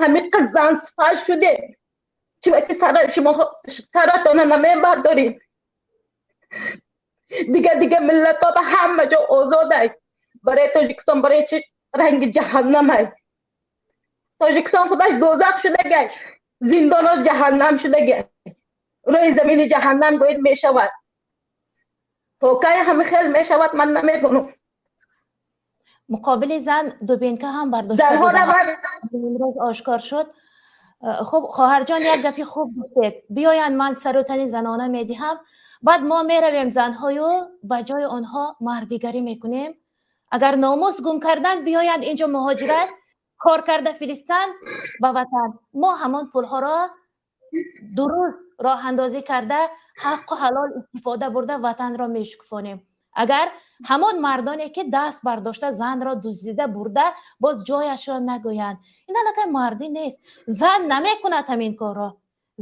ҳамиққа зансифат шудем. Чунки сара шумо саратона намебардорем. Дигар дигар миллатҳо ба ҳама ҷо озодай. Барои Тоҷикистон барои чи ранги ҷаҳаннамай? Тоҷикистон худаш дозах шудагай, зиндонҳо ҷаҳаннам шудагай, рӯи замини ҷаҳаннам гӯед мешавад. То кай ҳамин хел мешавад, ман намедонам. Муқобили зан дубинка ҳам бардошта буданд, имрӯз ошкор шуд. Хуб, хоҳарҷон, як гапи хуб гуфтед. Биёянд, ман сару тани занона медиҳам, баъд мо меравем занҳою ба ҷои онҳо мардигарӣ мекунем. Агар номус гум карданд, биёянд инҷо муҳоҷират кор карда фиристанд ба ватан. Мо ҳамон пулҳоро дуруст роҳандозӣ карда, ҳаққу ҳалол истифода бурда, ватанро мешукуфонем. Агар ҳамон мардоне ки даст бардошта занро дуздида бурда, боз ҷояшро нагӯянд, ин аллакай мардӣ нест. Зан намекунад ҳамин корро.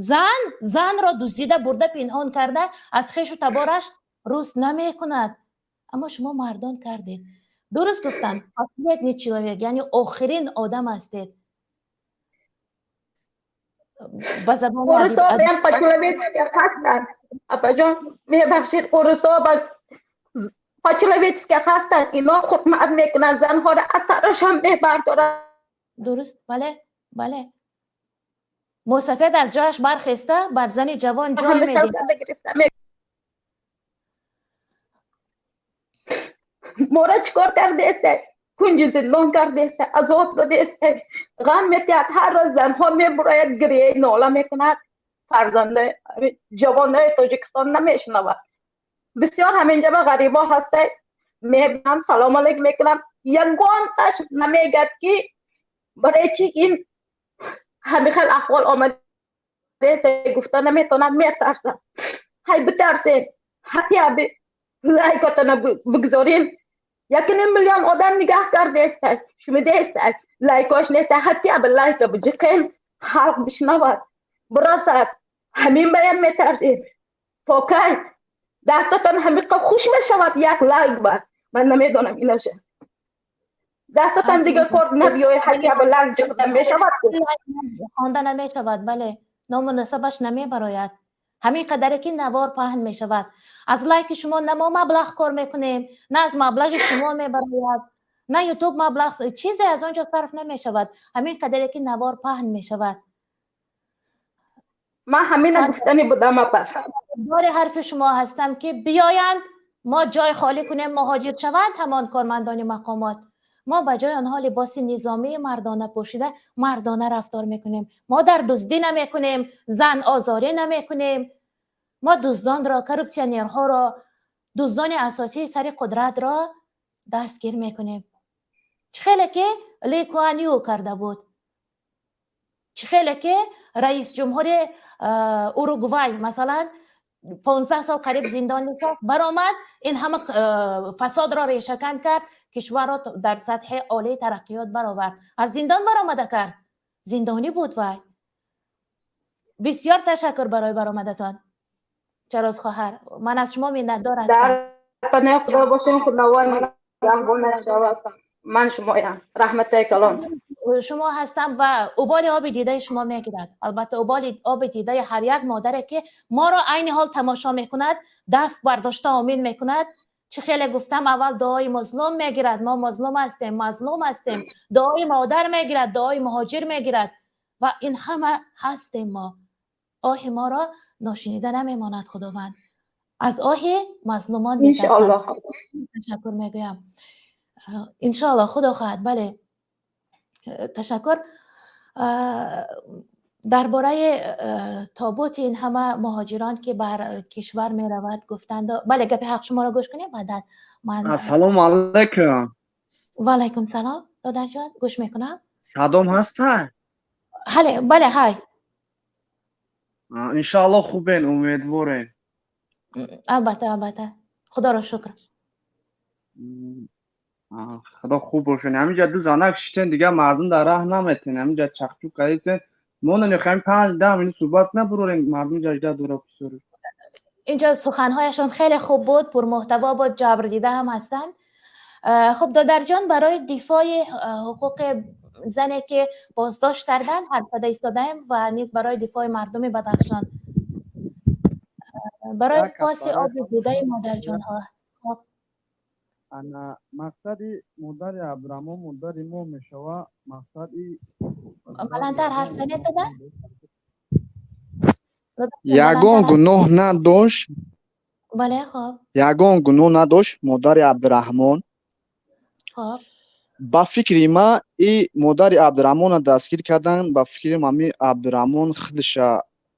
Зан занро дуздида бурда пинҳон карда аз хешу табораш рӯз намекунад. Аммо шумо мардон кардед. Дуруст гуфтанд, последний человек, яъне охирин одам ҳастед. Ба забони Урусо баям по-человечески ҳастанд. Апаҷон, мебахшед, урусо по-человечески ҳастанд. Ино хурмат мекунанд занҳоро, аз сарашон мебардоранд. Дуруст, бале, бале. Мусафед аз ҷояш бархеста бар зани ҷавон ҷой медиҳад. Мора чикор кардесте? Кунҷи зиндон кардесте, азоб додесте, ғам метиҳад. Ҳар рӯз занҳо мебурояд, гирияи нола мекунад. Фарзандаи ҷавонои Тоҷикистон намешунавад. Бисёр ҳаминҷа ба ғарибо ҳасте, мебинам, салом алейк мекунам, ягонташ намегӯяд ки барои чӣ ин ҳамин хел аҳвол омадааст, гуфта наметавонам, метарсам. Ҳай битарсем, ҳақия лайкотона бигзорем. 1.5 миллион одам нигаҳ кардааст, шунидааст, лайкош нест, ҳатто ба лайка биҷиқем, халқ бишнавад, бирасад. Ҳамин баям метарсем. То кай дастатон ҳамиқа хуш мешавад як лайк бар? Ман намедонам инаша. Дастатон дигар кор набиёй, ҳайя баланд ҷиғда мешавад. Хонда намешавад, бале, ному насабаш намебарояд. Ҳамин қадаре ки навор паҳн мешавад. Аз лайки шумо на мо маблағ кор мекунем, на аз маблағи шумо мебарояд, на Ютуб маблағ, чизе аз он ҷо сарф намешавад. Ҳамин қадаре ки навор паҳн мешавад. Ман ҳамина гуфтани будам, апа. Бори ҳарфи шумо ҳастам, ки биёянд, мо ҷой холӣ кунем, муҳоҷир шаванд ҳамон кормандони мақомот. Мо ба ҷои онҳо либоси низомии мардона пӯшида, мардона рафтор мекунем. Мо дар дуздӣ намекунем, зан озорӣ намекунем. Мо дуздонро, коррупсионерҳоро, дуздони асосии сари қудратро дастгир мекунем. Чӣ хеле ки Ли Куан Ю карда буд, чӣ хеле ки раис ҷумҳури Уругвай, масалан, 15 сол қариб зиндон нишаст, баромад, ин ҳама фасодро решакан кард, кишварро дар сатҳи олии тараққиёт баровард. Аз зиндон баромада кард, зиндонӣ буд вай. Бисёр ташаккур барои баромадатон, Чароз хоҳар, ман аз шумо миннатдор ҳастам. Дар паноҳи Худо бошем, Худованд нигаҳбон шавад. Ман шумоям, раҳматои калон. Шумо ҳастам ва уболи оби дидаи шумо мегирад. Албатта, уболи оби дидаи ҳар як модаре ки моро айни ҳол тамошо мекунад, даст бардошта омин мекунад. Чӣ хеле гуфтам, аввал дуои мазлум мегирад. Мо мазлум ҳастем, мазлум ҳастем. Дуои модар мегирад, дуои муҳоҷир мегирад ва ин ҳама ҳастем мо. Оҳи моро ношунида намемонад Худованд. Аз оҳи мазлумон метарсад. Ташаккур мегӯям. Иншоаллоҳ, Худо хоҳад, бале. Ташаккур. Дар бораи тобути ин ҳама муҳоҷирон ки бар кишвар меравад гуфтанд. Бале, гапи ҳақ шуморо гӯш кунем, баъдан ман. Ассалому алайкум. Ва алайкум салом, додарҷон, гӯш мекунам. Садом ҳаста? Ҳале, бале, ҳай. Иншоаллоҳ хубен, умедворем. Албатта, албатта, Худоро шукр. Худо хуб бошад. Ҳаминҷа ду занак шитен, дигар мардум дар раҳ наметен. Ҳаминҷа чақчуқ кардисен. Мо намехоҳем 5-10 минут суҳбат набурорем, мардум ҷажда дора писор. Инҷо суханҳояшон хеле хуб буд, пурмуҳтаво буд, ҷабрдида ҳам ҳастанд. Хуб, додарҷон, барои дифои ҳуқуқи зане ки боздошт карданд ҳарф зада истодаем ва низ барои дифои мардуми Бадахшон, барои поси оби дидаи модарҷонҳо. Хуб, ана мақсади модари Абдураҳмон модари мо мешава, мақсади баландтар ҳарф занед, додар. Ягон гуноҳ надошт. Бале, хуб. Ягон гуноҳ надошт модари Абдураҳмон. Хуб. Ба фикри ман, и модари Абдураҳмонро дастгир кардан, ба фикри ами Абдураҳмон худша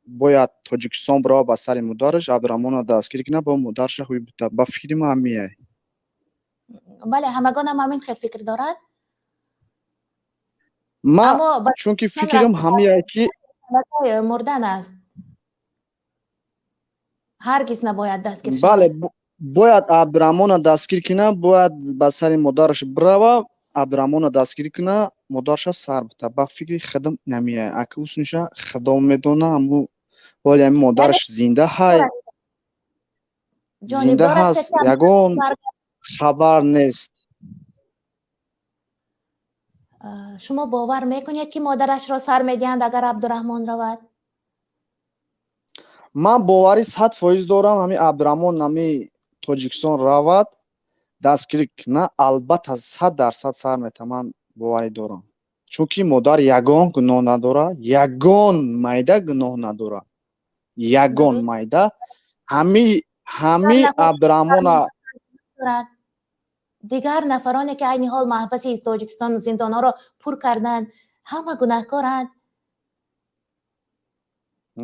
бояд Тоҷикистон бирава, ба сари модараш Абдураҳмонро дастгир кунад, бо модарша ҳуй бита. Ба фикри ман ҳамияй. Бале, ҳамагон ҳам ҳамин хел фикр дорад. Ман чунки фикрам ҳамияй ки мурдан аст, ҳаргиз набояд дастгир шавад. Бале, бояд Абдураҳмонро дастгир кунад, бояд ба сари модараш бирава, Абдураҳмонро дастгир кунад, модарша сар бита. Ба фикри худам намеяй. Ака усунша Худо медона, аммо ҳоли ами модараш зинда ҳай, зинда ҳаст, ягон хабар нест. Шумо бовар мекунед, ки модарашро сар медиҳанд, агар Абдураҳмон равад? Ман боварӣ 100% дорам, ҳами Абдураҳмон ҳами Тоҷикистон равад, дастгирӣ кунад, албатта 100% сар метавад, ман боварӣ дорам. Чунки модар ягон гуноҳ надорад, ягон майда гуноҳ надорад, ягон майда. Ҳами Абдураҳмона дигар нафароне ки айни ҳол маҳбаси Тоҷикистон зиндонҳоро пур карданд, ҳама гунаҳкоранд.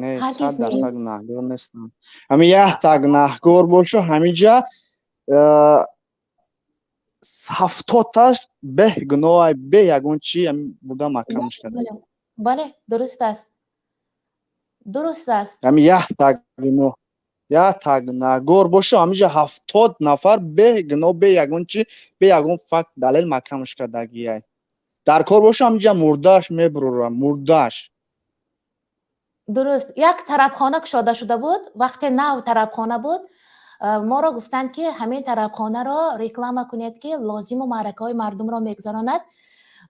Не, 100% гунаҳгор нестанд. Ҳами якта гунаҳгор боша, ҳамиҷа 70-таш беҳ гуноҳ, бе ягон чи буда маҳкамаш карда. Бале, дуруст аст, дуруст аст. Ҳами якта гуноҳ, якта гунаҳгор боша, ҳамиҷа 70 нафар бе гуноҳ, бе ягон чи, бе ягон факт, далел маҳкамаш кардагиай. Дар кор боша, ҳамиҷа мурдааш мебурора, мурдааш. Дуруст. Як тарабхона кушода шуда буд, вақте нав тарабхона буд, Моро гуфтанд, ки ҳамин тарабхонаро реклама кунед, ки лозиму маъракаҳои мардумро мегузаронад.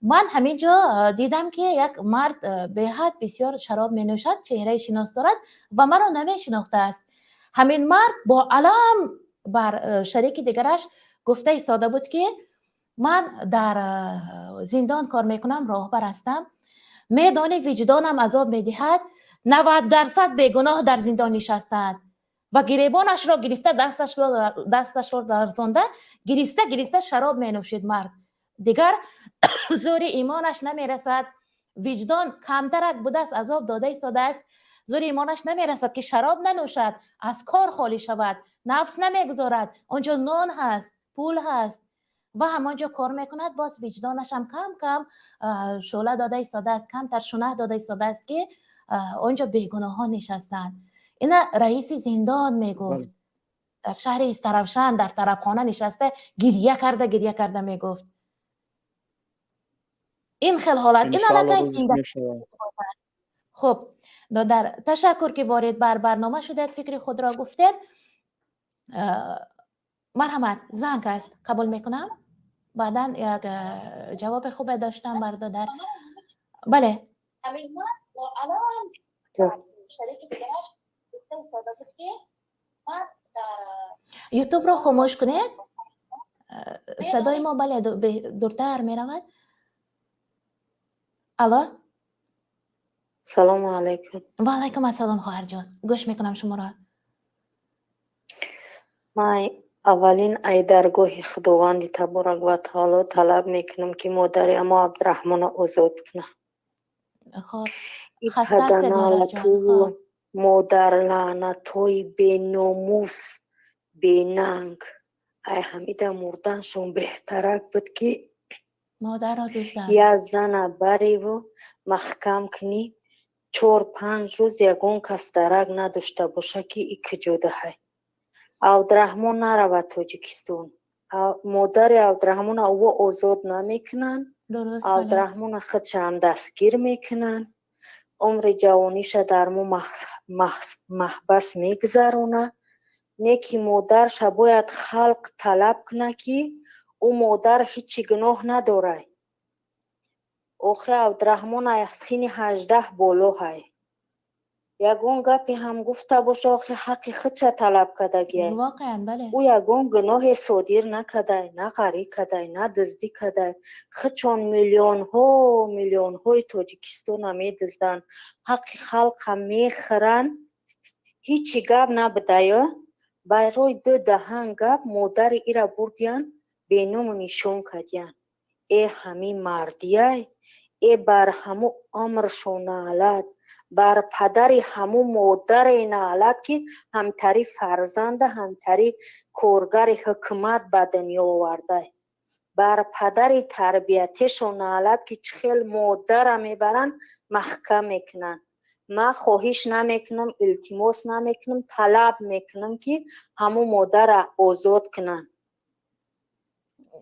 Ман ҳамин ҷо дидам, ки як мард беҳад бисёр шароб менӯшад, чеҳраи шинос дорад ва маро намешинохтааст. Ҳамин мард бо алам бар шарики дигараш гуфта истода буд, ки ман дар зиндон кор мекунам, роҳбар ҳастам, медонӣ, виҷдонам азоб медиҳад, 90% бегуноҳ дар зиндон нишастаанд. Ва гиребонашро гирифта, дасташро ларзонда, гириста гириста шароб менӯшид. Мард дигар зӯри имонаш намерасад, виҷдон камтарак будааст, азоб дода истодааст, зӯри имонаш намерасад, ки шароб нанӯшад, аз кор холӣ шавад. Нафс намегузорад. Он ҷо нон ҳаст, пул ҳаст ва ҳамон ҷо кор мекунад. Боз виҷдонашам кам кам шӯъла дода истодааст, камтар шунаҳ дода истодааст, ки он ҷо бегуноҳон нишастаанд. Ина раиси зиндон мегуфт, дар шаҳри Истаравшан дар тарабхона нишаста, гирья карда, гирья карда мегуфт. Ин хел ҳолат ин аллакай зинда. Хуб, додар, ташаккур, ки ворид бар барнома шудед, фикри худро гуфтед. Марҳамат, занг аст, қабул мекунам. Баъдан як ҷавоби хубе доштам бар додар. Бале. Ютубро хомӯш кунед, садои мо, бале, дуртар меравад. Алло. Салому алайкум. Ва алайкум ассалом, хоҳарҷон, гӯш мекунам шуморо. Ман аввалин ай даргоҳи Худованди таборак ва таоло талаб мекунам, ки модари амо Абдураҳмонро озод кунад. Хоб. И хаста ҳастед, модарҷон? паданалату модарлаънатҳои беномус, бенанг, ай ҳамида мурданшон беҳтарак буд, ки модарро дузданд. Я зана бареву маҳкам кунӣ, 4-5 рӯз ягон кас дарак надошта боша, ки и куҷодаҳай. Абдураҳмон наравад Тоҷикистон. Модари Абдураҳмона ӯ озод намекунанд. Дуруст, бале. Абдураҳмона худшам дастгир мекунанд, умри ҷавониша дар мо маҳбас мегузарона. Не ки модарша бояд халқ талаб кунад, ки ӯ модар ҳичи гуноҳ надорад. Охи Абдураҳмон ай синни 18 болоҳай, ягон гапе ҳам гуфта боша, охи ҳаққи худша талаб кардагиай. Воқеан, бале. Ӯ ягон гуноҳе содир накардай, на ғарӣ кардай, на дуздӣ кардай. Худшон миллионҳо миллионҳои Тоҷикистона медузданд, ҳаққи халқа мехӯранд, ҳичи гап набудаю. Барои ду даҳан гап модари ира бурдиян, беному нишон кардиян. Э, ҳамин мардияй? Э, бар ҳаму умршон наълат, бар падари ҳаму модаре наълат, ки ҳамтари фарзанда, ҳамтари коргари ҳукумат ба дунё овардай. Бар падари тарбиятешон наълат, ки чӣ хел модара мебаранд, маҳкам мекунанд. Ман хоҳиш намекунам, илтимос намекунам, талаб мекунам, ки ҳаму модара озод кунанд.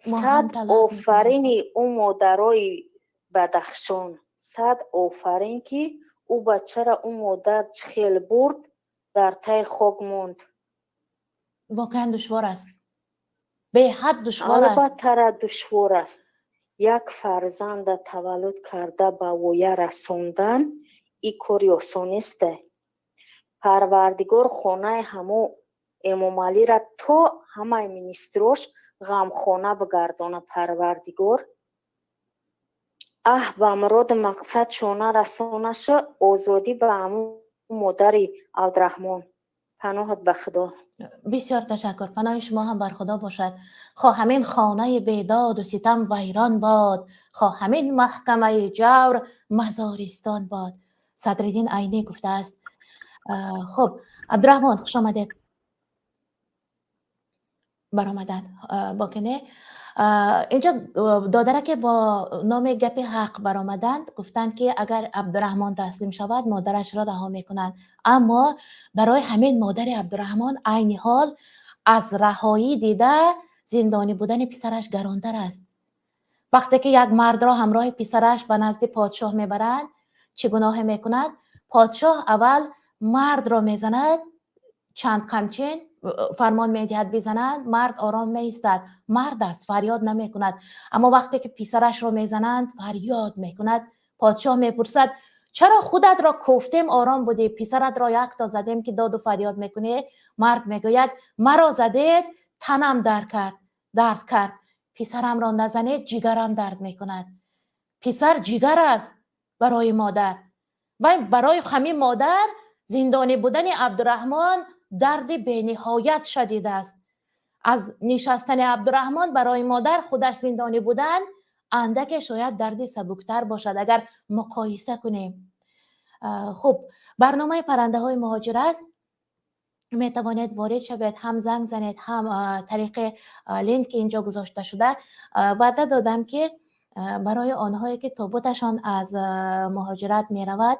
Мо ҳам Сад талаб мекунем. офарини ӯ модарои Бадахшон, сад офарин, ки ӯ бачара ӯ модар чӣ хел бурд, дар таи хок монд. Воқеан душвор аст, беҳад душвор аст. Албаттара, душвор аст. Як фарзанда таваллуд карда, ба воя расондан и кори осон несте. Парвардигор хонаи ҳамо Эмомалира то ҳамаи министрош ғамхона бигардона, Парвардигор. Аҳ, ба муроду мақсад шона расонаша. Озодӣ ба ҳамун модари Абдураҳмон. Паноҳат ба Худо. Бисёр ташаккур, паноҳи шумо ҳам бар Худо бошад. Хоҳ ҳамин хонаи бедоду ситам вайрон бод, хоҳ ҳамин маҳкамаи ҷавр мазористон бод, Садриддин Айнӣ гуфтааст. Хуб, Абдураҳмон, хуш омадед. Баромаданд, боке не. Инҷо додараке бо номи Гапи Ҳақ баромаданд, гуфтанд, ки агар Абдураҳмон таслим шавад, модарашро раҳо мекунанд. Аммо барои ҳамин модари Абдураҳмон айни ҳол аз раҳоӣ дида зиндонӣ будани писараш гаронтар аст. Вақте ки як мардро ҳамроҳи писараш ба назди подшоҳ мебаранд, чӣ гуноҳе мекунад, подшоҳ аввал мардро мезанад чанд қамчин. Фармон медиҳад бизананд, мард ором меистад, мард аст, фарёд намекунад. Аммо вақте ки писарашро мезананд, фарёд мекунад. Подшоҳ мепурсад: чаро худатро кӯфтем, ором будӣ, писаратро якто задем, ки доду фарёд мекунӣ? Мард мегӯяд: маро задед, танам дард кард, писарамро назанед, ҷигарам дард мекунад. Писар ҷигар аст барои модар ва барои ҳамин модар зиндонӣ будани Абдураҳмон дарди бениҳоят шадид аст. Аз нишастани Абдураҳмон барои модар худаш зиндонӣ будан андаке шояд дарди сабуктар бошад, агар муқоиса кунем. Хуб, барномаи паррандаҳои муҳоҷир аст. Метавонед ворид шавед, ҳам занг занед, ҳам тариқи линк, ки инҷо гузошта шуда. Ваъда додам, ки барои онҳое ки тобуташон аз муҳоҷират меравад,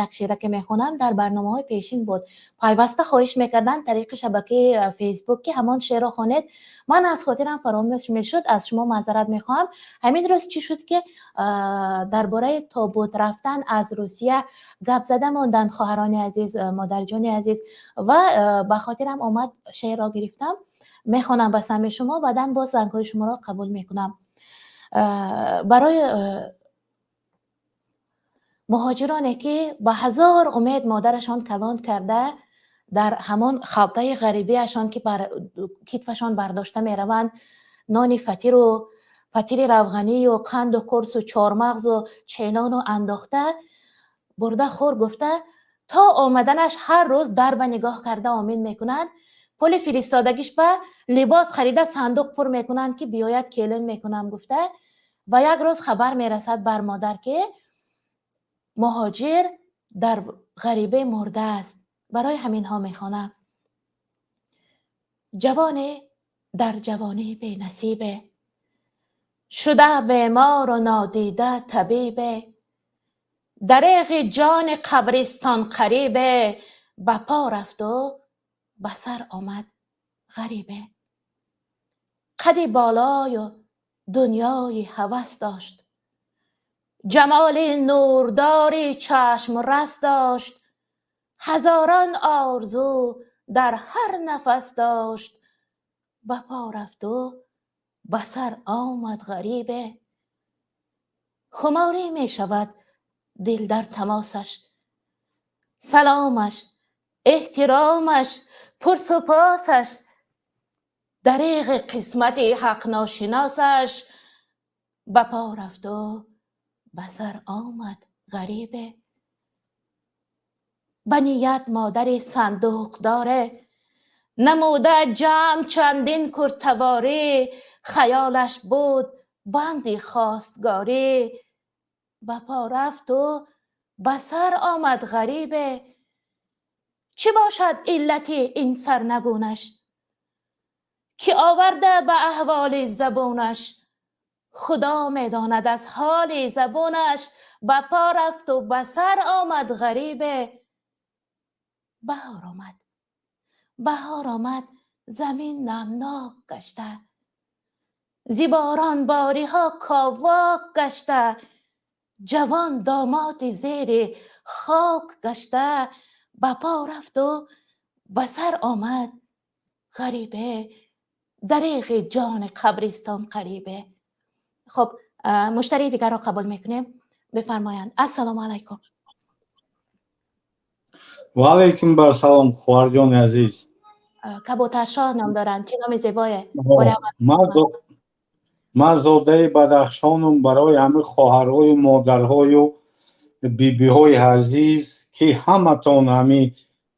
як шеъре ки мехонам. Дар барномаҳои пешин буд, пайваста хоҳиш мекарданд тариқи шабакаи Фейсбук, ки ҳамон шеърро хонед. Ман аз хотирам фаромӯш мешуд, аз шумо маъзарат мехоҳам. Ҳамин рӯз чӣ шуд, ки дар бораи тобут рафтан аз Русия гап зада монданд хоҳарони азиз, модарҷони азиз, ва ба хотирам омад, шеърро гирифтам, мехонам ба самъи шумо, баъдан боз зангҳои шуморо қабул мекунам. Барои муҳоҷироне, ки ба ҳазор умед модарашон калон карда, дар ҳамон халтаи ғарибиашон, ки бар китфашон бардошта мераванд, нони фатиру фатири равғанию қанду қурсу чормағзу челону андохта бурда, хӯр гуфта, то омаданаш ҳар рӯз дарба нигоҳ карда омин мекунанд. Пули фиристодагиш ба либос харида, сандуқ пур мекунанд, ки биёяд, келин мекунам гуфта. Ва як рӯз хабар мерасад бар модар, ки муҳоҷир дар ғарибе мурдааст. Барои ҳаминҳо мехонам. Ҷавоне дар ҷавонӣ бенасибе шуда, бемору нодида табибе, дареғи ҷони қабристон қарибе, ба по рафту ба сар омад ғарибе. Қади болою дунёи ҳавас дошт, ҷамоли нурдори чашмрас дошт, ҳазорон орзу дар ҳар нафас дошт, ба по рафту ба сар омад ғарибе. Хуморӣ мешавад дил дар тамосаш, саломаш, эҳтиромаш, пурсупосаш, дареғи қисмати ҳақношиносаш, ба по рафту ба сар омад ғарибе. Ба ният модари сандуқдоре намуда ҷамъ чандин куртаворӣ, хаёлаш буд банди хостгорӣ, ба по рафту ба сар омад ғарибе. Чӣ бошад иллати ин сарнагунаш, ки оварда ба аҳволи забунаш? Худо медонад аз ҳоли забунаш, ба по рафту ба сар омад ғарибе. Баҳор омад, баҳор омад, замин намнок гашта, зи борон бориҳо ковок гашта, ҷавон домоди зери хок гашта, ба по рафту ба сар омад ғарибе, дареғи ҷони қабристон қарибе. Хуб, муштарии дигарро қабул мекунем. Бифармоянд. Ассалому алайкум. Ва алайкум барсалом, хоҳарҷони азиз. Каботаршоҳ ном доранд, чӣ номи зебое. Ман зодаи Бадахшонум. Барои ҳамин хоҳарҳою модарҳою бибиҳои азиз, ки ҳаматон ҳамин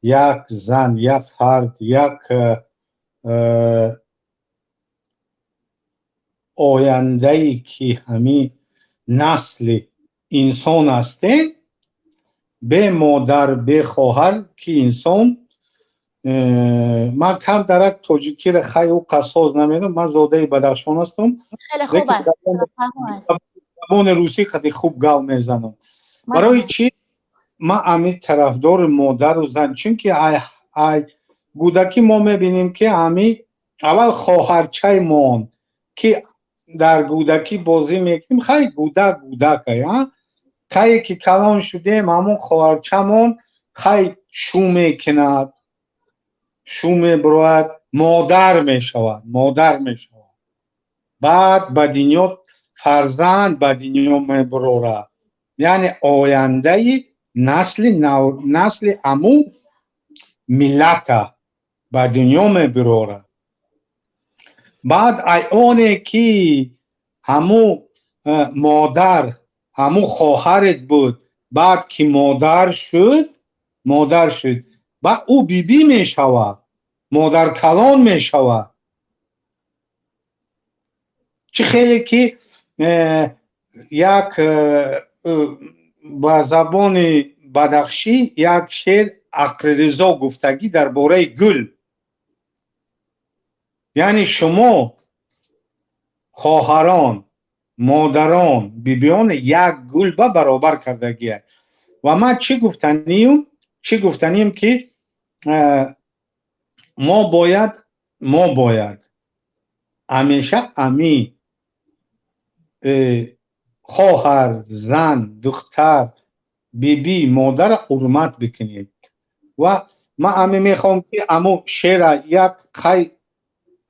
як зан, як фард, як ояндае, ки ҳамин насли инсон ҳастем, бе модар, бе хоҳар ки инсон. Ман камтарак тоҷикиро хай ӯ қассоз намедонам. Ман зодаи Бадахшон ҳастам, забони русӣ қади хуб гав мезанам. Барои чӣ ман ами тарафдори модару зан? Чунки ай гудакӣ мо мебинем, ки ами аввал хоҳарчаи мон, ки дар гудакӣ бозӣ мекунем, хай, гудак гудакай, кае ки калон шудем, ҳамон хоҳарчамон хай чӯ мекунад. шу мебурояд, модар мешавад, модар мешавад. Баъд ба дунё фарзанд ба дунё мебурорад, яъне ояндаи насли нав, насли аму миллата ба дунё мебурорад. Баъд ай оне ки ҳаму модар, ҳаму хоҳарет буд, баъд ки модар шуд, модар шуд, баъд ӯ бибӣ мешавад, модаркалон мешавад. Чӣ хеле ки як ба забони бадахшӣ як шеър Ақриризо гуфтагӣ дар бораи гул, яъне шумо хоҳарон, модарон, бибиён як гул ба баробар кардагия. Ва ман чӣ гуфтаниюм, чӣ гуфтанием ки мо бояд ҳамеша ами хоҳар, зан, духтар, бибӣ, модарро ҳурмат бикунем. Ва ман ами мехоҳам ки амо шеъра як қай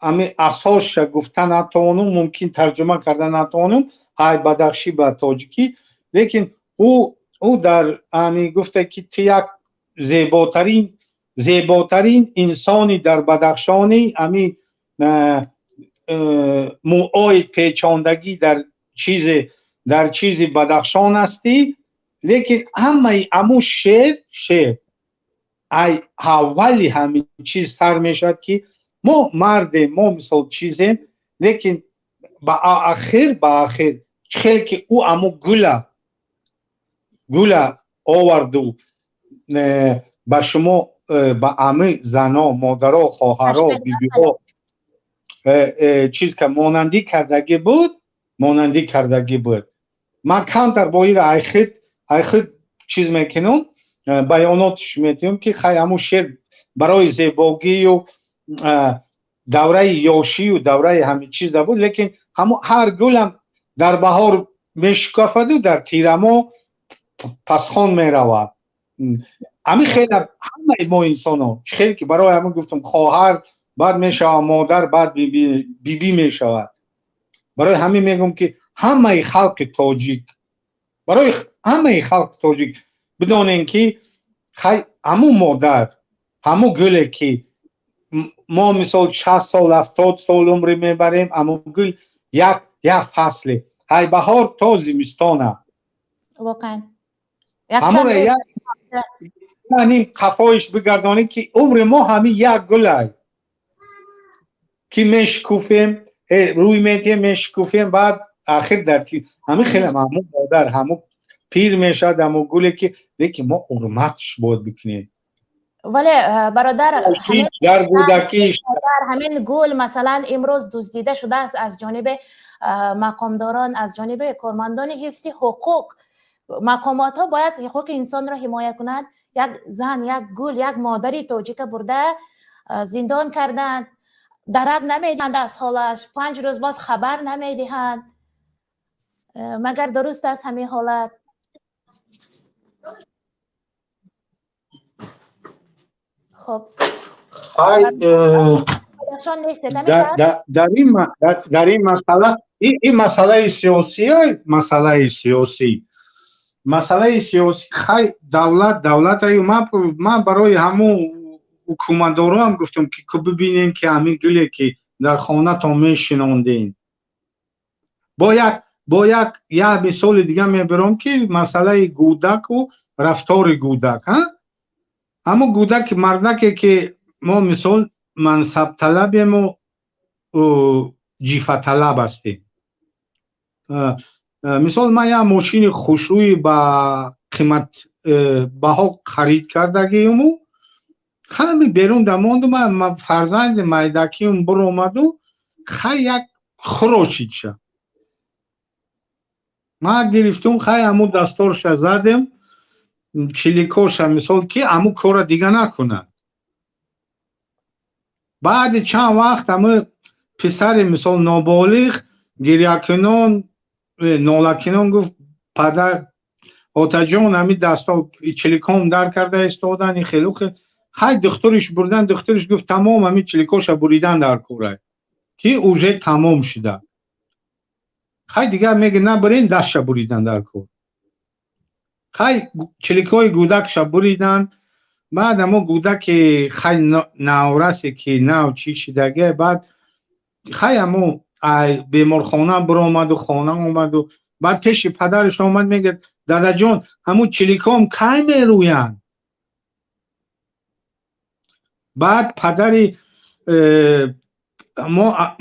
ами асосша гуфта натавонум, мумкин тарҷума карда натавонум ҳай бадахшӣ ба тоҷикӣ, лекин ӯ дар ами гуфта ки ту як зеботарин инсони дар Бадахшони, ами мӯои печондагӣ дар чизи Бадахшон ҳастӣ. Лекин ҳамаи аму шеър ай аввали ҳамин чиз сар мешавад ки мо мардем, мо мисол чизем, лекин ба ахир хел ки ӯ аму гула оварду ба шумо, ба ами зано, модаро, хоҳаро, бибиҳо чиз ка монандӣ кардагӣ буд. Ман камтар бо ира айхид чиз мекунам, баёнотш метиҳам ки хай ҳамун шеър барои зебогию давраи ёшию давраи ҳамин чизда буд, лекин ҳамун ҳар гулам дар баҳор мешукафаду дар тирамо пасхон меравад. Ҳамин хеле ҳамаи мо инсонҳо хеле ки барои ҳамин гуфтам, хоҳар баъд мешавад модар, баъд бибӣ мешавад. Барои ҳамин мегӯм ки ҳамаи халқи тоҷик, барои ҳамаи халқи тоҷик бидонем ки хай ҳамун модар, ҳамун гуле ки мо мисол 60 сол, 70 сол умре мебарем, ҳамун гул як фасле ҳай баҳор то зимистона. Воқеан. Ҳамура ним қафоиш бигардонем ки умри мо ҳамин як гулай ки мешкуфем, рӯй метиҳем, мешкуфем, баъд ахир дар ҳамин хеле ҳамун модар, ҳамун пир мешавад, ҳамун гуле ки, лекин мо ҳурматш бояд бикунем. Вале, бародар, дар кӯдакиш ҳамин гул масалан имрӯз дуздида шудааст аз ҷониби мақомдорон, аз ҷониби кормандони ҳифзи ҳуқуқ. Мақомотҳо бояд ҳуқуқи инсонро ҳимоя кунанд. Як зан, як гул, як модари тоҷика бурда зиндон карданд, дарак намедиҳанд аз ҳолаш, 5 рӯз боз хабар намедиҳанд. Магар дуруст аст ҳамин ҳолат? Хоб. Хай, дар ин масъала, ин масъалаи сиёсия, масъалаи сиёсӣ. Хай, давлат давлатаю. Ман барои ҳамун ҳукуматдороам гуфтам ки бибинем ки ҳамин гуле ки дар хонатон мешинондем. Бо як мисоли дига мебарам ки масъалаи гӯдаку рафтори гӯдак. Ҳамун гӯдаки мардаке ки мо мисол мансабталабему ҷифаталаб ҳастем. Мисол, ман як мошини хушрӯи ба қимат баҳо харид кардагиюму ҳами берун дамонду, ман фарзанди майдакиюм биромаду хай як хурошидша. Ман гирифтум, хай ҳамун дасторша задем, чиликоша, мисол, ки ҳамун корра дига накунад. Баъди чанд вақт ҳамун писари мисол ноболиғ гирякунон, нолакунон гуфт: «Падар, отаҷон, ҳамин дасто чиликом дар карда истодан, хелу хел». Хай, духтуриш бурдан, духтуриш гуфт, тамом, ҳамин чиликоша буридан дар кора, ки уже тамом шуда. Хай, дигар мега, набарен, дастша буридан дар кор. Хай, чиликои гӯдакша буридан. Баъд амо гӯдаки, хай, наврасе ки нав чӣ шидаге, баъд, хай, амо ай беморхона биромаду хона омаду, баъд пеши падараш омад, мегӯяд: «Дадаҷон, ҳамун чиликом кай мерӯянд?» Баъд падари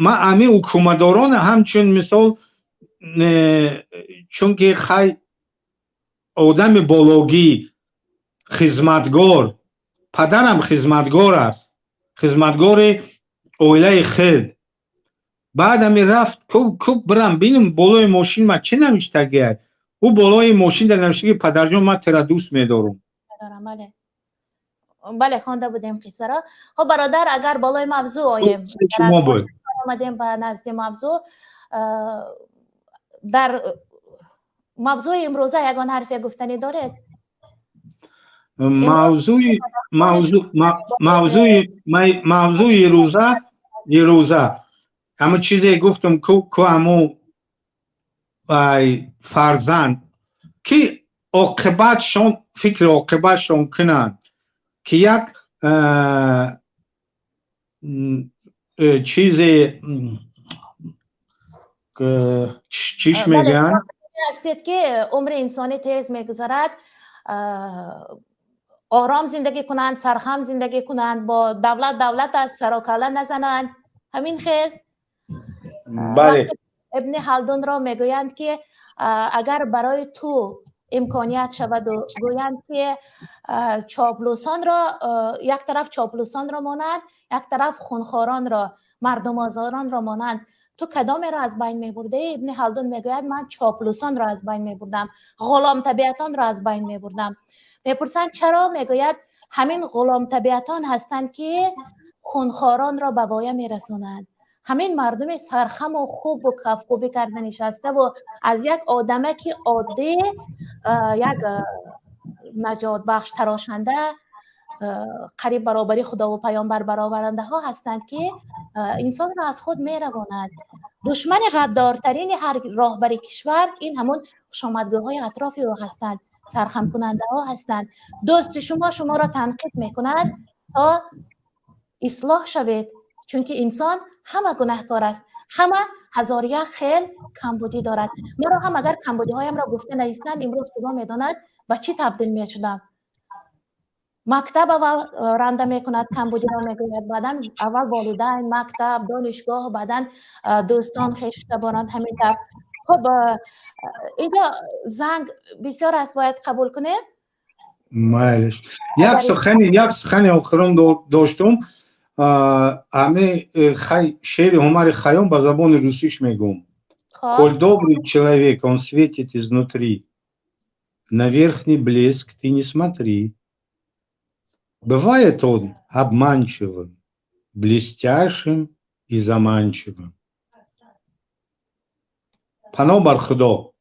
ма ами ҳукуматдорона ҳамчун мисол, чунки, хай, одами бологӣ, хизматгор, падарам хизматгор аст, хизматгори оилаи худ. Баъд ами рафт, ку бирам бинам, болои мошин ма чӣ навиштагиай. Ӯ болои мошин дар навиштаги: «Падарҷон, ман тира дӯст медорам». Бале, хонда будем қиссаро. Хоб, бародар, агар болои мавзӯъ оем, шумо буд. Омадем ба назди мавзӯъ. Дар мавзӯи имрӯза ягон ҳарфе гуфтанӣ доред? Мавзӯи рӯза ҳамо чизе гуфтам, ку ҳамо ай фарзанд ки оқибатшон, фикри оқибатшон кунанд, ки як чизе, чиш мегӯянд. Ҳастед, ки умри инсонӣ тез мегузарад, ором зиндагӣ кунанд, сархам зиндагӣ кунанд, бо давлат, давлат аст, сарокалла назананд, ҳамин хел. Бале. Ибни Ҳалдунро мегӯянд, ки агар барои ту имконият шаваду гӯянд, ки чоплусонро як тараф, чоплусонро монанд, як тараф хунхоронро, мардумозоронро монанд, ту кадомеро аз байн мебурдӣ? Ибни Ҳалдун мегӯяд: «Ман чоплусонро аз байн мебурдам, ғуломтабиатонро аз байн мебурдам». Мепурсанд, чаро? Мегӯяд, ҳамин ғуломтабиатон ҳастанд, ки хунхоронро ба воя мерасонанд. Ҳамин мардуми сархаму хубу кафкӯбӣ карда нишаставу аз як одамаки оддӣ як наҷотбахш тарошанда, қариб баробари худову паёмбар бароварандаҳо ҳастанд, ки инсонро аз худ меравонад. Душмани ғаддортарини ҳар роҳбари кишвар ин ҳамун хушомадгӯҳои атрофи ӯ ҳастанд, сархамкунандаҳо ҳастанд. Дӯсти шумо шуморо танқид мекунад, то ислоҳ шавед, чунки инсон ҳама гунаҳкор аст, ҳама ҳазор як хел камбудӣ дорад. Маро ҳам агар камбудиҳоямро гуфта наистанд, имрӯз худо медонад, ба чӣ табдил мешудам. Мактаб аввал ранда мекунад, камбудиро мегӯяд, баъдан аввал волидайн, мактаб, донишгоҳ, баъдан дӯстон, хештаборон, ҳамин тавр. Хуб, инҷо занг бисёр аст, бояд қабул кунем. Майлиш, як сухани охирон доштум. Ами хай, шеъри Умари Хайём ба забони русиш мегӯм: «Коль добрый человек, он светит изнутри, на верхний блеск ты не смотри. Бывает он обманчивым, блестящим и заманчивым». Паноҳ бар Худо,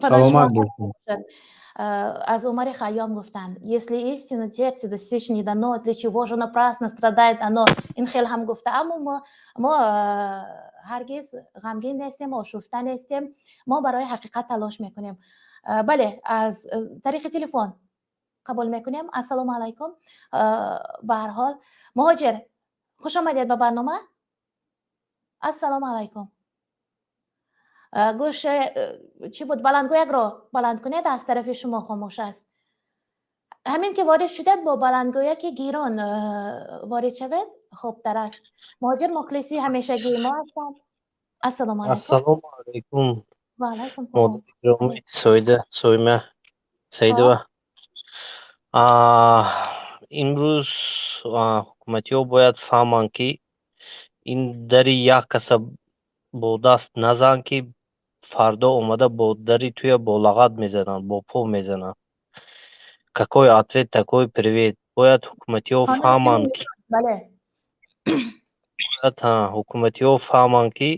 саломат бошед. Аз Умари Хайём гуфтанд: «Если истину сердце достичь не дано, для чего же напрасно страдает оно?» Ин хел ҳам гуфта. Аммо мо ҳаргиз ғамгин нестем, ошуфта нестем, мо барои ҳақиқат талош мекунем. Бале, аз тариқи телефон қабул мекунем. Ассалому алайкум. Ба ҳар ҳол, муҳоҷир, хуш омадед ба барнома. Ассалому алайкум. Гӯш, чӣ буд, баландгӯякро баланд кунед, аз тарафи шумо хомӯш аст. Ҳамин ки ворид шудед, бо баландгӯяки гирон ворид шавед, хубтар аст. Муҳоҷир мухлиси ҳамешагии мо ҳастанд. Ассалому алайкум. Ассалому алайкум. Ва алайкум салом. Модари гиромӣ Соида, Соима Саидова. Имрӯз ҳукуматиҳо бояд фаҳманд, ки ин дари як каса бо даст назан, ки фардо омада бо дари туя бо лағат мезананд, бо по мезананд. Какой ответ, такой привет. Бояд ҳукуматиҳо фаҳманд, ки бояд ҳукуматиҳо фаҳманд, ки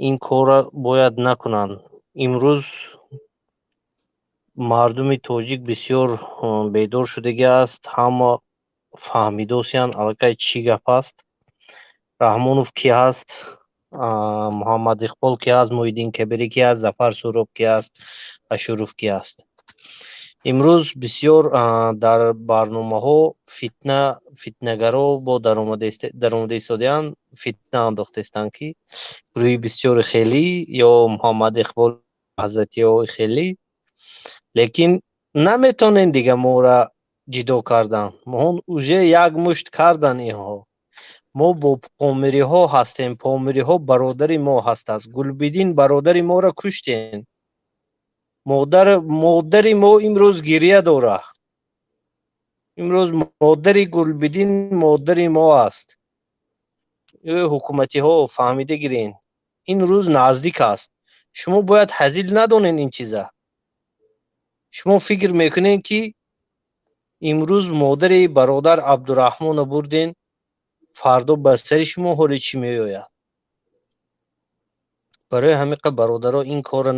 ин корро бояд накунанд. Имрӯз мардуми тоҷик бисёр бедор шудагӣ аст, ҳама. Фаҳмидосиян аллакай чӣ гап аст, Раҳмонов кӣ ҳаст, Муҳаммад Иқбол кӣ ҳаст, Муҳиддин Кабирӣ кӣ ҳаст, Зафар Суроб кӣ ҳаст, Ашуров кӣ ҳаст. Имрӯз бисёр дар барномаҳо фитна, фитнагаро бо даромада истодаанд, фитна андохтаистанд, ки гурӯҳи бисёри хелӣ ё Муҳаммад Иқбол ҳазратиҳои хелӣ, лекин наметонен дига моро ҷидо кардан. Моҳон уже як мушт кардан инҳо. Мо бо помириҳо ҳастем, помириҳо бародари мо ҳастааст. Гулбидин бародари моро куштен. Модари мо имрӯз гиря дора. Имрӯз модари Гулбидин модари мо аст. Ҳукуматиҳо, фаҳмида гирен, ин рӯз наздик аст. Шумо бояд ҳазил надонен ин чиза. Шумо фикр мекунед, ки имрӯз модари бародар Абдураҳмонро бурден, фардо ба сари шумо ҳоли чӣ меояд? Барои ҳамиқа, бародаро, ин корро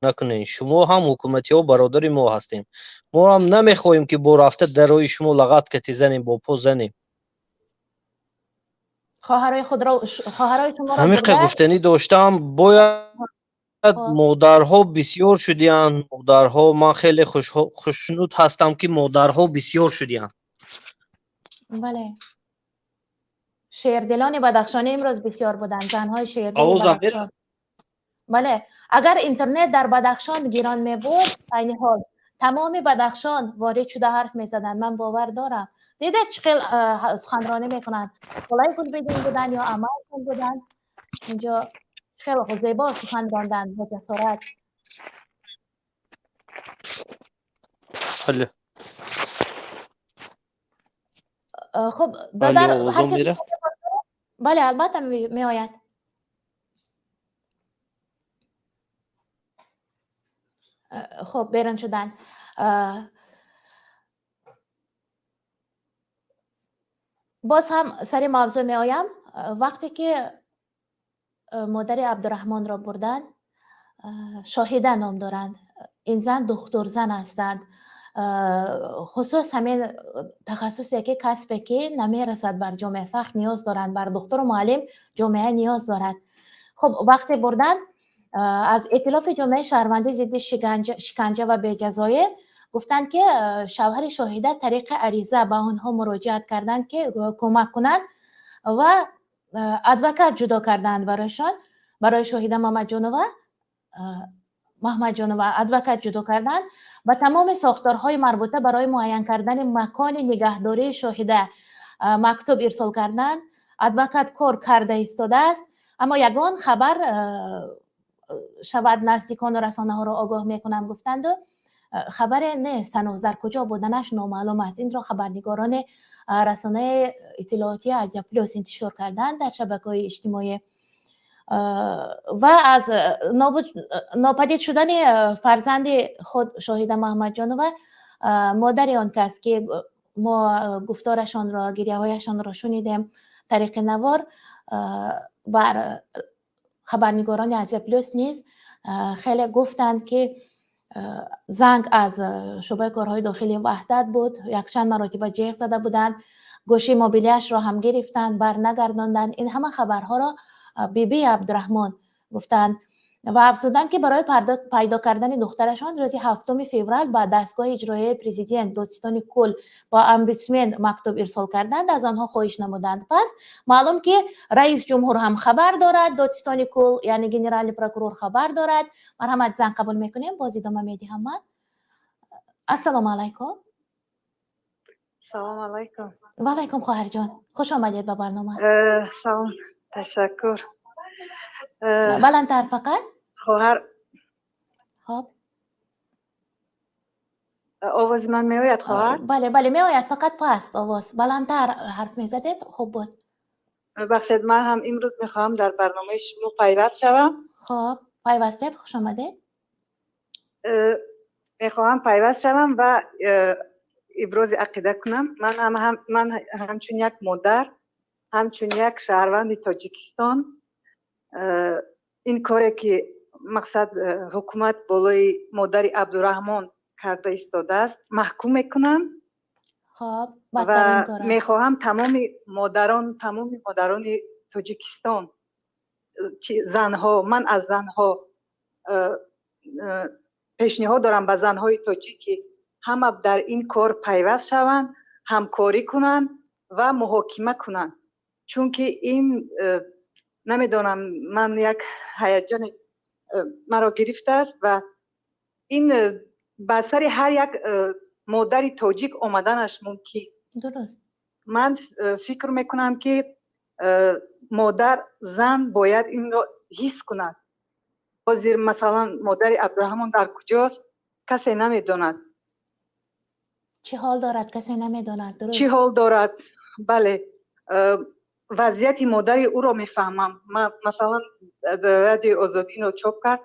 накунед. Шумо ҳам ҳукуматиҳо бародари мо ҳастем. Мо ҳам намехоҳем, ки бо рафта дарои шумо лағат кати занем, бо по занем. Хоҳарои худро, хоҳарои шуморо Ҳамиқа гуфтанӣ доштам. Бояд модарҳо бисёр шудиянд, модарҳо. Ман хеле хушнуд ҳастам, ки модарҳо бисёр шудиянд. Бале, шердилони бадахшонӣ имрӯз бисёр буданд, занҳои шердили Бадахшон. Бале, агар интернет дар Бадахшон гирон мебуд, айни ҳол тамоми Бадахшон ворид шуда ҳарф мезаданд, ман бовар дорам. Дидед, чӣ хел суханронӣ мекунанд? Холаи Гулбидин буданд ё амаашон буданд, инҷо хеле зебо сухан ронданд, бо ҷасорат. Хуб, додар, ҳарфи? Бале, албатта, меояд. Хуб, берун шуданд. Боз ҳам сари мавзӯъ меоям. Вақте ки модари Абдураҳмонро бурданд, Шоҳида ном доранд ин зан, духтурзан ҳастанд. Хусус ҳамин тахассусе ки, касбе ки намерасад бар ҷомеа, сахт ниёз доранд бар духтуру муаллим, ҷомеа ниёз дорад. Хуб, вақте бурданд, аз Эътилофи ҷомеаи шаҳрвандӣ зидди шиканҷа ва беҷазоӣ гуфтанд, ки шавҳари Шоҳида тариқи ариза ба онҳо муроҷиат карданд, ки кӯмак кунанд, ва адвокат ҷудо карданд барояшон. Барои Шоҳида Маҳмадҷонова адвокат ҷудо карданд. Ба тамоми сохторҳои марбута барои муайян кардани макони нигаҳдории Шоҳида мактуб ирсол карданд. Адвокат кор карда истодааст, аммо ягон хабар шавад, наздикону расонаҳоро огоҳ мекунам гуфтанду хабаре нест ҳанӯз, дар куҷо буданаш номаълум аст. Инро хабарнигорони расонаи иттилоотии Азия Плюс интишор карданд дар шабакаҳои иҷтимоӣ. Ва аз нопадид шудани фарзанди худ Шоҳида Маҳмадҷонова, модари он кас, ки мо гуфторашонро, гиряҳояшонро шунидем тариқи навор, бар хабарнигорони Азия Плюс низ хеле гуфтанд, ки занг аз шӯъбаи корҳои дохилии Ваҳдат буд, якчанд маротиба ҷеғ зада буданд, гӯшии мобилиашро ҳам гирифтанд, барнагардонданд. Ин ҳама хабарҳоро биби Абдураҳмон гуфтанд ва афзуданд, ки барои пайдо кардани духтарашон рӯзи 7 феврал ба дастгоҳи иҷроияи президент, додситони кул, ба омбудсмен мактуб ирсол карданд, аз онҳо хоҳиш намуданд. Пас маълум, ки раис ҷумҳур ҳам хабар дорад, додситони кул, яъне генеральный прокурор хабар дорад. Марҳамат, занг қабул мекунем, боз идома медиҳам ман. Ассалому алайкум. Салом алайкум. Ва алайкум, хоҳарҷон, хуш омадед ба барнома. Салом, ташаккур. Баландтар фақат. Хоҳар. Хоб. Овози ман меояд, хоҳар? Бале, меояд, фақат паст овоз. Баландтар ҳарф мезадед, хуб буд. Бахшед, ман ҳам имрӯз мехоҳам дар барномаи шумо пайваст шавам. Хоб, пайвастед, хуш омадед. Мехоҳам пайваст шавам ва ибрози ақида кунам. Ман ҳамчун як модар, ҳамчун як шаҳрванди Тоҷикистон, ин коре ки мақсад ҳукумат болои модари Абдураҳмон карда истодааст, маҳкум мекунам. Хоб, Ва мехоҳам тамоми модарон, тамоми модарони Тоҷикистон, занҳо, ман аз занҳо пешниҳод дорам ба занҳои тоҷик, ки ҳама дар ин кор пайваст шаванд, ҳамкорӣ кунанд ва муҳокима кунанд, чунки ин намедонам, ман як ҳаяҷоне маро гирифтааст ва ин бар сари ҳар як модари тоҷик омаданаш мумкин. Дуруст. Ман фикр мекунам, ки модар, зан бояд инро ҳис кунад. Ҳозир, масалан, модари Абдураҳмон дар куҷост, касе намедонад. Чӣ ҳол дорад, касе намедонад, дуруст. Чӣ ҳол дорад, бале. Вазъияти модари ӯро мефаҳмам. Ман, масалан, Радиои Озодӣ инро чоп кард.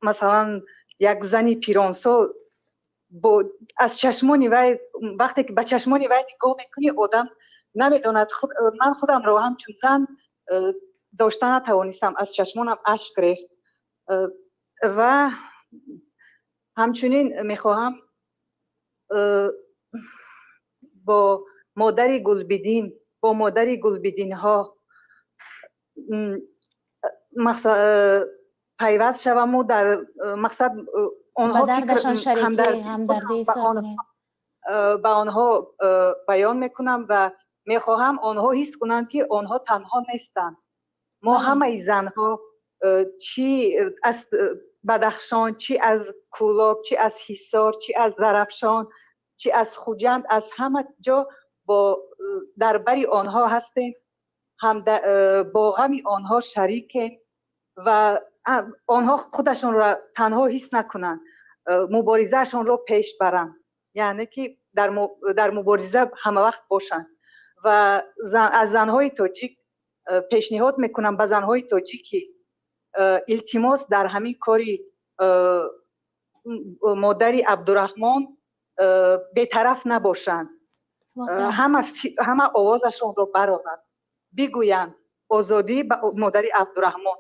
Масалан, як зани пиронсол бо аз чашмони вай, вақте ки ба чашмони вай нигоҳ мекунӣ, одам намедонад, ман худамро ҳамчун зан дошта натавонистам, аз чашмонам ашк рехт. Ва ҳамчунин мехоҳам бо модари Гулбидин, бо модари Гулбидинҳо пайваст шаваму дар мақсад онҳо ба дардашон шарикӣ, ҳамдардӣ изҳор кунед. Ба онҳо баён мекунам ва мехоҳам онҳо ҳис кунанд, ки онҳо танҳо нестанд. Мо ҳамаи занҳо, чӣ аз Бадахшон, чӣ аз Кӯлоб, чӣ аз Ҳисор, чӣ аз Зарафшон, чӣ аз Хуҷанд, аз ҳама ҷо бо дар бари онҳо ҳастем, ҳам бо ғами онҳо шарикем ва онҳо худашонро танҳо ҳис накунанд, муборизаашонро пеш баранд, яъне ки дар мубориза ҳамавақт бошанд. Ва аз занҳои тоҷик пешниҳод мекунам ба занҳои тоҷик, ки илтимос, дар ҳамин кори модари Абдураҳмон бетараф набошанд, ҳама овозашонро бароранд, бигӯянд: озодӣ ба модари Абдураҳмон.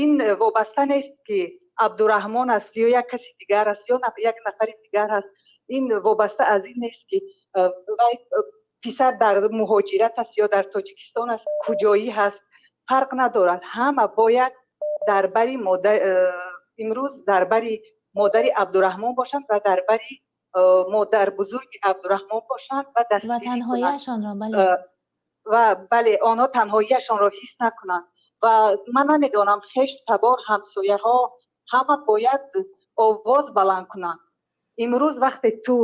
Ин вобаста нест, ки Абдураҳмон аст ё як каси дигар аст ё як нафари дигар аст. Ин вобаста аз ин нест, ки вай писар дар муҳоҷират аст ё дар Тоҷикистон аст, куҷоӣ ҳаст, фарқ надорад. Ҳама бояд дар бари модар, имрӯз дар бари модари Абдураҳмон бошанд ва дар бари модарбузурги Абдураҳмон бошанд ва ва дастгирӣ кунанд. Танҳояшонро, бале. Ва бале, онҳо танҳоияшонро ҳис накунанд. Ва ман намедонам, хеш, табор, ҳамсояҳо ҳама бояд овоз баланд кунанд. Имрӯз вақте ту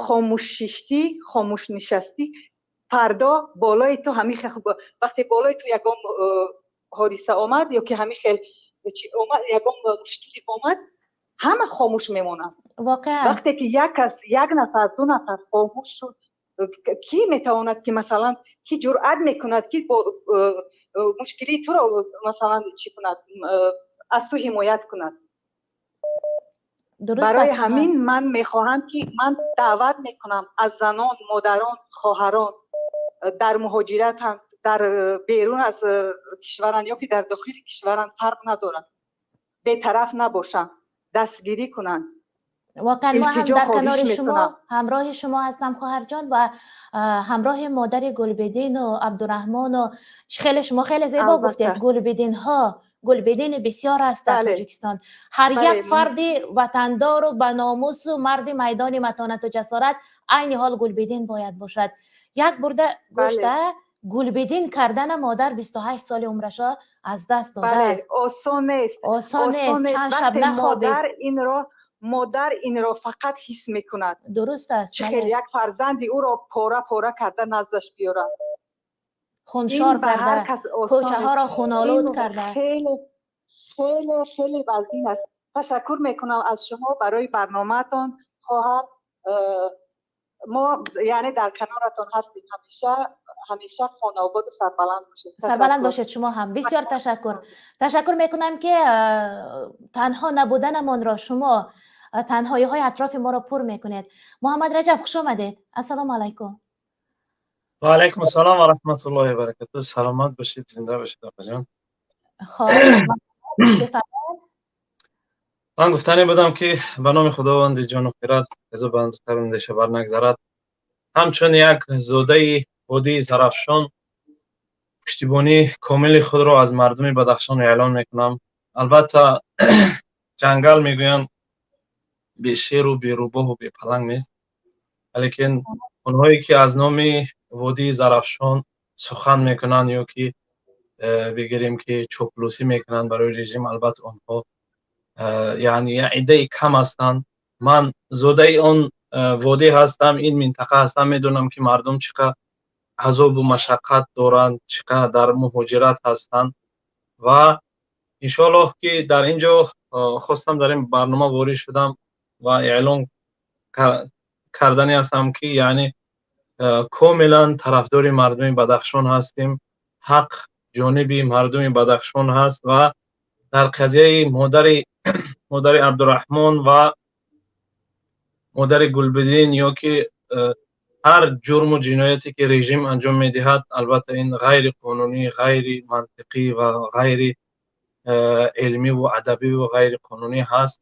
хомӯш шиштӣ, хомӯш нишастӣ, фардо болои ту ҳамин хел, вақте болои ту ягон ҳодиса омад ё ки ҳамин хел чи омад, ягон мушкилӣ омад, ҳама хомӯш мемонанд. Воқеан. Вақте ки як кас, як нафар, ду нафар хомӯш шуд, кӣ метавонад, ки масалан, кӣ ҷуръат мекунад, ки бо мушкилии туро, масалан, чӣ кунад, аз ту ҳимоят кунад? Дуруст. Барои аст. ҳамин ман мехоҳам, ки ман даъват мекунам аз занон, модарон, хоҳарон, дар муҳоҷиратанд, дар берун аз кишваранд ё ки дар дохили кишваранд, фарқ надорад, бетараф набошанд, дастгирӣ кунанд. Воқеан, мо ҳам илтиҷо дар хоҳиш канори шумо, мекунам. Ҳамроҳи шумо ҳастам, хоҳарҷон, ва ҳамроҳи модари Гулбидину Абдураҳмону. Хеле шумо хеле зебо гуфтед. Гулбидинҳо, Гулбидини бисёр аст дар Тоҷикистон. Ҳар як фарди ватандору баномусу марди майдони матонату ҷасорат айни ҳол Гулбидин бояд бошад. Як бурда гӯшта Гулбидин кардана модар 28 соли умрашо аз даст додааст. Осон нест. Осон нест, чанд шаб нахобид. Модар инро фақат ҳис мекунад. Дуруст аст. Чӣ хел як фарзанди ӯро пора пора карда наздаш биёрад, хуншор карда, кӯчаҳоро хунолуд карда. Хеле, хеле, хеле вазнин аст. Ташаккур мекунам аз шумо барои барномаатон, хоҳар. Мо, яъне, дар каноратон ҳастем ҳамеша, ҳамеша хонаободу сарбаланд бошед. Сарбаланд бошед шумо ҳам. Бисёр ташаккур, ташаккур мекунам, ки танҳо набуданамонро шумо танҳоиҳои атрофи моро пур мекунед. Муҳаммад Раҷаб, хуш омадед, ассалому алайкум. Ва алайкум ассалом ва раҳматуллоҳи ва баракатуҳ. Саломат бошед, зинда бошед, опаҷон. Хоб, бифармоед. Ман гуфтанӣ будам, ки ба номи Худованди ҷону хирад, азу бандутар андеша бар нагзарад, ҳамчун як зодаи водии Зарафшон пуштибонии комили худро аз мардуми Бадахшон эълон мекунам. Албатта, ҷангал, мегӯянд, бешеру берӯбоҳу бепаланг нест, валекин онҳое ки аз номи водии Зарафшон сухан мекунанд ё ки бигирем ки чоплусӣ мекунанд барои режим, албатта, онҳо яъне як иддаи кам ҳастанд. Ман зодаи он водӣ ҳастам, ин минтақа ҳастам, медонам ки мардум чӣ қадр азобу машаққат доранд, чӣ қадр дар муҳоҷират ҳастанд ва иншоаллоҳ ки дар ин ҷо хостам, дар ин барнома ворид шудам ва эълон кардани ҳастам, ки яъне комилан тарафдори мардуми Бадахшон ҳастем, ҳақ ҷониби мардуми Бадахшон ҳаст ва дар қазияи модари Абдураҳмон ва модари Гулбидин ё ки ҳар ҷурму ҷинояте ки режим анҷом медиҳад, албатта, ин ғайриқонунӣ, ғайримантиқӣ ва ғайри илмиву адабиву ғайриқонунӣ ҳаст.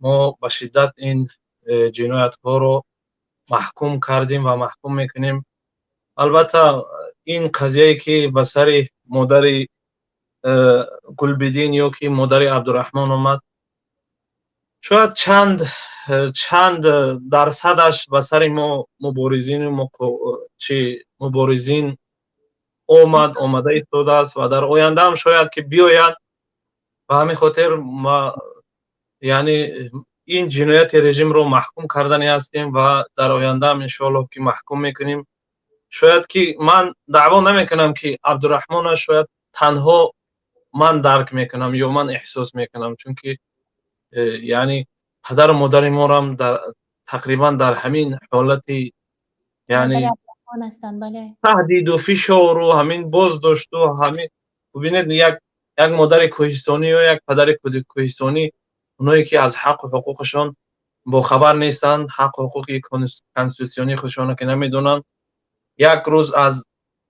Мо ба шиддат ин ҷиноятҳоро маҳкум кардем ва маҳкум мекунем. Албатта, ин қазияе ки ба сари модари Гулбидин ё ки модари Абдураҳмон омад, шояд чанд дарсадаш ба сари мо муборизину чи муборизин омад, омада истодааст ва дар ояндаам шояд ки биёяд. Ба ҳамин хотир ма яъне ин ҷинояти режимро маҳкум кардани ҳастем ва дар ояндаам иншоаллоҳ ки маҳкум мекунем. Шояд ки ман даъво намекунам, ки Абдураҳмона шояд танҳо ман дарк мекунам ё ман эҳсос мекунам, чунки яъне падару модари морам тақрибан дар ҳамин ҳолати яъне таҳдиду фишору ҳамин боздошту ҳамин. Бубинед, як модари кӯҳистонӣ ё як падари кӯҳистонӣ, оное ки аз ҳаққу ҳуқуқашон бохабар нестанд, ҳаққу ҳуқуқи конститутсионии худшонро ки намедонанд, як рӯз аз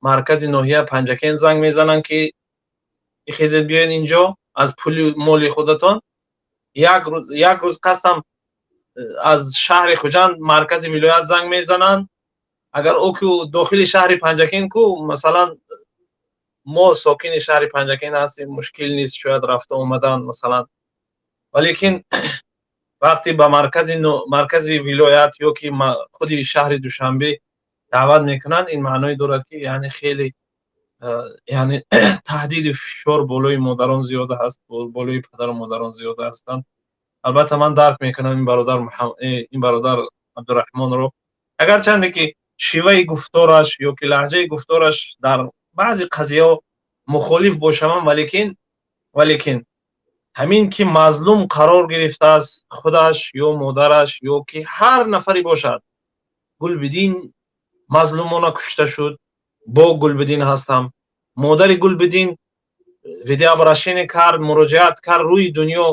маркази ноҳия Панҷакент занг мезананд, ки ихезед, биёед инҷо аз пули моли худатон. Як рӯз қасам аз шаҳри Хуҷанд, маркази вилоят занг мезананд. Агар ӯ ку дохили шаҳри Панҷакент ку, масалан, мо сокини шаҳри Панҷакент ҳастем, мушкил нест шояд рафта омадан, масалан, валекин вақте ба маркази вилоят ё ки худи шаҳри Душанбе даъват мекунанд, ин маъное дорад, ки яъне хеле яъне таҳдиди фишор болои модарон зиёда ҳаст, болои падару модарон зиёда ҳастанд. Албатта, ман дарк мекунам ин бародар Абдураҳмонро, агарчанде ки шиваи гуфтораш ё ки лаҳҷаи гуфтораш дар баъзе қазияҳо мухолиф бошавам, валекин ҳамин ки мазлум қарор гирифтааст, худаш ё модараш ё ки ҳар нафаре бошад, Гулбидин мазлумона кушта шуд, бо Гулбидин ҳастам. Модари Гулбидин видеообращение кард, муроҷиат кард, рӯи дунё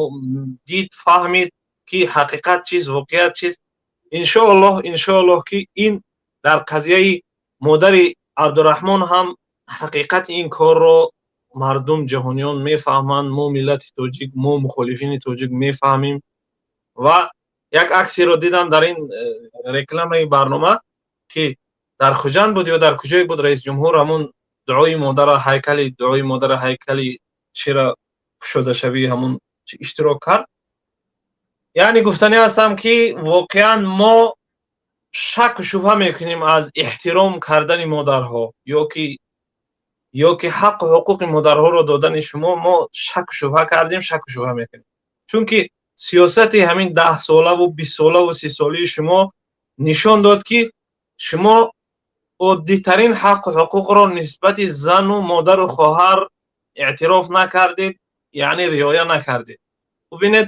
дид, фаҳмид, ки ҳақиқат чист, воқеият чист. Иншоаллоҳ, иншоаллоҳ, ки ин дар қазияи модари Абдураҳмон ҳам ҳақиқати ин корро мардум, ҷаҳониён мефаҳманд. Мо миллати тоҷик, мо мухолифини тоҷик мефаҳмем. Ва як аксеро дидам дар ин рекламаи барнома, ки дар Хуҷанд буд ё дар куҷое буд, раисҷумҳур ҳамун дуои модара, ҳайкали дуои модара, ҳайкали чира кушодашавии ҳамун иштирок кард. Яъне гуфтанӣ ҳастам, ки воқеан мо шаку шубҳа мекунем аз эҳтиром кардани модарҳо ё ки ҳаққу ҳуқуқи модарҳоро додани шумо. Мо шаку шубҳа кардем, шаку шубҳа мекунем, чунки сиёсати ҳамин 10-солаву 20-солаву 30-солаи шумо нишон дод, ки шумо оддитарин ҳаққу ҳуқуқро нисбати зану модару хоҳар эътироф накардед, яъне риоя накардед. Бубинед,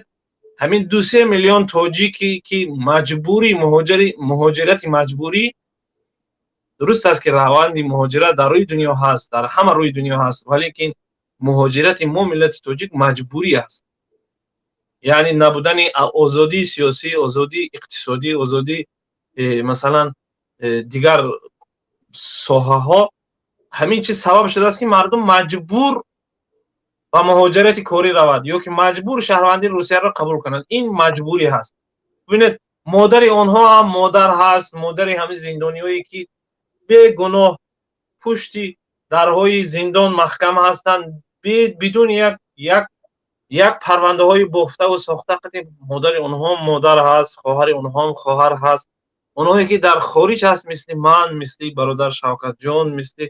ҳамин 2-3 миллион тоҷике ки маҷбурӣ муҳоҷирати маҷбурӣ. Дуруст аст, ки раванди муҳоҷират дар рӯи дунё ҳаст, дар ҳама рӯи дунё ҳаст, валекин муҳоҷирати мо миллати тоҷик маҷбурӣ аст, яъне набудани озодии сиёсӣ, озодии иқтисодӣ, озодии масалан дигар соҳаҳо, ҳамин чиз сабаб шудааст, ки мардум маҷбур. Ба муҳоҷирати корӣ равад ё ки маҷбур шаҳрвандии Русияро қабул кунанд. Ин маҷбурӣ ҳаст. Бибинед, модари онҳо ҳам модар ҳаст, модари ҳамин зиндониҳое ки бегуноҳ пушти дарҳои зиндон маҳкам ҳастанд, бидуни як парвандаҳои бофтаву сохта қати модари онҳо модар ҳаст, хоҳари онҳо ҳам хоҳар ҳаст. Онҳое ки дар хориҷ ҳаст, мисли ман, мисли бародар Шавкатҷон, мисли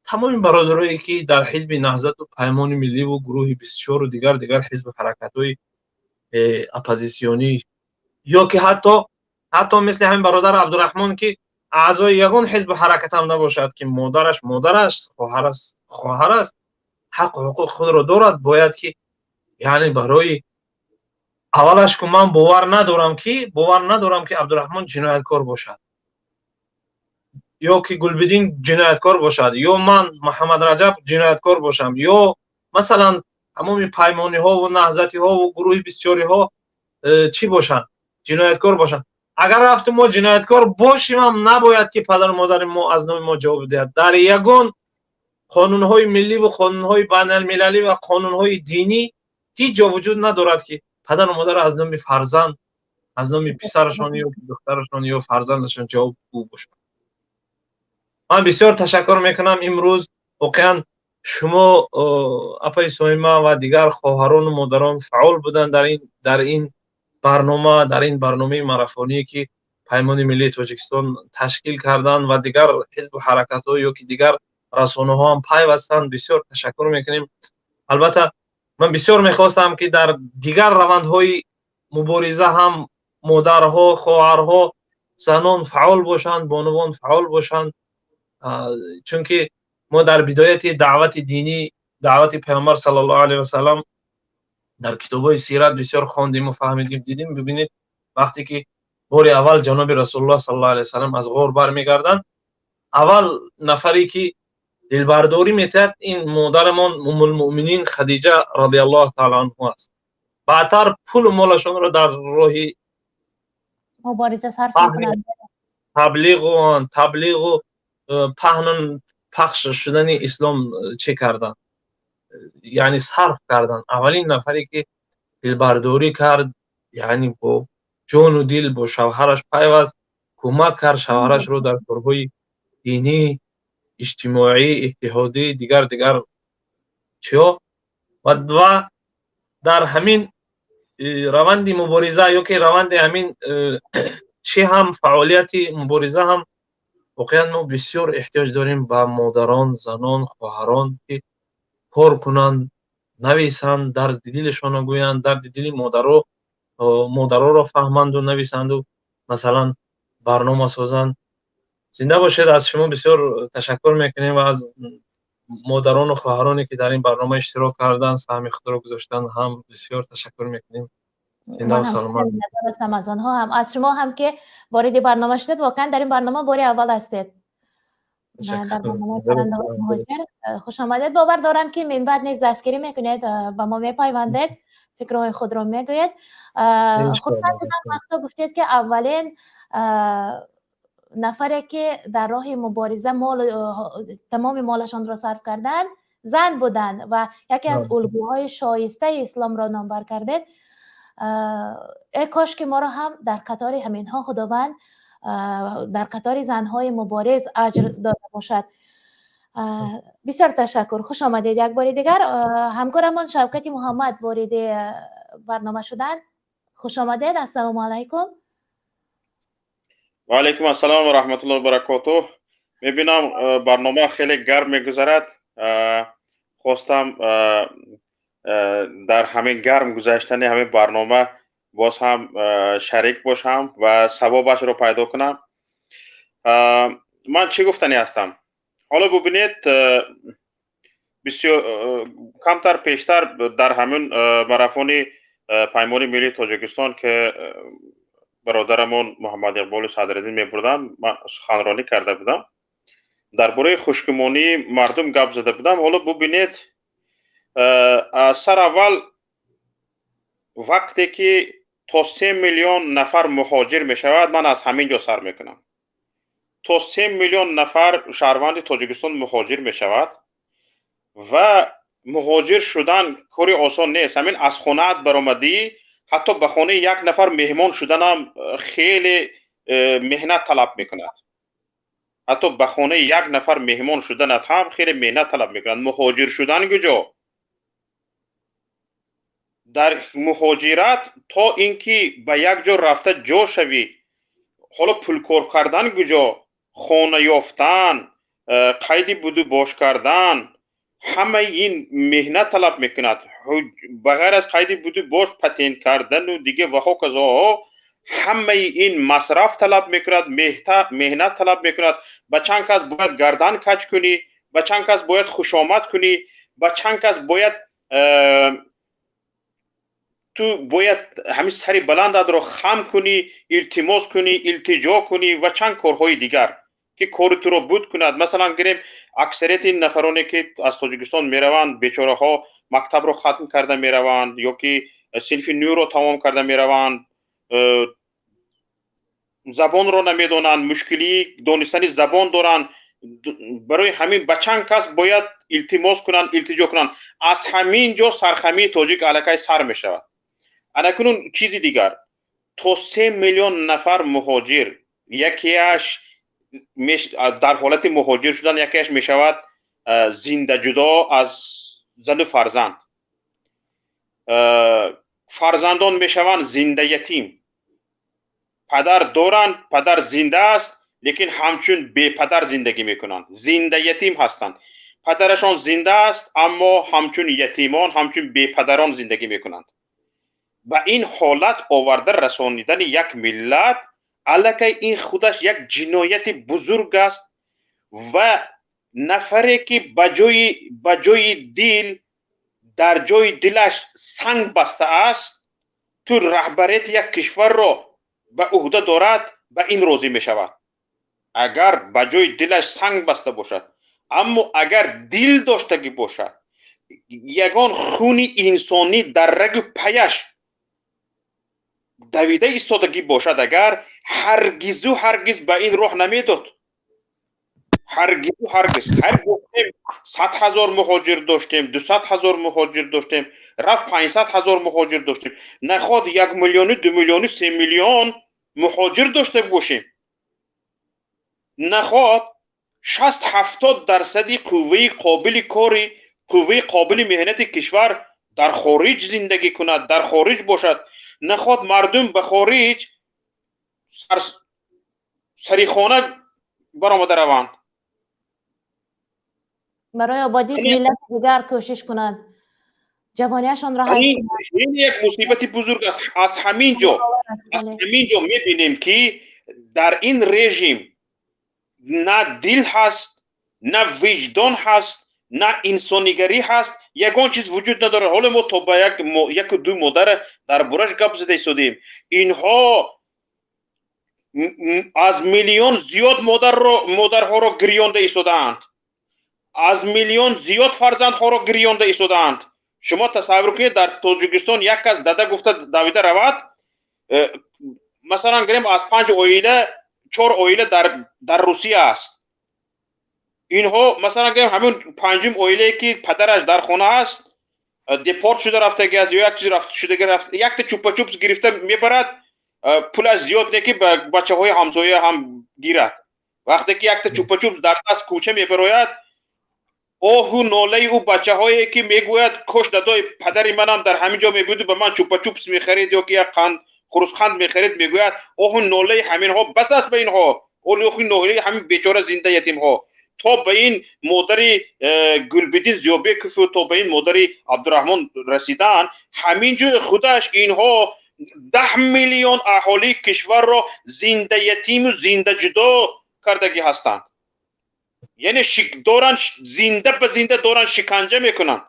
тамоми бародарое ки дар ҳизби Наҳзату Паймони Милливу гурӯҳи 24-у дигар ҳизбу ҳаракатҳои оппозитсионӣ, ё ки ҳатто мисли ҳамин бародар Абдураҳмон, ки аъзои ягон ҳизбу ҳаракат ҳам набошад, ки модараш модар аст, хоҳараш хоҳар аст, ҳаққу ҳуқуқи худро дорад. Бояд ки, яъне, барои аввалаш ку ман бовар надорам, ки Абдураҳмон ҷинояткор бошад ё ки Гулбиддин ҷинояткор бошад, ё ман Муҳаммад Раҷаб ҷинояткор бошам, ё масалан тамоми паймониҳову наҳзатиҳову гурӯҳи бисёриҳо чӣ бошанд, ҷинояткор бошанд. Агар рафту мо ҷинояткор бошим ҳам, набояд ки падару модари мо аз номи мо ҷавоб диҳад. Дар ягон қонунҳои милливу қонунҳои байналмилалӣ ва қонунҳои динӣ ҳеҷ ҷо вуҷуд надорад, ки падару модар аз номи фарзанд, аз номи писарашон ё духтарашон ё фарзандашон ҷавобгӯ бошанд. Ман бисёр ташаккур мекунам. Имрӯз воқеан шумо, апаи Соима, ва дигар хоҳарону модарон фаъол буданд дар ин барнома, дар ин барномаи марафоние, ки Паймони Миллии Тоҷикистон ташкил карданд ва дигар ҳизбу ҳаракатҳо ё ки дигар расонаҳо ҳам пайвастанд. Бисёр ташаккур мекунем. Албатта, ман бисёр мехостам, ки дар дигар равандҳои мубориза ҳам модарҳо, хоҳарҳо, занон фаъол бошанд, бонувон фаъол бошанд, чунки мо дар бидояти даъвати динӣ, даъвати Паёмбар саллаллоҳу алайҳи васаллам, дар китобҳои сират бисёр хондиму фаҳмидим, дидим. Бибинед, вақте ки бори аввал ҷаноби Расулуллоҳ саллаллоҳу алайҳи васаллам аз ғор бармегарданд, аввал нафаре ки дилбардорӣ метиҳад, ин модарамон Уммулмуъминин Хадиҷа радиаллоҳу таала анҳу аст. Баъдтар пулу молашонро дар роҳи мубориза сарф мекунанд. Таблиғу паҳну пахш шудани ислом чӣ карданд, яъне сарф карданд. Аввалин нафаре ки дилбардорӣ кард, яъне бо ҷону дил бо шавҳараш пайваст, кӯмак кард шавҳарашро дар корҳои динӣ, иҷтимоӣ, иттиҳодӣ, дигар дигар чиҳо. Ва дар ҳамин раванди мубориза ё ки раванди ҳамин чӣ ҳам, фаъолияти мубориза ҳам, воқеан мо бисёр эҳтиёҷ дорем ба модарон, занон, хоҳарон, ки кор кунанд, нависанд, дарди дилашонро гӯянд, дарди дили модароро фаҳманду нависанду, масалан, барнома созанд. Зинда бошед. Аз шумо бисёр ташаккур мекунем ва аз модарону хоҳароне, ки дар ин барнома иштирок карданд, саҳми худро гузоштанд, ҳам бисёр ташаккур мекунем. Ман ҳам аз онҳо ҳам, аз шумо ҳам, ки вориди барнома шудед. Воқеан дар ин барнома бори аввал ҳастед, дар барномаи Паррандаҳои муҳоҷир. Хуш омадед. Бовар дорам, ки минбаъд низ дастгирӣ мекунед, ба мо мепайвандед, фикрҳои худро мегӯед. Хурсанд шудам, вақто гуфтед, ки аввалин нафаре ки дар роҳи мубориза мол, тамоми молашонро сарф карданд, зан буданд ва яке аз улгӯҳои шоистаи исломро номбар кардед. Э кош ки моро ҳам дар қатори ҳаминҳо Худованд, дар қатори занҳои мубориз аҷр дода бошад. Бисёр ташаккур, хуш омадед як бори дигар. Ҳамкорамон Шавкати Муҳаммад вориди барнома шуданд. Хуш омадед, ассалому алайкум. Ва алайкум ассалом ва раҳматуллоҳи ва баракотуҳ. Мебинам, барнома хеле гарм мегузарад. Хостам дар ҳамин гарм гузаштани ҳамин барнома боз ҳам шарик бошам ва савобашро пайдо кунам. Ман чӣ гуфтанӣ ҳастам? Ҳоло бубинед, бисёр камтар пештар дар ҳамин марафони Паймони Миллии Тоҷикистон, ки бародарамон Муҳаммад Иқболи Садриддин мебурданд, ман суханронӣ карда будам, дар бораи хушгумонии мардум гап зада будам. Ҳоло бубинед, аз сар аввал вақте ки то 3 миллион нафар муҳоҷир мешавад, ман аз ҳамин ҷо сар мекунам, то 3 миллион нафар шаҳрванди Тоҷикистон муҳоҷир мешавад ва Муҳоҷир шудан кори осон нест. Ҳамин аз хонаат баромадӣ, ҳатто ба хонаи як нафар меҳмон шуданам хеле меҳнат талаб мекунад. Ҳатто ба хонаи як нафар меҳмон шуданат ҳам хеле меҳнат талаб мекунад. Муҳоҷир шудан куҷо? Дар муҳоҷират то ин ки ба як ҷо рафта ҷо шавӣ, ҳоло пулкор кардан куҷо, хона ёфтан, қайди буду бош кардан, ҳамаи ин меҳнат талаб мекунад. Ба ғайр аз қайди буду бош, патент кардану дига ва ҳоказоҳо, ҳамаи ин масраф талаб мекунад, меҳнат талаб мекунад. Ба чанд кас бояд гардан каҷ кунӣ, ба чанд кас бояд хушомад кунӣ, ба чанд кас бояд ту бояд ҳамин сари баландатро хам кунӣ, илтимос кунӣ, илтиҷо кунӣ ва чанд корҳои дигар ки кори туро буд кунад. Масалан гирем, аксарияти нафароне ки аз Тоҷикистон мераванд, бечораҳо мактабро хатм карда мераванд ё ки синфи нӯро тамом карда мераванд, забонро намедонанд, мушкилии донистани забон доранд. Барои ҳамин ба чанд кас бояд илтимос кунанд, илтиҷо кунанд. Аз ҳамин ҷо сархамии тоҷик аллакай сар мешавад. Анакунун чизи дигар, то 3 миллион нафар муҳоҷир, якеаш дар ҳолати муҳоҷир шудан, якеаш мешавад зинда ҷудо аз зану фарзанд, фарзандон мешаванд зинда ятим. Падар доранд, падар зинда аст, лекин ҳамчун бепадар зиндагӣ мекунанд, зинда ятим ҳастанд. Падарашон зинда аст, аммо ҳамчун ятимон, ҳамчун бепадарон зиндагӣ мекунанд. Ба ин ҳолат оварда расонидани як миллат аллакай ин худаш як ҷинояти бузург аст ва нафаре ки ба ҷои дил дар ҷои дилаш санг баста аст, ту раҳбарияти як кишварро ба уҳда дорад, ба ин розӣ мешавад. Агар ба ҷои дилаш санг баста бошад, аммо агар дил доштагӣ бошад, ягон хуни инсонӣ дар рагу паяш давида истодагӣ бошад, агар ҳаргизу ҳаргиз ба ин роҳ намедод. Ҳаргизу ҳаргиз. Хайр гуфтем, 100 000 муҳоҷир доштем, 200 000 муҳоҷир доштем, рафт 500 000 муҳоҷир доштем. Наход 1 миллиону, 2 миллиону, 3 миллион муҳоҷир дошта бошем. Наход 60-70% қувваи қобили кори, қувваи қобили меҳнати кишвар дар хориҷ зиндагӣ кунад, дар хориҷ бошад. Наход мардум ба хориҷ сари хона баромада раванд. Барои ободии миллати дигар кӯшиш кунанд, ҷавониашонро ҳифз кунанд. Ин як мусибати бузург аст. Аз ҳамин ҷо мебинем ки дар ин режим на дил ҳаст, на виҷдон ҳаст, на инсонигарӣ ҳаст, ягон чиз вуҷуд надорад. Ҳоло мо то ба яку ду модара дар бораш гап зада истодем. Инҳо аз миллион зиёд модарҳоро гирёнда истодаанд, аз миллион зиёд фарзандҳоро гирёнда истодаанд. Шумо тасаввур кунед, дар Тоҷикистон як кас дада гуфта давида равад, масалан гирем, аз 5 оила 4 оила дар Русия аст. Инҳо масалан гирем, ҳамин 5-ум оилае ки падараш дар хона аст, депорт шуда рафтаги аст ё як чиз шудаги рафт, якта чупа-чупс гирифта мебарад, пулаш зиёд не ки ба бачаҳои ҳамсоя ҳам гирад. Вақте ки якта чупа-чупс дар даст кӯча мебарояд, оҳу нолаи ӯ бачаҳое ки мегӯяд, кош дадои падари манам дар ҳамин ҷо мебуду ба ман чупа-чупс мехарид ё ки як қанд хурусханд мехарид, мегӯяд, оҳу нолаи ҳаминҳо бас аст ба инҳо, оҳу нолаи ҳамин бечора зинда ятимҳо. То ба ин модари Гулбиддин Зиёбекову то ба ин модари Абдураҳмон расидан, ҳамин ҷои худаш инҳо 10 миллион аҳолии кишварро зинда ятиму зинда ҷудо кардагӣ ҳастанд. Яъне доранд зинда ба зинда доранд шиканҷа мекунанд,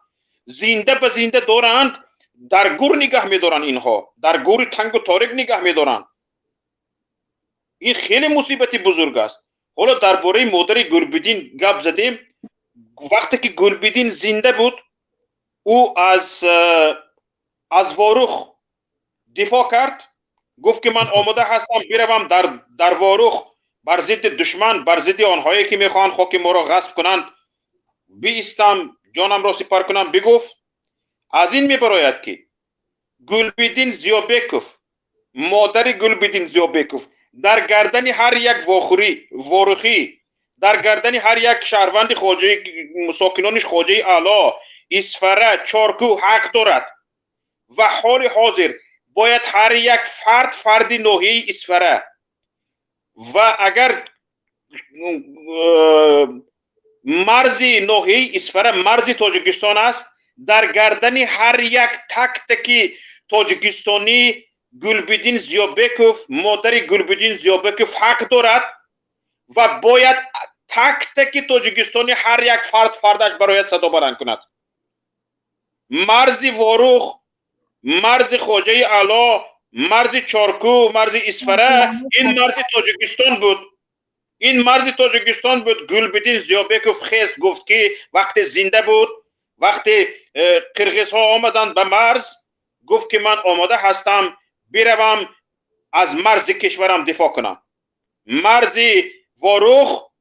зинда ба зинда доранд дар гур нигаҳ медоранд, инҳо дар гури тангу торик нигаҳ медоранд. Ин хеле мусибати бузург аст. Ҳоло дар бораи модари Гулбиддин гап задем. Вақте ки Гулбиддин зинда буд, ӯ аз Ворух дифоъ кард, гуфт ки ман омода ҳастам биравам дар Ворух бар зидди душман, бар зидди онҳое ки мехоҳанд хоки моро ғасб кунанд, биистам, ҷонамро сипар кунам бигуфт. Аз ин мебарояд, ки Гулбиддин Зиёбеков, модари Гулбиддин Зиёбеков дар гардани ҳар як вохӯрӣ, Ворухӣ, дар гардани ҳар як шаҳрванди Хоҷаи, сокинони Хоҷаи Аъло, Исфара, Чоркӯҳ ҳақ дорад ва ҳоли ҳозир бояд ҳар як фард, фарди ноҳияи Исфара ва агар марзи ноҳияи Исфара марзи Тоҷикистон аст, дар гардани ҳар як так-таки тоҷикистонӣ Гулбиддин Зиёбеков, модари Гулбиддин Зиёбеков ҳақ дорад ва бояд так-таки тоҷикистони ҳар як фард, фардаш барояд, садо баланд кунад. Марзи Ворух, марзи Хоҷаи Аъло, марзи Чоркӯ, марзи Исфара ин марзи Тоҷикистон буд, ин марзи Тоҷикистон буд. Гулбиддин Зиёбеков хест, гуфт, ки вақте зинда буд, вақте қирғизҳо омаданд ба марз, гуфт, ки ман омода ҳастам биравам, аз марзи кишварам дифоъ кунам. Марзи Ворух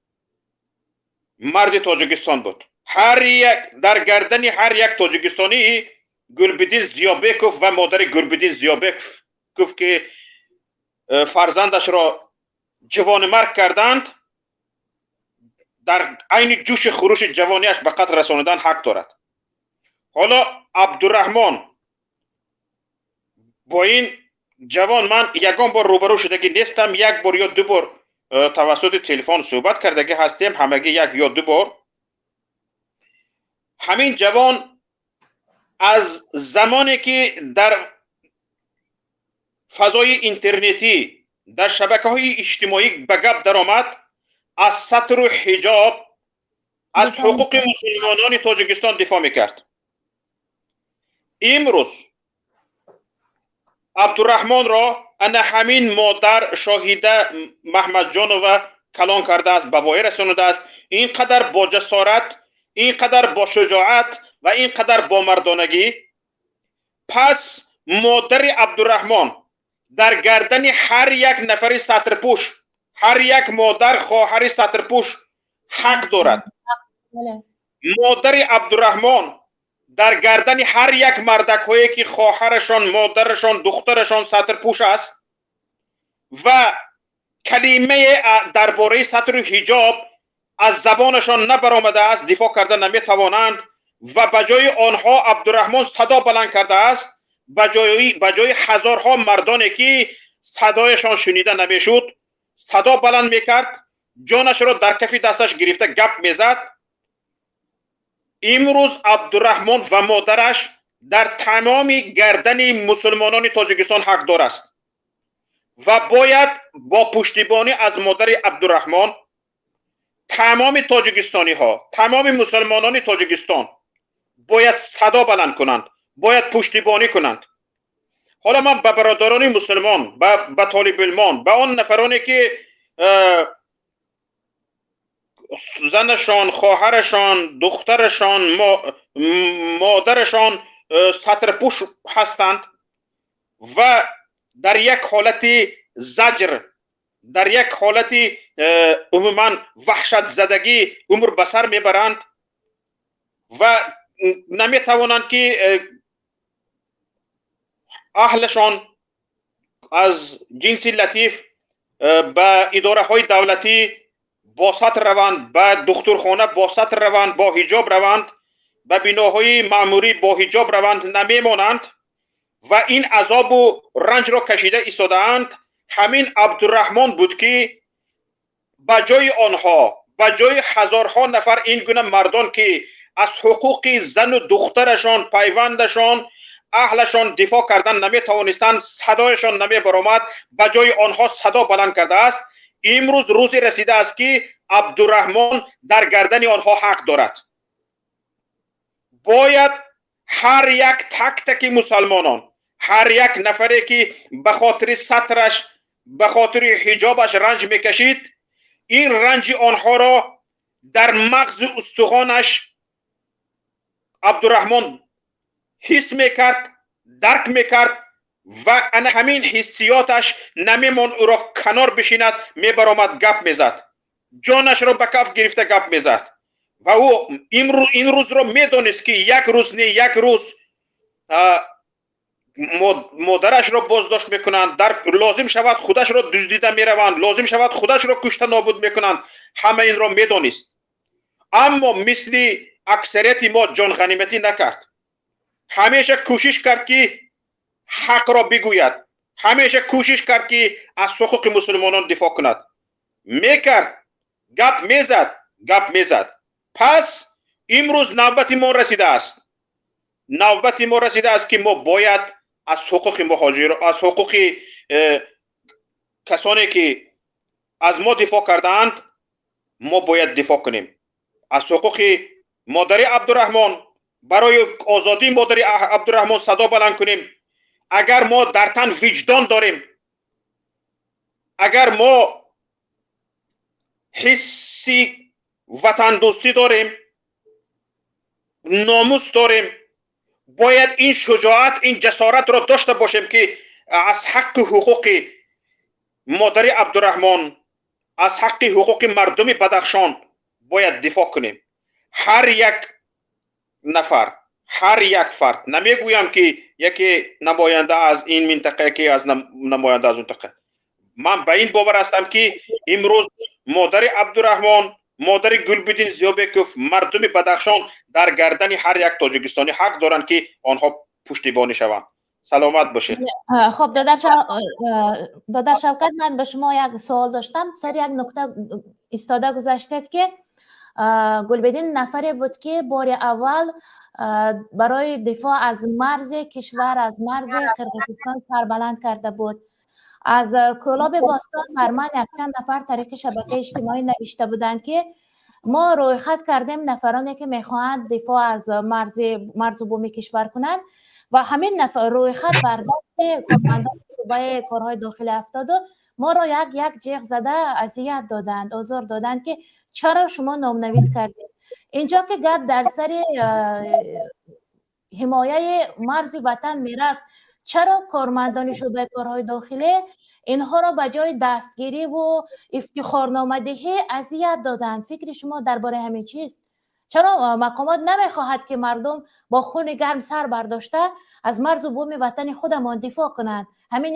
марзи Тоҷикистон буд. Ҳар як дар гардани ҳар як тоҷикистонӣ Гулбиддин Зиёбеков ва модари Гулбиддин Зиёбеков, ки фарзандашро ҷавонимарг карданд, дар айни ҷӯши хурӯши ҷавониаш ба қатл расонидан, ҳақ дорад. Ҳоло Абдураҳмон, бо ин ҷавон ман ягон бор рӯбарӯ шудагӣ нестам, як бор ё ду бор тавассути телефон суҳбат кардагӣ ҳастем, ҳамагӣ як ё ду бор. Ҳамин ҷавон аз замоне ки дар фазои интернетӣ, дар шабакаҳои иҷтимоӣ ба гап даромад, аз сатру ҳиҷоб, аз ҳуқуқи мусулмонони Тоҷикистон дифоъ мекард. Имрӯз Абдураҳмонро ана ҳамин модар Шоҳида Маҳмадҷонова калон кардааст, ба воя расонидааст. Ин қадар бо ҷасорат, ин қадар бо шуҷоат ва ин қадар бо мардонагӣ. Пас модари Абдураҳмон дар гардани ҳар як нафари сатрпӯш, ҳар як модар, хоҳари сатрпӯш ҳақ дорад. Модари Абдураҳмон дар гардани ҳар як мардакҳое, ки хоҳарашон, модарашон, духтарашон сатрпӯш аст ва калимае дар бораи сатру ҳиҷоб аз забонашон набаромадааст, дифоъ карда наметавонанд ва ба ҷои онҳо Абдураҳмон садо баланд кардааст, ба ҷои ҳазорҳо мардоне, ки садояшон шунида намешуд, садо баланд мекард, ҷонашро дар кафи дасташ гирифта гап мезад. Имрӯз Абдураҳмон ва модараш дар тамоми гардани мусулмонони Тоҷикистон ҳақдор аст ва бояд бо пуштибонӣ аз модари Абдураҳмон тамоми тоҷикистониҳо, тамоми мусулмонони Тоҷикистон бояд садо баланд кунанд, бояд пуштибонӣ кунанд. Ҳоло ман ба бародарони мусулмон, ба толибилмон, ба он нафароне, ки занашон, хоҳарашон, духтарашон, модарашон сатрпӯш ҳастанд ва дар як ҳолати заҷр, дар як ҳолати умуман ваҳшатзадагӣ умр ба сар мебаранд ва наметавонанд, ки аҳлашон аз ҷинси латиф ба идораҳои давлатӣ бо сатр раванд, ба духтурхона бо сатр раванд, бо ҳиҷоб раванд, ба биноҳои маъмурӣ бо ҳиҷоб раванд, намемонанд ва ин азобу ранҷро кашида истодаанд. Ҳамин Абдураҳмон буд, ки ба ҷои онҳо, ба ҷои ҳазорҳо нафар ин гуна мардон, ки аз ҳуқуқи зану духтарашон, пайвандашон, аҳлашон дифоъ кардан наметавонистанд, садояшон намебаромад, ба ҷои онҳо садо баланд кардааст. Имрӯз рӯзе расидааст, ки Абдураҳмон дар гардани онҳо ҳақ дорад. Бояд ҳар як так-таки мусалмонон, ҳар як нафаре, ки ба хотири сатраш, ба хотири ҳиҷобаш ранҷ мекашид, ин ранҷи онҳоро дар мағзи устухонаш Абдураҳмон ҳис мекард, дарк мекард ва ана ҳамин ҳиссиёташ намемонд ӯро канор бишинад, мебаромад, гап мезад, ҷонашро ба каф гирифта гап мезад. Ва ӯ ин рӯзро медонист, ки як рӯз не, як рӯз модарашро боздошт мекунанд, дар лозим шавад худашро дуздида мераванд, лозим шавад худашро кушта нобуд мекунанд. Ҳама инро медонист, аммо мисли аксарияти мо ҷонғаниматӣ накард. Ҳамеша кӯшиш кард, ки ҳақро бигӯяд, ҳамеша кӯшиш кард, ки аз ҳуқуқи мусулмонон дифоъ кунад. Мекард, гап мезад, гап мезад. Пас имрӯз навбати мо расидааст, навбати мо расидааст, ки мо бояд аз ҳуқуқи муҳоҷир, аз ҳуқуқи касоне ки аз мо дифоъ кардаанд, мо бояд дифоъ кунем. Аз ҳуқуқи модари Абдураҳмон, барои озодии модари Абдураҳмон садо баланд кунем. Агар мо дар тан виҷдон дорем, агар мо ҳисси ватандӯстӣ дорем, номус дорем, бояд ин шуҷоат, ин ҷасоратро дошта бошем, ки аз ҳаққи ҳуқуқи модари Абдураҳмон, аз ҳаққи ҳуқуқи мардуми Бадахшон бояд дифоъ кунем. Ҳар як нафар, ҳар як фард, намегӯям, ки яке намоянда аз ин минтақа, яке аз намоянда аз он минтақа. Ман ба ин бовар ҳастам, ки имрӯз модари Абдураҳмон, модари Гулбиддин Зиёбеков, мардуми Бадахшон дар гардани ҳар як тоҷикистонӣ ҳақ доранд, ки онҳо пуштибонӣ шаванд. Саломат бошед. Хоб, додар Шавкат, ман ба шумо як суол доштам. Сари як нукта истода гузаштед, ки Гулбиддин нафаре буд, ки бори аввал барои дифоъ аз марзи кишвар, аз марзи Қирғизистон сарбаланд карда буд. Аз Кӯлоби бостон бар ман якчанд нафар тариқи шабакаи иҷтимоӣ навишта буданд, ки мо рӯйхат кардем нафароне, ки мехоҳанд дифоъ аз марзи марзу буми кишвар кунанд, ва ҳамин рӯйхат бар дасти кормандони шӯъбаи корҳои дохилӣ афтоду моро як як ҷеғ зада азият доданд, озор доданд, ки чаро шумо номнавис кардед. Инҷо ки гап дар сари ҳимояи марзи ватан мерафт, чаро кормандони шӯъбаи корҳои дохилӣ инҳоро ба ҷои дастгириву ифтихорномадиҳӣ азият доданд? Фикри шумо дар бораи ҳамин чист? Чаро мақомот намехоҳад, ки мардум бо хуни гарм сар бардошта аз марзу буми ватани худамон дифоъ кунанд? Ҳамин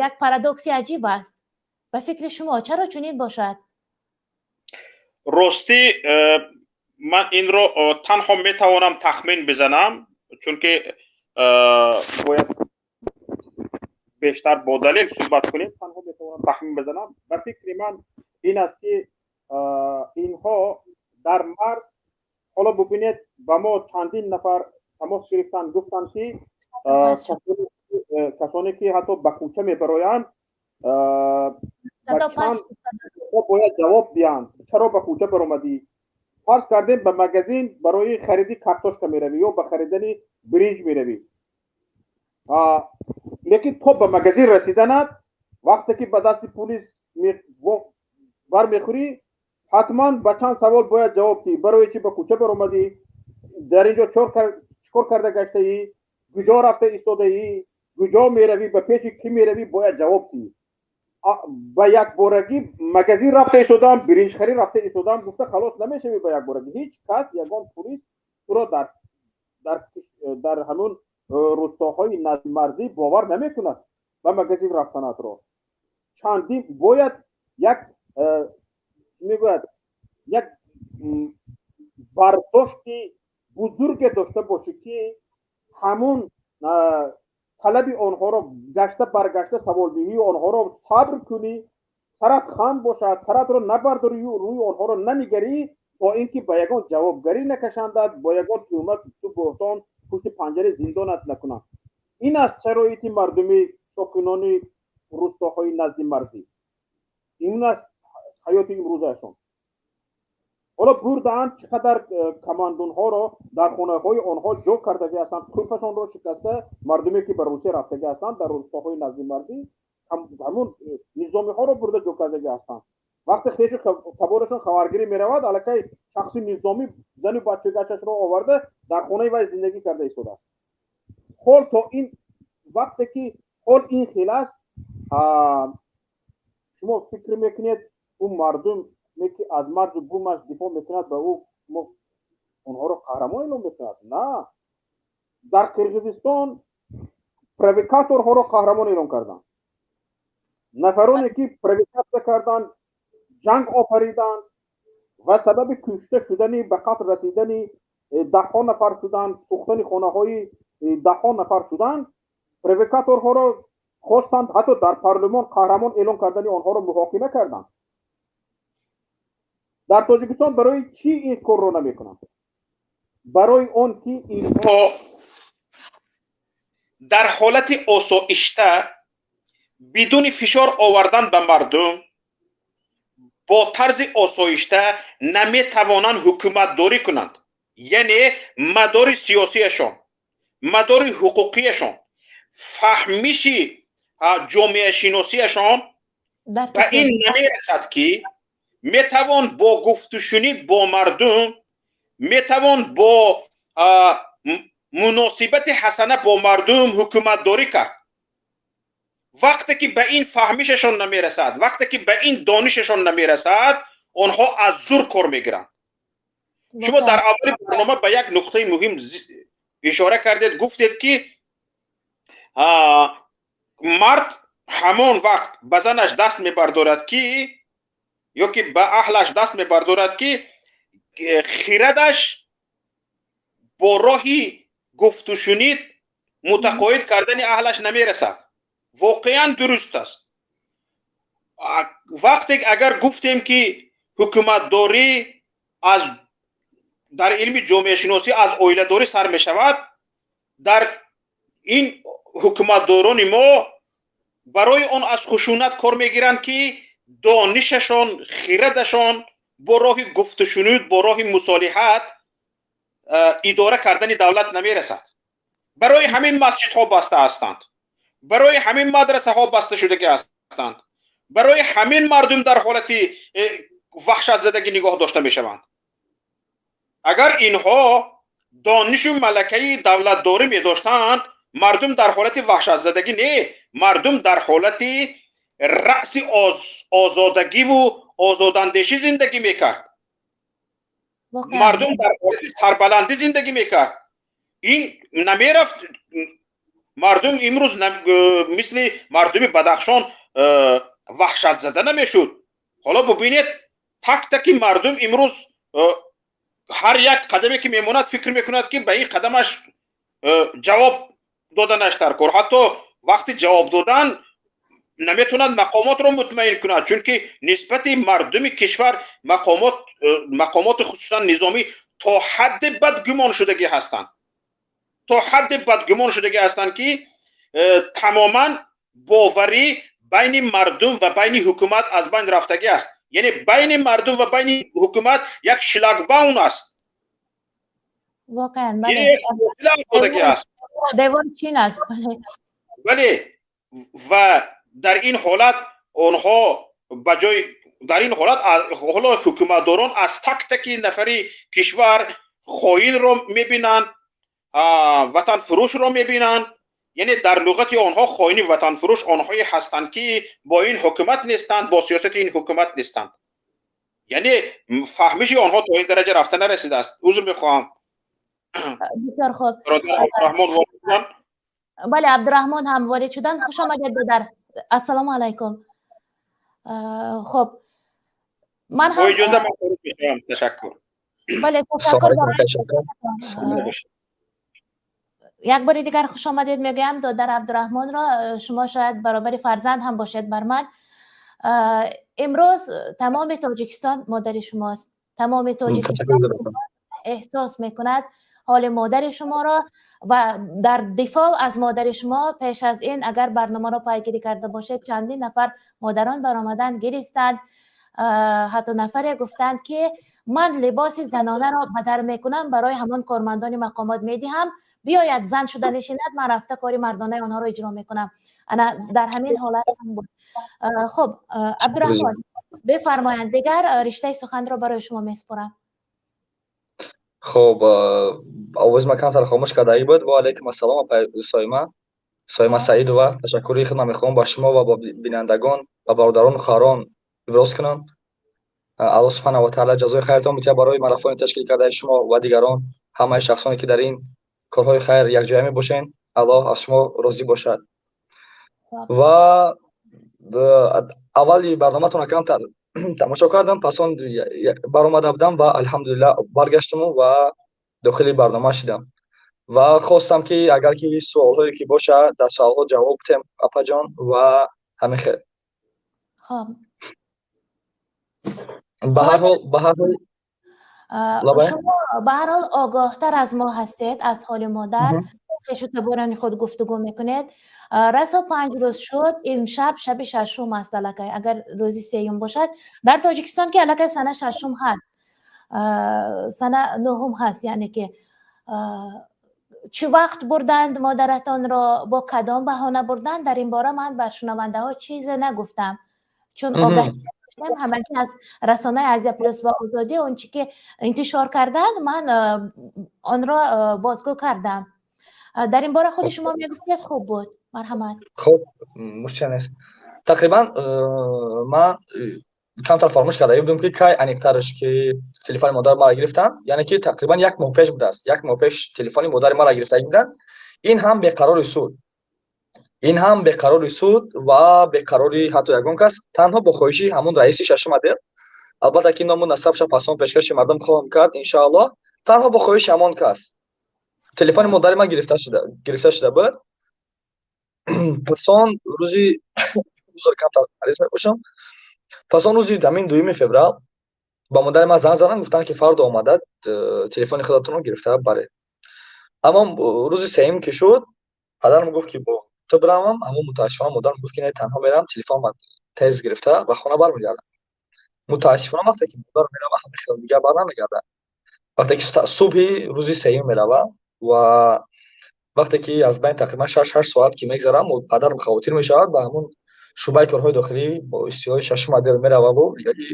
як парадокси аҷиб аст. Ба фикри шумо, чаро чунин бошад? Ростӣ, ман инро танҳо метавонам тахмин бизанам, чунки бояд бештар бо далел суҳбат кунем. Танҳо метавонам тахмин бизанам. Ба фикри ман ин аст, ки инҳо дар марз, ҳоло бубинед, ба мо чандин нафар тамос гирифтанд, гуфтанд, ки касоне ки ҳатто ба кӯча мебароянд, бояд ҷавоб диҳанд, чаро ба кӯча баромадӣ. Фарз кардем, ба магазин барои хариди картошка меравӣ ё ба харидани биринҷ меравӣ, лекин то ба магазин расиданат, вақте ки ба дасти пулис бармехӯрӣ, ҳатман ба чанд савол бояд ҷавоб диҳӣ: барои чӣ ба кӯча баромадӣ, дар ин ҷо чӣ кор карда гаштаӣ, куҷо рафта истодаӣ, куҷо меравӣ, ба пеши кӣ меравӣ, бояд ҷавоб диҳӣ. Ба якборагӣ магазин рафта истодам, биринҷхарӣ рафта истодам гуфта халос намешавӣ. Ба якборагӣ ҳеҷ кас, ягон пулис туро дар ҳамун рустоҳои марзӣ бовар намекунад ба магазин рафтанатро. Чандин бояд як мегӯяд, як бардошти бузурге дошта бошӣ, ки ҳамун талаби онҳоро, гашта баргашта саволдиҳии онҳоро сабр кунӣ, сарат хам бошад, саратро набардорӣ, рӯи онҳоро нанигарӣ, то ин ки ба ягон ҷавобгарӣ накашандад, бо ягон туҳмат ту буҳтон пушти панҷараи зиндонат накунанд. Ин аст шароити мардуми сокинони рустоҳои назди марзӣ, ин аст ҳаёти имрӯзаашон. Ҳоло бурдаанд, чӣ қадар камандунҳоро дар хонаҳои онҳо ҷо кардагӣ ҳастанд, қулфашонро шикаста, мардуме ки ба Русия рафтагӣ ҳастанд, дар рустоҳои назди марзӣ ҳамун низомиҳоро бурда ҷо кардагӣ ҳастанд. Вақте хешу таборашон хабаргирӣ меравад, аллакай шахси низомӣ зану бачагачашро оварда дар хонаи вай зиндагӣ карда истодааст. Ҳол то ин вақте ки ҳол ин хел аст, шумо фикр мекунед, ӯ мардуме ки аз марзу бумаш дифоъ мекунад, ба ӯ Онҳоро қаҳрамон эълон мекунад? На, дар Қирғизистон провокаторҳоро қаҳрамон эълон карданд. Нафароне ки провокатсия карданд, ҷанг офариданд ва сабаби кушта шудани, ба қатл расидани даҳҳо нафар шуданд, сӯхтани хонаҳои даҳҳо нафар шуданд, провокаторҳоро хостанд, ҳатто дар парлумон қаҳрамон эълон кардани онҳоро муҳокима карданд. Дар Тоҷикистон барои чӣ ин корро намекунанд? Барои он ки инҳо дар ҳолати осоишта, бидуни фишор овардан ба мардум, бо тарзи осоишта наметавонанд ҳукуматдорӣ кунанд. Яъне мадори сиёсияшон, мадори ҳуқуқияшон, фаҳмиши ҷомеашиносияшон ба ин намерасад, ки метавон бо гуфтушунид бо мардум, метавон бо муносибати ҳасана бо мардум ҳукуматдорӣ кард. Вақте ки ба ин фаҳмишашон намерасад, вақте ки ба ин донишашон намерасад, онҳо аз зур кор мегиранд. Шумо дар аввали барнома ба як нуқтаи муҳим ишора кардед, гуфтед, ки мард ҳамон вақт ба занаш даст мебардорад, ки ё ки ба аҳлаш даст мебардорад, ки хирадаш бо роҳи гуфтушунид мутақоид кардани аҳлаш намерасад. Воқеан дуруст аст. Вақте агар гуфтем, ки ҳукуматдорӣ аз дар илми ҷомеашиносӣ аз оиладорӣ сар мешавад, дар ин ҳукуматдорони мо барои он аз хушунат кор мегиранд, ки донишашон, хирадашон бо роҳи гуфтушунуд, бо роҳи мусолиҳат идора кардани давлат намерасад. Барои ҳамин масҷидҳо баста ҳастанд, барои ҳамин мадрасаҳо баста шудагӣ ҳастанд, барои ҳамин мардум дар ҳолати ваҳшатзадагӣ нигоҳ дошта мешаванд. Агар инҳо донишу малакаи давлатдорӣ медоштанд, мардум дар ҳолати ваҳшатзадагӣ не, мардум дар ҳолати раъси озодагиву озодандешӣ зиндагӣ мекард, мардум дар ҳолати сарбаландӣ зиндагӣ мекард. Ин намерафт. Мардум имрӯз мисли мардуми Бадахшон ваҳшатзада намешуд. Ҳоло бубинед, так таки мардум имрӯз ҳар як қадаме ки мемонад, фикр мекунад, ки ба ин қадамаш ҷавоб доданаш дар кор. Ҳатто вақти ҷавоб додан наметавонад мақомотро мутмаин кунад, чунки нисбати мардуми кишвар мақомот, мақомоти хусусан низомӣ, то ҳадди бадгумон шудагӣ ҳастанд, то ҳадди бадгумон шудагӣ ҳастанд, ки тамоман боварӣ байни мардум ва байни ҳукумат аз байн рафтагӣ аст. Яъне байни мардум ва байни ҳукумат як шлагбаум аст. Воқеан, бале. Аст, девори Чин аст. Бале, ва дар ин ҳолат онҳо ба ҷои, дар ин ҳолат ҳоло ҳукуматдорон аз так таки нафари кишвар хоинро мебинанд, ватанфурӯшро мебинанд. Яъне дар луғати онҳо хоини ватанфурӯш онҳое ҳастанд, ки бо ин ҳукумат нестанд, бо сиёсати ин ҳукумат нестанд. Яъне фаҳмиши онҳо то ин дараҷа рафта нарасидааст. Узр мехоҳам. Бисёр хуб. Абдураҳмон ворид шуданд. Бале, Абдураҳмон ҳам ворид шуданд. Хуш омадед, додар, ассалому алайкум. Хуб, ман ҳам бо иҷоза ман хориҷ мешавам, ташаккур. Бале, ташаккур. Як бори дигар хуш омадед мегӯям додар Абдураҳмонро. Шумо шояд баробари фарзанд ҳам бошед бар ман. Имрӯз тамоми Тоҷикистон модари шумост, тамоми Тоҷикистон эҳсос мекунад ҳоли модари шуморо ва дар дифоъ аз модари шумо пеш аз ин, агар барномаро пайгирӣ карда бошед, чандин нафар модарон баромаданд, гиристанд. Ҳатто нафаре гуфтанд, ки ман либоси занонаро бадар мекунам, барои ҳамон кормандони мақомот медиҳам, биёяд зан шуда нишинад, ман рафта кори мардонаи онҳоро иҷро мекунам. Ана дар ҳамин ҳолат ҳам буд. Хуб, Абдураҳмон, бифармоянд, дигар риштаи суханро барои шумо месупорам. Хуб, овози ман камтар хомӯш кардагӣ буд. Ва алайкум ассалом, Соима, Соима Саидова. Ташаккури худам мехоҳам ба шумо ва ба бинандагон ва бародарону хоҳарон иброз кунам. Аллоҳ субҳанаҳу ва таъала ҷазои хайртон битиҳад барои марафони ташкил кардаи шумо ва дигарон, ҳамаи шахсоне ки дар ин корҳои хайр якҷоя мебошед. Аллоҳ аз шумо розӣ бошад. Ва аввали барноматонро камтар тамошо кардам, пас он баромада будам ва алҳамдулиллаҳ баргаштаму ва дохили барнома шудам ва хостам ки агар ки суолҳое ки бошад, дар суолҳо ҷавоб диҳем, апаҷон, ва ҳамин хел. Хоб. Ба ҳар ҳол, ба ҳар ҳол. Шумо ба ҳар ҳол огоҳтар аз мо ҳастед, аз ҳоли модар хешу таборони худ гуфтугӯ мекунед. Расо 5 рӯз шуд, имшаб шаби шашум аст аллакай, агар рӯзи сеюм бошад. Дар Тоҷикистон ки аллакай сана шашум ҳаст, сана нуҳум ҳаст, яъне ки чӣ вақт бурданд модаратонро, бо кадом баҳона бурданд, дар ин бора ман ба шунавандаҳо чизе нагуфтам, чун огаҳӣ надоштем. Ҳамагӣ аз расонаи Азия Плюс ва Озодӣ он чӣ ки интишор карданд, ман онро бозгӯ кардам. Дар ин бора худи шумо мегуфтед, хуб буд, марҳамат. Хуб, мушкил нест. Тақрибан ман камтар фаромӯш карда будам ки кай аниқтараш ки телефони модари маро гирифтанд, яъне ки тақрибан як моҳ пеш будааст. Як моҳ пеш телефони модари маро гирифта буданд. Ин ҳам беқарори суд, ин ҳам беқарори суд ва беқарори ҳатто ягон кас, танҳо бо хоҳиши ҳамон раиси шашум отдел. Албатта ки ному насабша пасон пешкаши мардум хоҳам кард, иншоаллоҳ. Танҳо бо хоҳиши ҳамон кас телефони модари ман гирифта шуда буд. Пасон рӯзи, узр, камтар мариз мебошам, пас он рӯзи ҳамин 2 феврал ба модари ман занг заданд, гуфтанд ки фардо омада телефони худатонро гирифта баред. Аммо рӯзи сеюм ки шуд, падарам гуфт ки бо ту биравам, аммо мутаассифона модарам гуфт ки не, танҳо мерам, телефон тез гирифта ба хона бармегардам. Мутаассифона, вақте ки модар мерава, ҳамин хел дигар бар намегардад. Вақте ки субҳи рӯзи сеюм мерава ва вақте ки аз байн тақрибан 6-8 соат ки мегзарам, падарам хавотир мешавад, ба ҳамун шӯъбаи корҳои дохилӣ, бо истилоҳи шашум отдел мерававу мегӯяд ки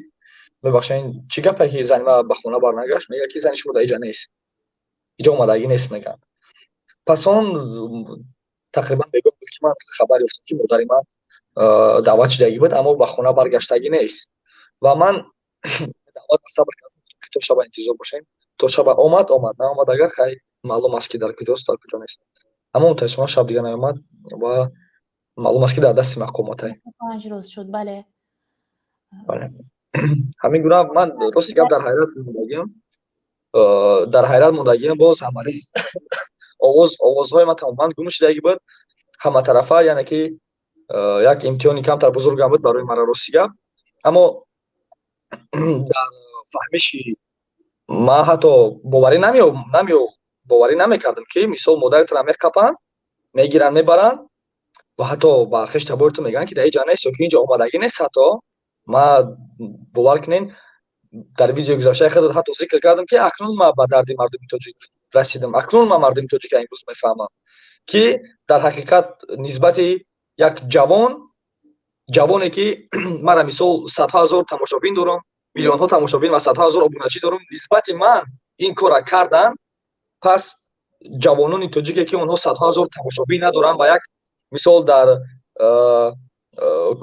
мебахшед, чӣ гапе ки зани ман ба хона барнагашт? Мегӯяд ки зани шумо дар иҷа нест, иҷа омадагӣ нест, мегӯянд. Пас он тақрибан бегоҳ буд ки ман хабар ёфтам ки модари ман даъват шудагӣ буд, аммо ба хона баргаштагӣ нест. Ва ман даъват сабр кардам ки то шаба интизор бошем. То шаба омад, омад, наомад, агар хай, маълум аст ки дар куҷост, дар куҷо нест. Аммо мутаассифона шаб дигар наомад ва маълум аст ки дар дасти мақомотае. 5 рӯз шуд, бале. Бале, ҳамин гуна. Ман рости гап дар ҳайрат мондагиам, дар ҳайрат мондагиам. Боз ҳамариз овозҳои ман тамоман гум шудагӣ буд ҳаматарафа, яъне ки як имтиҳони камтар бузургам буд барои мара, рости гап. Аммо дар фаҳмиши ман ҳатто боварӣ намеё, боварӣ намекардам ки мисол модаритро меқапанд, мегиранд, мебаранд ва ҳатто ба хеш табори ту мегӯянд ки дар иҷа нест ё ки инҷо омадагӣ нест. Ҳатто ма, бовар кунед, дар видеои гузаштаи худ ҳатто зикр кардам ки акнун ман ба дарди мардуми тоҷик расидам, акнун ман мардуми тоҷика имрӯз мефаҳмам ки дар ҳақиқат нисбати як ҷавон, ҷавоне ки мара мисол садҳо ҳазор тамошобин дорам, миллионҳо тамошобин ва садҳо ҳазор обуначӣ дорам, нисбати ман ин корра карданд. Пас ҷавонони тоҷике ки онҳо садҳо ҳазор тамошобин надоранд ва як мисол дар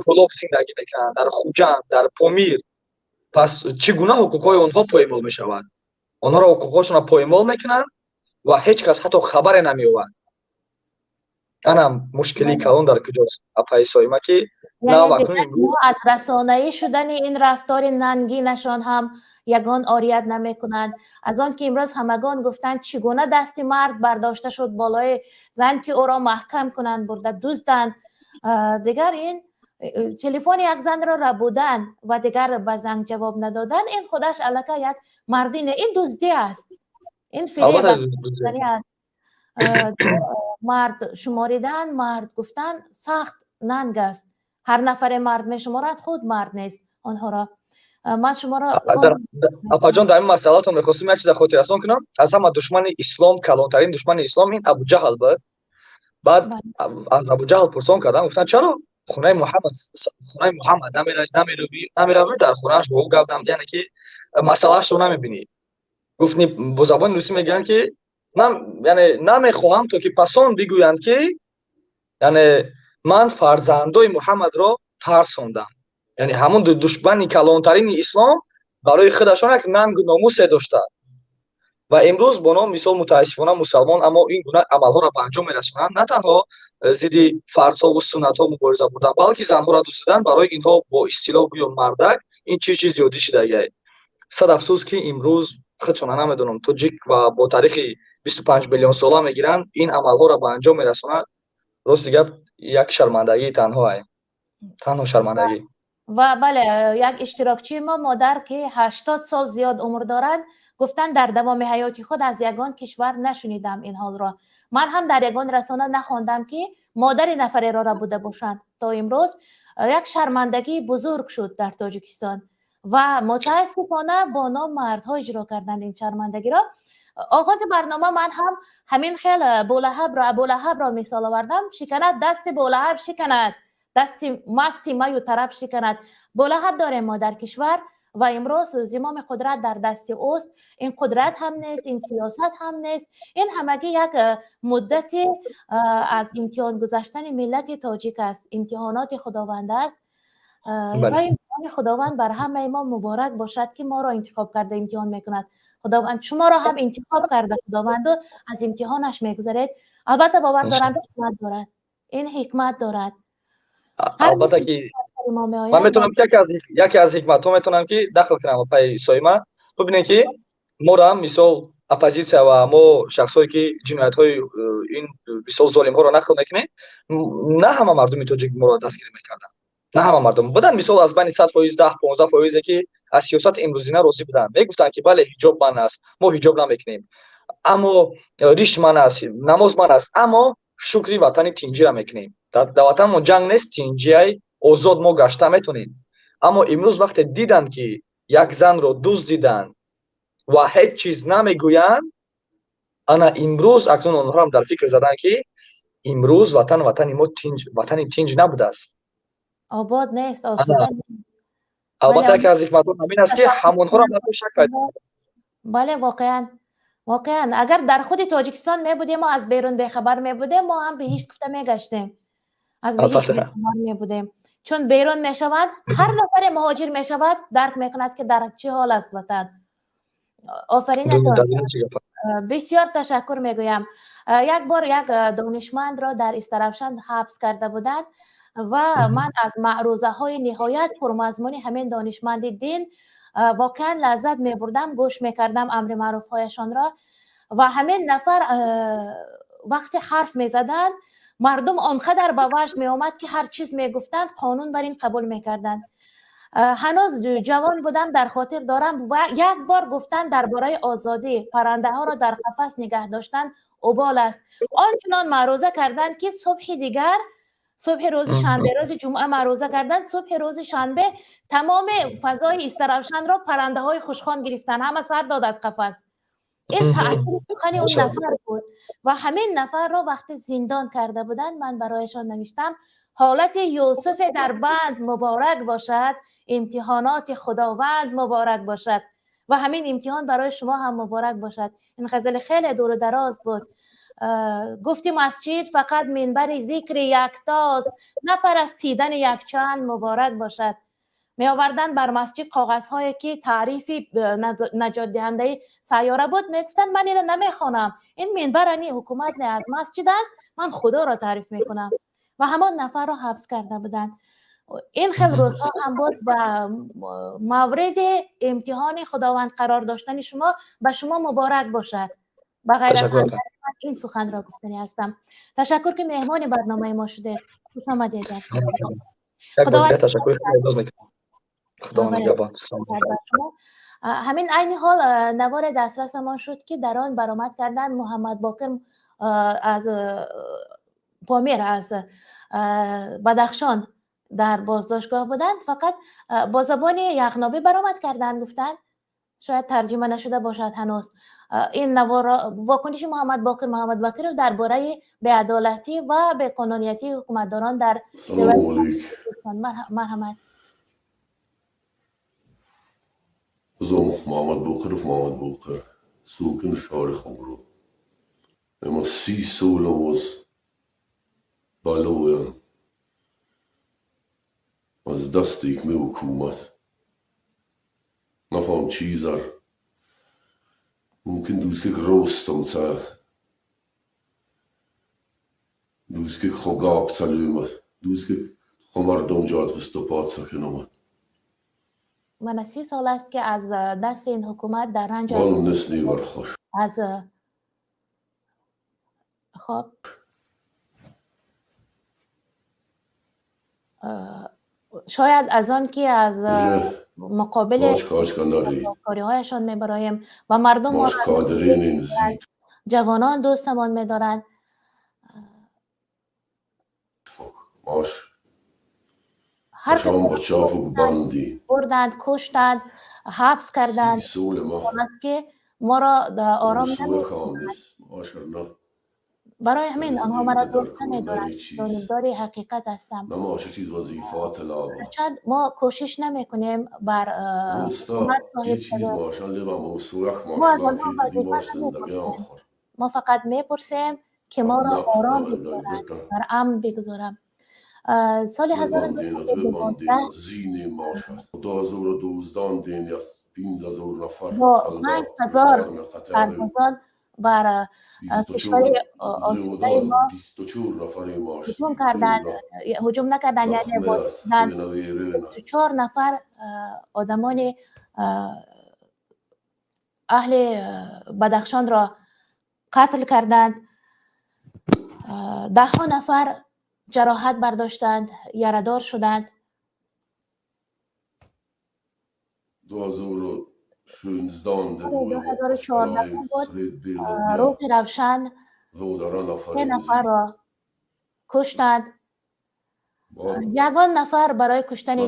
Кӯлоб зиндагӣ мекунанд, дар Хуҷанд, дар Помир, пас чӣ гуна ҳуқуқҳои онҳо поймол мешавад? Онҳоро ҳуқуқҳошонро поймол мекунанд ва ҳеҷ кас ҳатто хабаре намеёбад. Ана мушкилии калон дар куҷост, апаи Соима, ки аз расонаӣ шудани ин рафтори нангинашон ҳам ягон орият намекунанд. Аз он ки имрӯз ҳамагон гуфтанд, чӣ гуна дасти мард бардошта шуд болои зан, ки ӯро маҳкам кунанд, бурда дузданд. Дигар ин телефони як занро рабудан ва дигар ба занг ҷавоб надодан, ин худаш аллакай як мардӣ не, ин дуздӣ аст, ин фиреб аст. Мард шуморидан, мард гуфтан сахт нанг аст. Ҳар нафаре мард мешуморад, худ мард нест. Онҳоро ман шуморо Апаҷон, дар ин масъалатон мехостем як чиза хотиррасон кунам. Аз ҳама душмани ислом, калонтарин душмани ислом ин Абуҷаҳл буд. Баъд аз Абуҷаҳл пурсон кардам, гуфтанд: чаро хонаи Муҳаммад намеравӣ, дар хонааш бо ӯ гап, яъне ки масъалаашро намебинӣ? Гуфт, бо забони русӣ мегӯянд ки яъне намехоҳам то ки пасон бигӯянд ки яъне ман фарзандои Муҳаммадро тарсондам. Яъне ҳамон душмани калонтарини ислом. Барои худашон як нангу номусе доштанд ва имрӯз бо ном мисол мутаассифона мусалмон, аммо ин гуна амалҳоро ба анҷом мерасонанд. На танҳо зидди фарзҳову суннатҳо мубориза бурдан, балки занҳоро дуздидан барои инҳо бо истилоҳ гӯё мардак ин чӣ чиз зиёдӣ шидагиай. Сад афсӯс, ки имрӯз худшона намедонам, тоҷик ва бо таърихи 25 миллион сола мегиранд, ин амалҳоро ба анҷом мерасонанд. Рости гап, як шармандагии танҳоай, танҳо шармандагӣ. Ва бале, як иштирокчии мо, модар, ки 80 сол зиёд умр доранд, гуфтанд, дар давоми ҳаёти худ аз ягон кишвар нашунидам ин ҳолро. Ман ҳам дар ягон расона нахондам, ки модари нафареро рабуда бошанд. То имрӯз як шармандагии бузург шуд дар Тоҷикистон ва мутаассифона бо ном мардҳо иҷро карданд ин шармандагиро. Оғози барнома ман ҳам ҳамин хел Абулаҳабро, Абулаҳабро мисол овардам. Шиканад дасти Булаҳаб, шиканад дасти масти маю тараб шиканад. Булаҳаб дорем мо дар кишвар ва имрӯз зимоми қудрат дар дасти ӯст. Ин қудрат ҳам нест, ин сиёсат ҳам нест, ин ҳамагӣ як муддати аз имтиҳон гузаштани миллати тоҷик аст, имтиҳоноти Худованд аст. Ва имтиҳони Худованд бар ҳамаи мо муборак бошад, ки моро интихоб карда имтиҳон мекунад Худованд. Шуморо ҳам интихоб карда Худованду аз имтиҳонаш мегузаред. Албатта, бовар дорам, ҳикмат дорад, ин ҳикмат дорад. Албатта, ки ман метавонам ки яке аз ҳикматҳо метавонам ки дахл кунам пайи Соима. Бибинед, ки моро мисол оппозитсия ва мо шахсҳое, ки ҷиноятҳои ин мисол золимҳоро нақл мекунем, на ҳама мардуми тоҷик моро дастгирӣ мекарданд, на ҳама мардум буданд. Мисол, аз байни 100%, 10-15 фоизе, ки аз сиёсати имрӯзина розӣ буданд, мегуфтанд, ки бале, ҳиҷоб манъ аст, мо ҳиҷоб намекунем, аммо риш манъ аст, намоз манъ аст, аммо шукри ватани тинҷира мекунем, дар ватанмон ҷанг нест, тинҷиай, озод мо гашта метонем. Аммо имрӯз вақте диданд, ки як занро дуздиданд ва ҳеҷ чиз намегӯянд, ана имрӯз акнун онҳоам дар фикр заданд, ки имрӯз ватан, ватани мо тинҷ, ватани тинҷ набудааст. Обод нест, осуда. Албатта, яке аз ҳикматҳо ҳамин аст, ки ҳамонҳоро шак пайдо. Бале, воқеан, воқеан, агар дар худи Тоҷикистон мебудем, мо аз берун бехабар мебудем, мо ҳам биҳишт гуфта мегаштем, аз биҳишт бехабар мебудем. Чун берун мешавад, ҳар нафаре муҳоҷир мешавад, дарк мекунад, ки дар чӣ ҳол аст ватан. Офаринатон, бисёр ташаккур мегӯям. Як бор як донишмандро дар Истаравшан ҳабс карда буданд ва ман аз маърузаҳои ниҳоят пурмазмуни ҳамин донишманди дин воқеан лаззат мебурдам, гӯш мекардам амри маъруфҳояшонро. Ва ҳамин нафар вақте ҳарф мезаданд, мардум он қадар ба ваҷд меомад, ки ҳар чиз мегуфтанд, қонун бар ин қабул мекарданд. Ҳанӯз ҷавон будам, дар хотир дорам, ва як бор гуфтанд дар бораи озодӣ, паррандаҳоро дар қафас нигаҳ доштан обол аст. Он чунон маъруза карданд, ки субҳи дигар, субҳи рӯзи шанбе, рӯзи ҷумъа маъруза карданд, субҳи рӯзи шанбе тамоми фазои Истаравшанро паррандаҳои хушхон гирифтанд, ҳама сар дод аз қафас. Ин таъсири сухани он нафар буд. Ва ҳамин нафарро вақте зиндон карда буданд, ман барояшон навиштам: ҳолати Юсуфе дар банд муборак бошад, имтиҳоноти Худованд муборак бошад ва ҳамин имтиҳон барои шумо ҳам муборак бошад. Ин ғазали хеле дуру дароз буд. Гуфти масҷид фақат минбари зикри яктост, напарастидани якчанд муборак бошад. Меоварданд бар масҷид коғазҳое, ки таърифи наҷотдиҳандаи сайёра буд. Мегуфтанд, ман инро намехонам, ин минбар ани ҳукумат не, аз масҷид аст, ман Худоро таъриф мекунам. Ва ҳамон нафарро ҳабс карда буданд. Ин хел рӯзҳо ҳам буд. Ба мавриди имтиҳони Худованд қарор доштани шумо ба шумо муборак бошад. Ба ғайр аз ин суханро гуфтанӣ ҳастам. Ташаккур, ки меҳмони барномаи мо шудед. Хуш омадед. Ташаккур. Худо нигаҳбон. Ҳамин айни ҳол наворе дастрасамон шуд, ки дар он баромад карданд Муҳаммад Боқир аз Помир, аз Бадахшон, дар боздоштгоҳ буданд, фақат бо забони яғнобӣ баромад карданд, гуфтанд, шояд тарҷима нашуда бошад ҳанӯз ин наворро. Вокуниши Муҳаммад Боқир Муҳаммадбакиров дар бораи беадолатӣ ва беқонуниятии ҳукуматдорон дар. Марҳамат. Муҳаммад Боқиров Муҳаммад Боқир, сокини шаҳри Хомрӯ. Ма 30 сола боз балоям аз дасти ҳикми ҳукумат. Нафам чизар. Мумкин дӯзки ростом ца. Дӯзки хогап ца люмат. Дӯзки хомардом ҷоат выступаться киномад. Мана 30 сол аст ки аз дасти ин ҳукумат дар ранҷ Балум нест нивар хош. Аз хоб шояд аз он ки аз муқобили кориҳояшон мебароем ва мардум ҷавонон дӯстамон медоранд. Ҳар бурданд, куштанд, ҳабс карданд, аст ки моро ором намекунанд. Барои ҳамин онҳо маро дӯст намедоранд. Ҷонибдори ҳақиқат ҳастам. Ҳарчанд мо кӯшиш намекунем бар ҳукумат соҳиб шавем, мо аз онҳо вазифа намепурсем. Мо фақат мепурсем ки моро ором бигузоранд, бар амн бигузоранд. Соли 1912 бо 5000 сарбозон бар кишвари осудаи мо ҳуҷум карданд. Ҳуҷум накарданд, яъне ворид 4 нафар одамони аҳли Бадахшонро қатл карданд. Даҳҳо нафар ҷароҳат бардоштанд, ярадор шуданд. 2014 буд, рӯзи равшан 3 нафарро куштанд. Ягон нафар барои куштани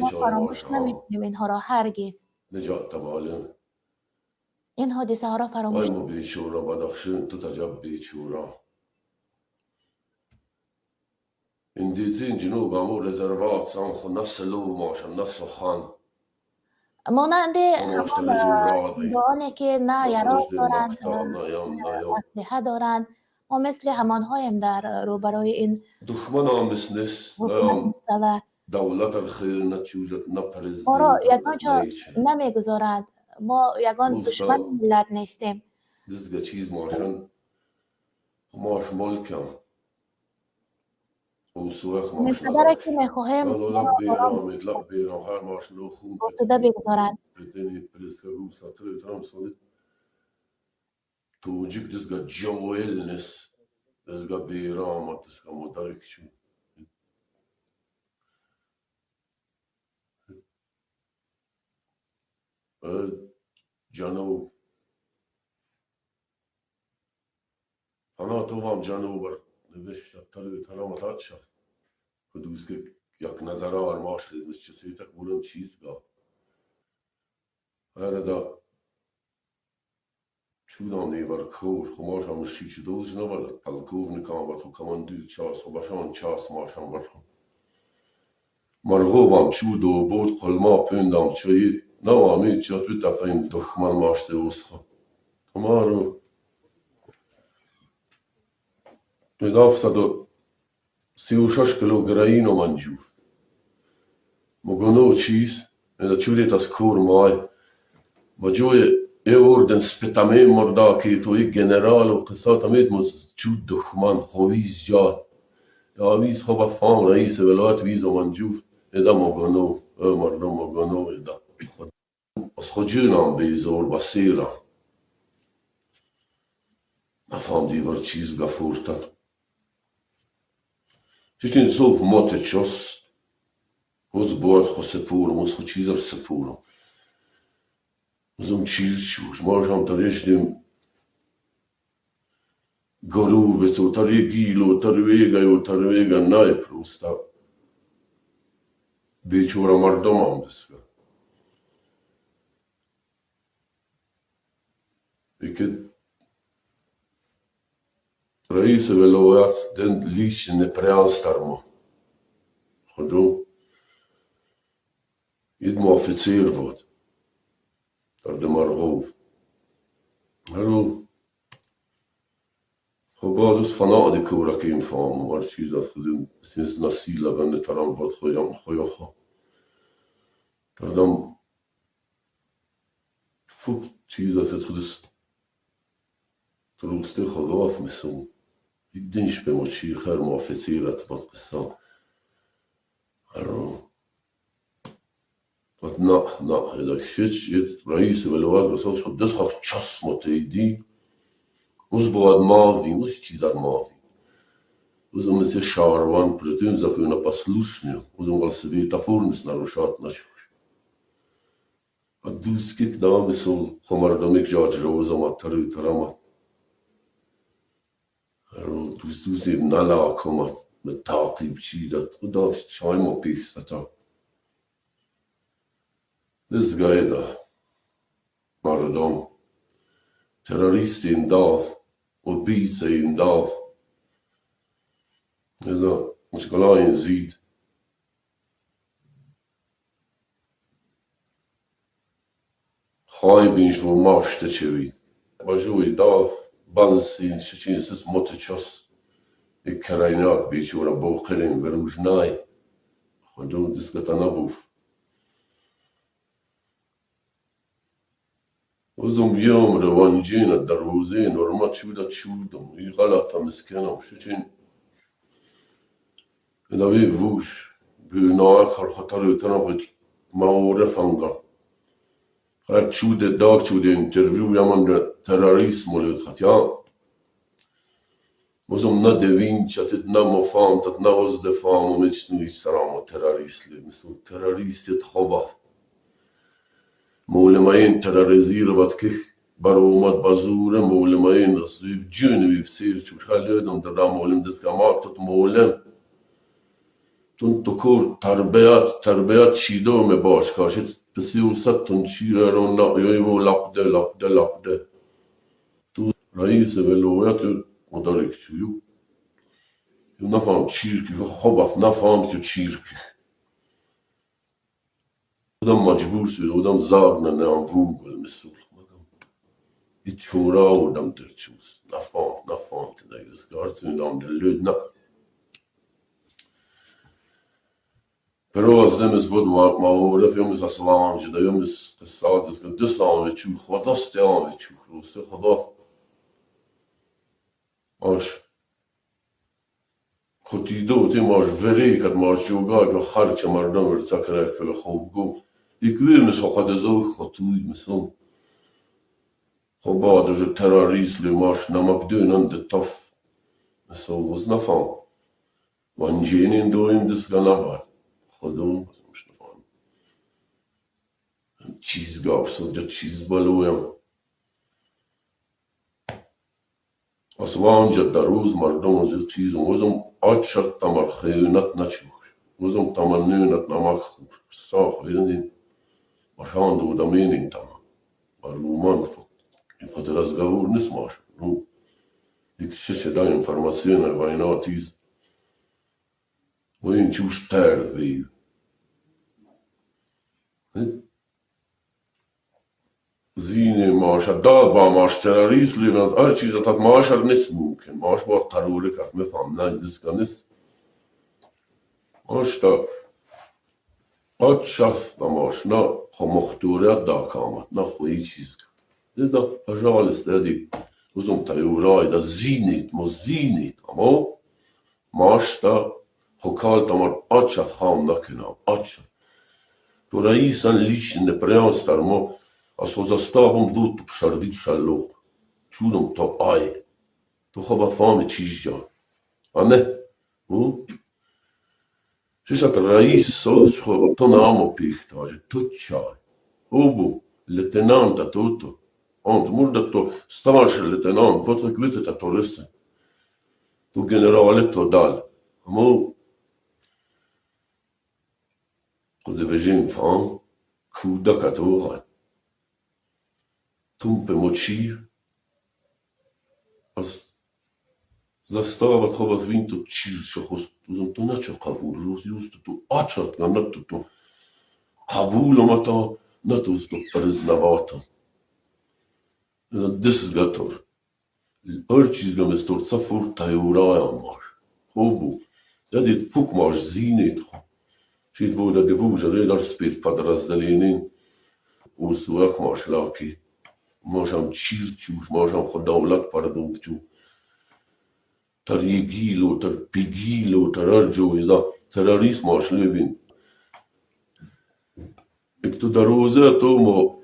мо фаромӯш намекунем инҳоро ҳаргиз. Ин ҳодисаҳоро фаромӯш монанди ҳамоне ки на яроқ доранд, на аслиҳа доранд. Мо мисли ҳамонҳоем дар рӯбарои ин масъала. Моро ягон ҷо намегузоранд. Мо ягон душмани миллат нестем. Минқадаре ки мехоҳем осуда бигузоранд. جنوب فناتوام جنوب نوشت تر ترام تاتشا دوست یک نظر ماش خیز چه بودم چیز گاه هردا چودان نیور کور خماش هم شیچ دوز نورد پلکوونیک هم برخو کماندیر چاس و باشان چاس ماشان برخو مرغوبم چود و بود قلما پندام چوی نوامی چات بتفایم دخمن ماشته وسخ تمارو 736 کیلوگرم منجوف مگونو چیز da چودیت از کور مای با جوی ای اردن سپتامه مردا که توی گنرال و قصات امید چود دخمن خویز جات آویز خوب فام رئیس ولایت ویز و منجوف ادا مگونو مردم مگونو ادا از خود بیزور بسیرم نفهم دیور چیز گفورتن چشتین صوف مات چست از باید خو سپورم از خو چیز سپورم از اون چیز چوش ماش هم تریشتیم گروه و تری گیل و ترویگا و ترویگا نای پروستا بیچورا مردم هم دستگاه Vilket رئیس ولایت den лично преансtarmo. Ходу идмо офицер вот. در مرغوب. هلو خب باز فنا د کورا که این فام و چیز از خودم سنس نسیلا و نتران بود خویم خویا خو. Pardon, фук чиз аст худис трусте худоаф мисум. Идинш бе мочир хер муафисират ват қисса. Аро. Ват на на إذا شتش رئيس بالواد بس شو دسخ چس متيدي وزبواد ماضي مش چیزات ماضي وزم مثل شاروان پرتون زكونا послушню وزم قال سвета фурнс нарушат нашуш. Адускик намисул хомардомик жач розамат тару тарамат. Аро дус нала комат متعاقب چیدت خدا چای ما پیستا. دزگایدا مردم تروریست امداد و بیت امداد اذا مشکلای زید خای بینش و ماشته چوید باجوی داد بانسین شچین سس متچس کریناک بیچورا بوقرین وروژنای خودو دسکتا نبوف وزم يوم روانجين الدروزين ورما تشودا تشودم اي غلط مسكنم شچين إذا بيفوش بناك خطر يتنقل مورفنغا قد تشود داك تشود انترفيو يمن تراريسم ولا خطيا وزم ندوين شتتنا مفام تتنا غزد فام ومجنوي سلام تراريس مثل تراريس يتخبط مولمين تراريزير واتكخ برومات بازورة مولمين رصيف جون بيفتير شو خلدهم درا مولم دسكا ماكتت مولم تون تکور تربیت چیدو می باش کاشت بسیوست تون چیره رو نا یو لپده لپده لپده تو رئیس ولایت مدارک یو یو نفهم چیر که خوب نفهم که چیر که آدم مجبور شد آدم زاگ نه نه ووگل مثل ای چورا آدم در چوز نفهم تدایز گارت میدم دلود نه Però az nem volt ma يوم السلام جدا يوم السادس قدسنا تشوف خلاص تيام تشوف روس خلاص ماش خطيدو تي ماش فريكت ماش جوغا خرج مردم ارتكرك في خوب گو يكوي مس قد زو خطوي مسو خباد جو تروریست لماش نمک دونن دتف مسو وزنفام وانجينين دوين دسغنافار خودم مش نفهم چیز گفت چیز بالویم اصلا جد روز مردم از چیز وزم اچر تمر خیانت نچوش وزم تمنینت نمک خور ساخ یعنی مشان دو دمین تمام برومان خاطر از گور نسماش رو یک شش دا اینفورماسیون و اینا تیز و این چوش تردی زین ماش داد با ماش تروریست لیوند هر چیز تا ماش هر نیست ممکن ماش با قروره کف میفهم نه دیسک نیست ماش تا آتشف ماش نه خو مختوریت دا کامت نه خوی چیز ده پژالست دی وزم تیورای دا زینیت مو زینیت اما ماش تا خو کال تمر آتشف خام نکنم آتشف تو رئیسن لیشن پریانستر ما از خوزستاهم دو تو شردید شلوق چودم تا آی تو خوب فهم چیز جان آنه او چیزات رئیس سوز خو تو نامو پیخت آج تو چای او بو لتنانت تو تو آنت مرد تو ستارش لتنانت فتر کویت تا تورس تو گنرال تو دال امو خود وژین فهم کودک تو غال تمپ مچیر از زستاوت خوب از وین تو چیر شخص تو نه چه قبول روز یوز تو آچات نه تو تو قبول متا نه تو تو پرزنواتا دس گتور هر چیز گمستور سفر تیورای ماش خوبو دادید فوک ماش زینیت خو Шит вода дивужа дар спецподразделение усуах машлаки мошам чиз чуш мошам хо давлат пардуд чу тар егило тар пигило тар арджо террорист машлевин то дароза то мо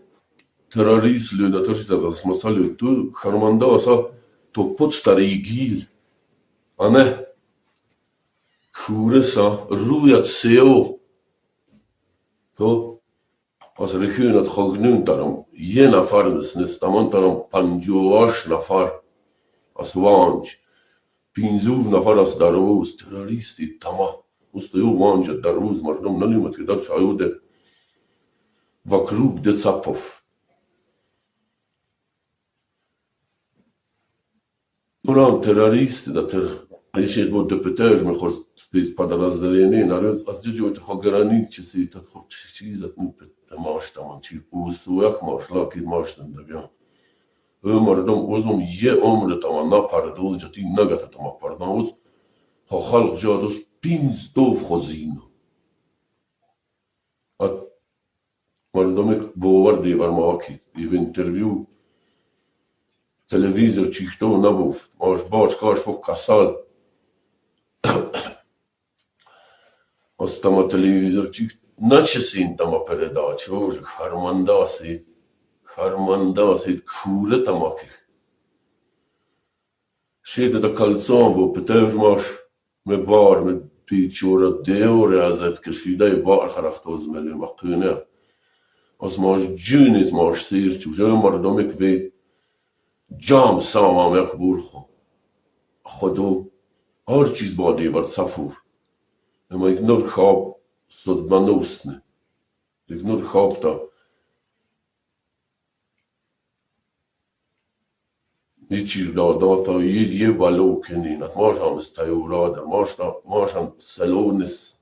террорист лена таршиса масалю ту харманда аса то пот тар егил ане куреса руят сео то аз рехунат хогнун тарам е нафар нестамон тарам 58 нафар аз ванҷ 50 нафар аз дарвоз террористи тама устою ванҷа дарвоз мардум нанимат ки дар чаюде вокруг децапов урам террористи да тер решит вот депутаж мехост спецподразделение нарез аз ҷои хо граничи тат хо чизат маштаман чи усуях машлаки маш зиндагиам ӯ мардум узум е умр тама на пардоз ҷати нагата тама пардоз хо халқ ҷадус пинстов хозина ат мардуми бовар девар маки ив интервю телевизор чихто набуфт маш бач каш фо касал аз тама телевизор чих начесин тама передача уже хармандаси хармандаси куре тамаких шиде да калцон во петеж маш ме бар ме пичура деуре азет кашида бар харахтоз меле мақуне аз маш ҷунис маш сир чуже мардумик ве ҷам самам як бурхо ходу ҳар чиз бо девар сафур ама ik nur хоб судбоносны ik nur хоб та ничир да та е балокени нат машам стаюрада машта машам салонис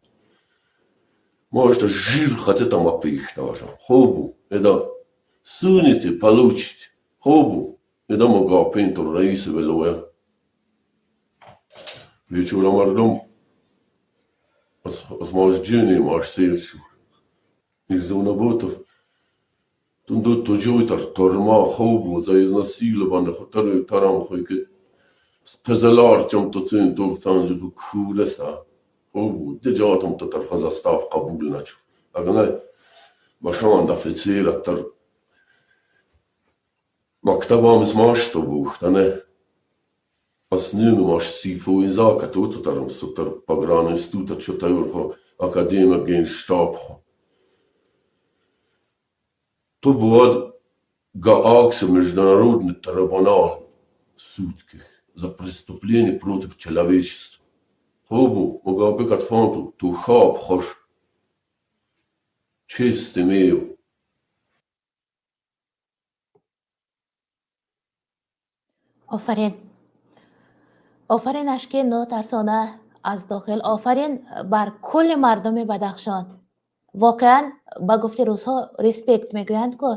машта жир хатета мапихта хобу эда суните получите хобу эда могапин то раис велоя вечера мардум аз маш маш сир Нигзонаботов тундо тоҷойтар торма хобу за изнасиловане хотару тарам хойке спезеларчам то цин то санҷу куреса хобу деҷатам то тар хазастав қабул начу агане башанд офицера тар мактабам смашто бухтане аз нюме маш сифоинзака тутутарам сутар погранинститута чотаюрхо академия генштабхо то бывает Гаагский международный трибунал судки за преступление против человечества. Хобу могапекат фонту тухаб хош честь имею. Офарин. Офарин ашки нотарсона аз дохил. Офарин бар кулли мардуми Бадахшон. Воқеан ба гуфти русҳо респект мегӯянд ку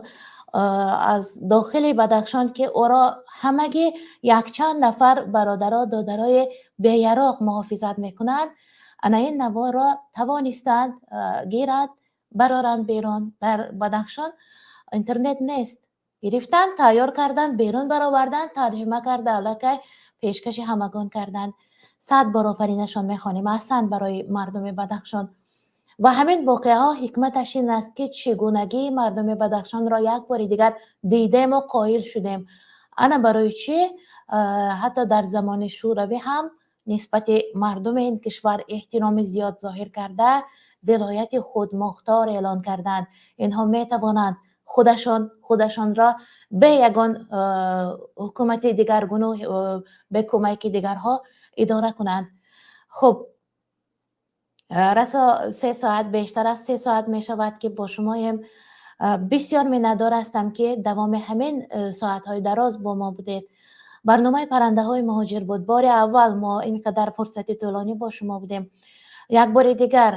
аз дохили Бадахшон ки ӯро ҳамагӣ якчанд нафар бародаро додарои беяроқ муҳофизат мекунанд, ана ин наворро тавонистанд гиранд, бароранд берун. Дар Бадахшон интернет нест, гирифтанд, тайёр карданд, берун бароварданд, тарҷима карда аллакай пешкаши ҳамагон карданд. 100 бор офаринашон мехонем. Аҳсан барои мардуми Бадахшон. Ва ҳамин воқеаҳо ҳикматаш ин аст, ки чигунагии мардуми Бадахшонро як бори дигар дидему қоил шудем. Ана барои чӣ ҳатто дар замони Шӯравӣ ҳам нисбати мардуми ин кишвар эҳтироми зиёд зоҳир карда, вилояти худмухтор эълон карданд. Инҳо метавонанд худашонро бе ягон ҳукумати дигаргуну бе кӯмаки дигарҳо идора кунанд. Хуб, расо 3 соат, бештар аз 3 соат мешавад ки бо шумоем. Бисёр миннатдор ҳастам, ки давоми ҳамин соатҳои дароз бо мо будед. Барномаи паррандаҳои муҳоҷир буд. Бори аввал мо ин қадар фурсати тӯлонӣ бо шумо будем. Як бори дигар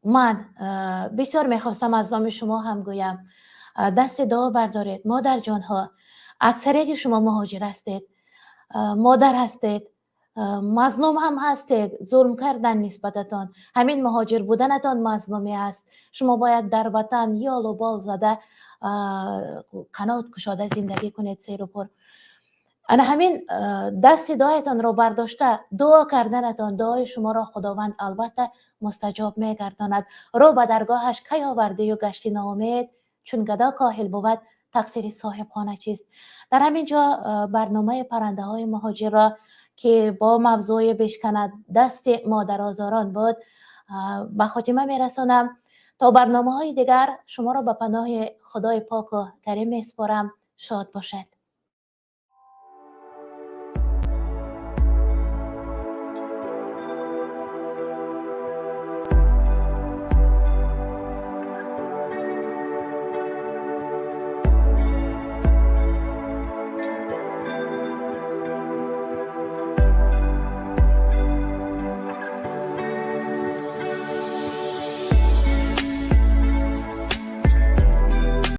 ман бисёр мехостам аз номи шумо ҳам гӯям, дасти дуо бардоред. Модарҷонҳо, аксарияти шумо муҳоҷир ҳастед, модар ҳастед. Мазлум ҳам ҳастед, зулм кардан нисбататон. Ҳамин муҳоҷир буданатон мазлумӣ аст. Шумо бояд дар ватан ёлу бол зада, қанот кушода зиндагӣ кунед, серу пур. Ана ҳамин дасти дуоятонро бардошта дуо карданатон, дуои шуморо Худованд албатта мустаҷоб мегардонад. Рӯ ба даргоҳаш кай овардию гашти ноумед, чун гадо коҳил бувад, тақсири соҳибхона чист? Дар ҳамин ҷо барномаи паррандаҳои муҳоҷирро, ки бо мавзӯи бишканад дасти модарозорон буд, ба хотима мерасонам. То барномаҳои дигар шуморо ба паноҳи Худои поку карим месупорам. Шод бошед.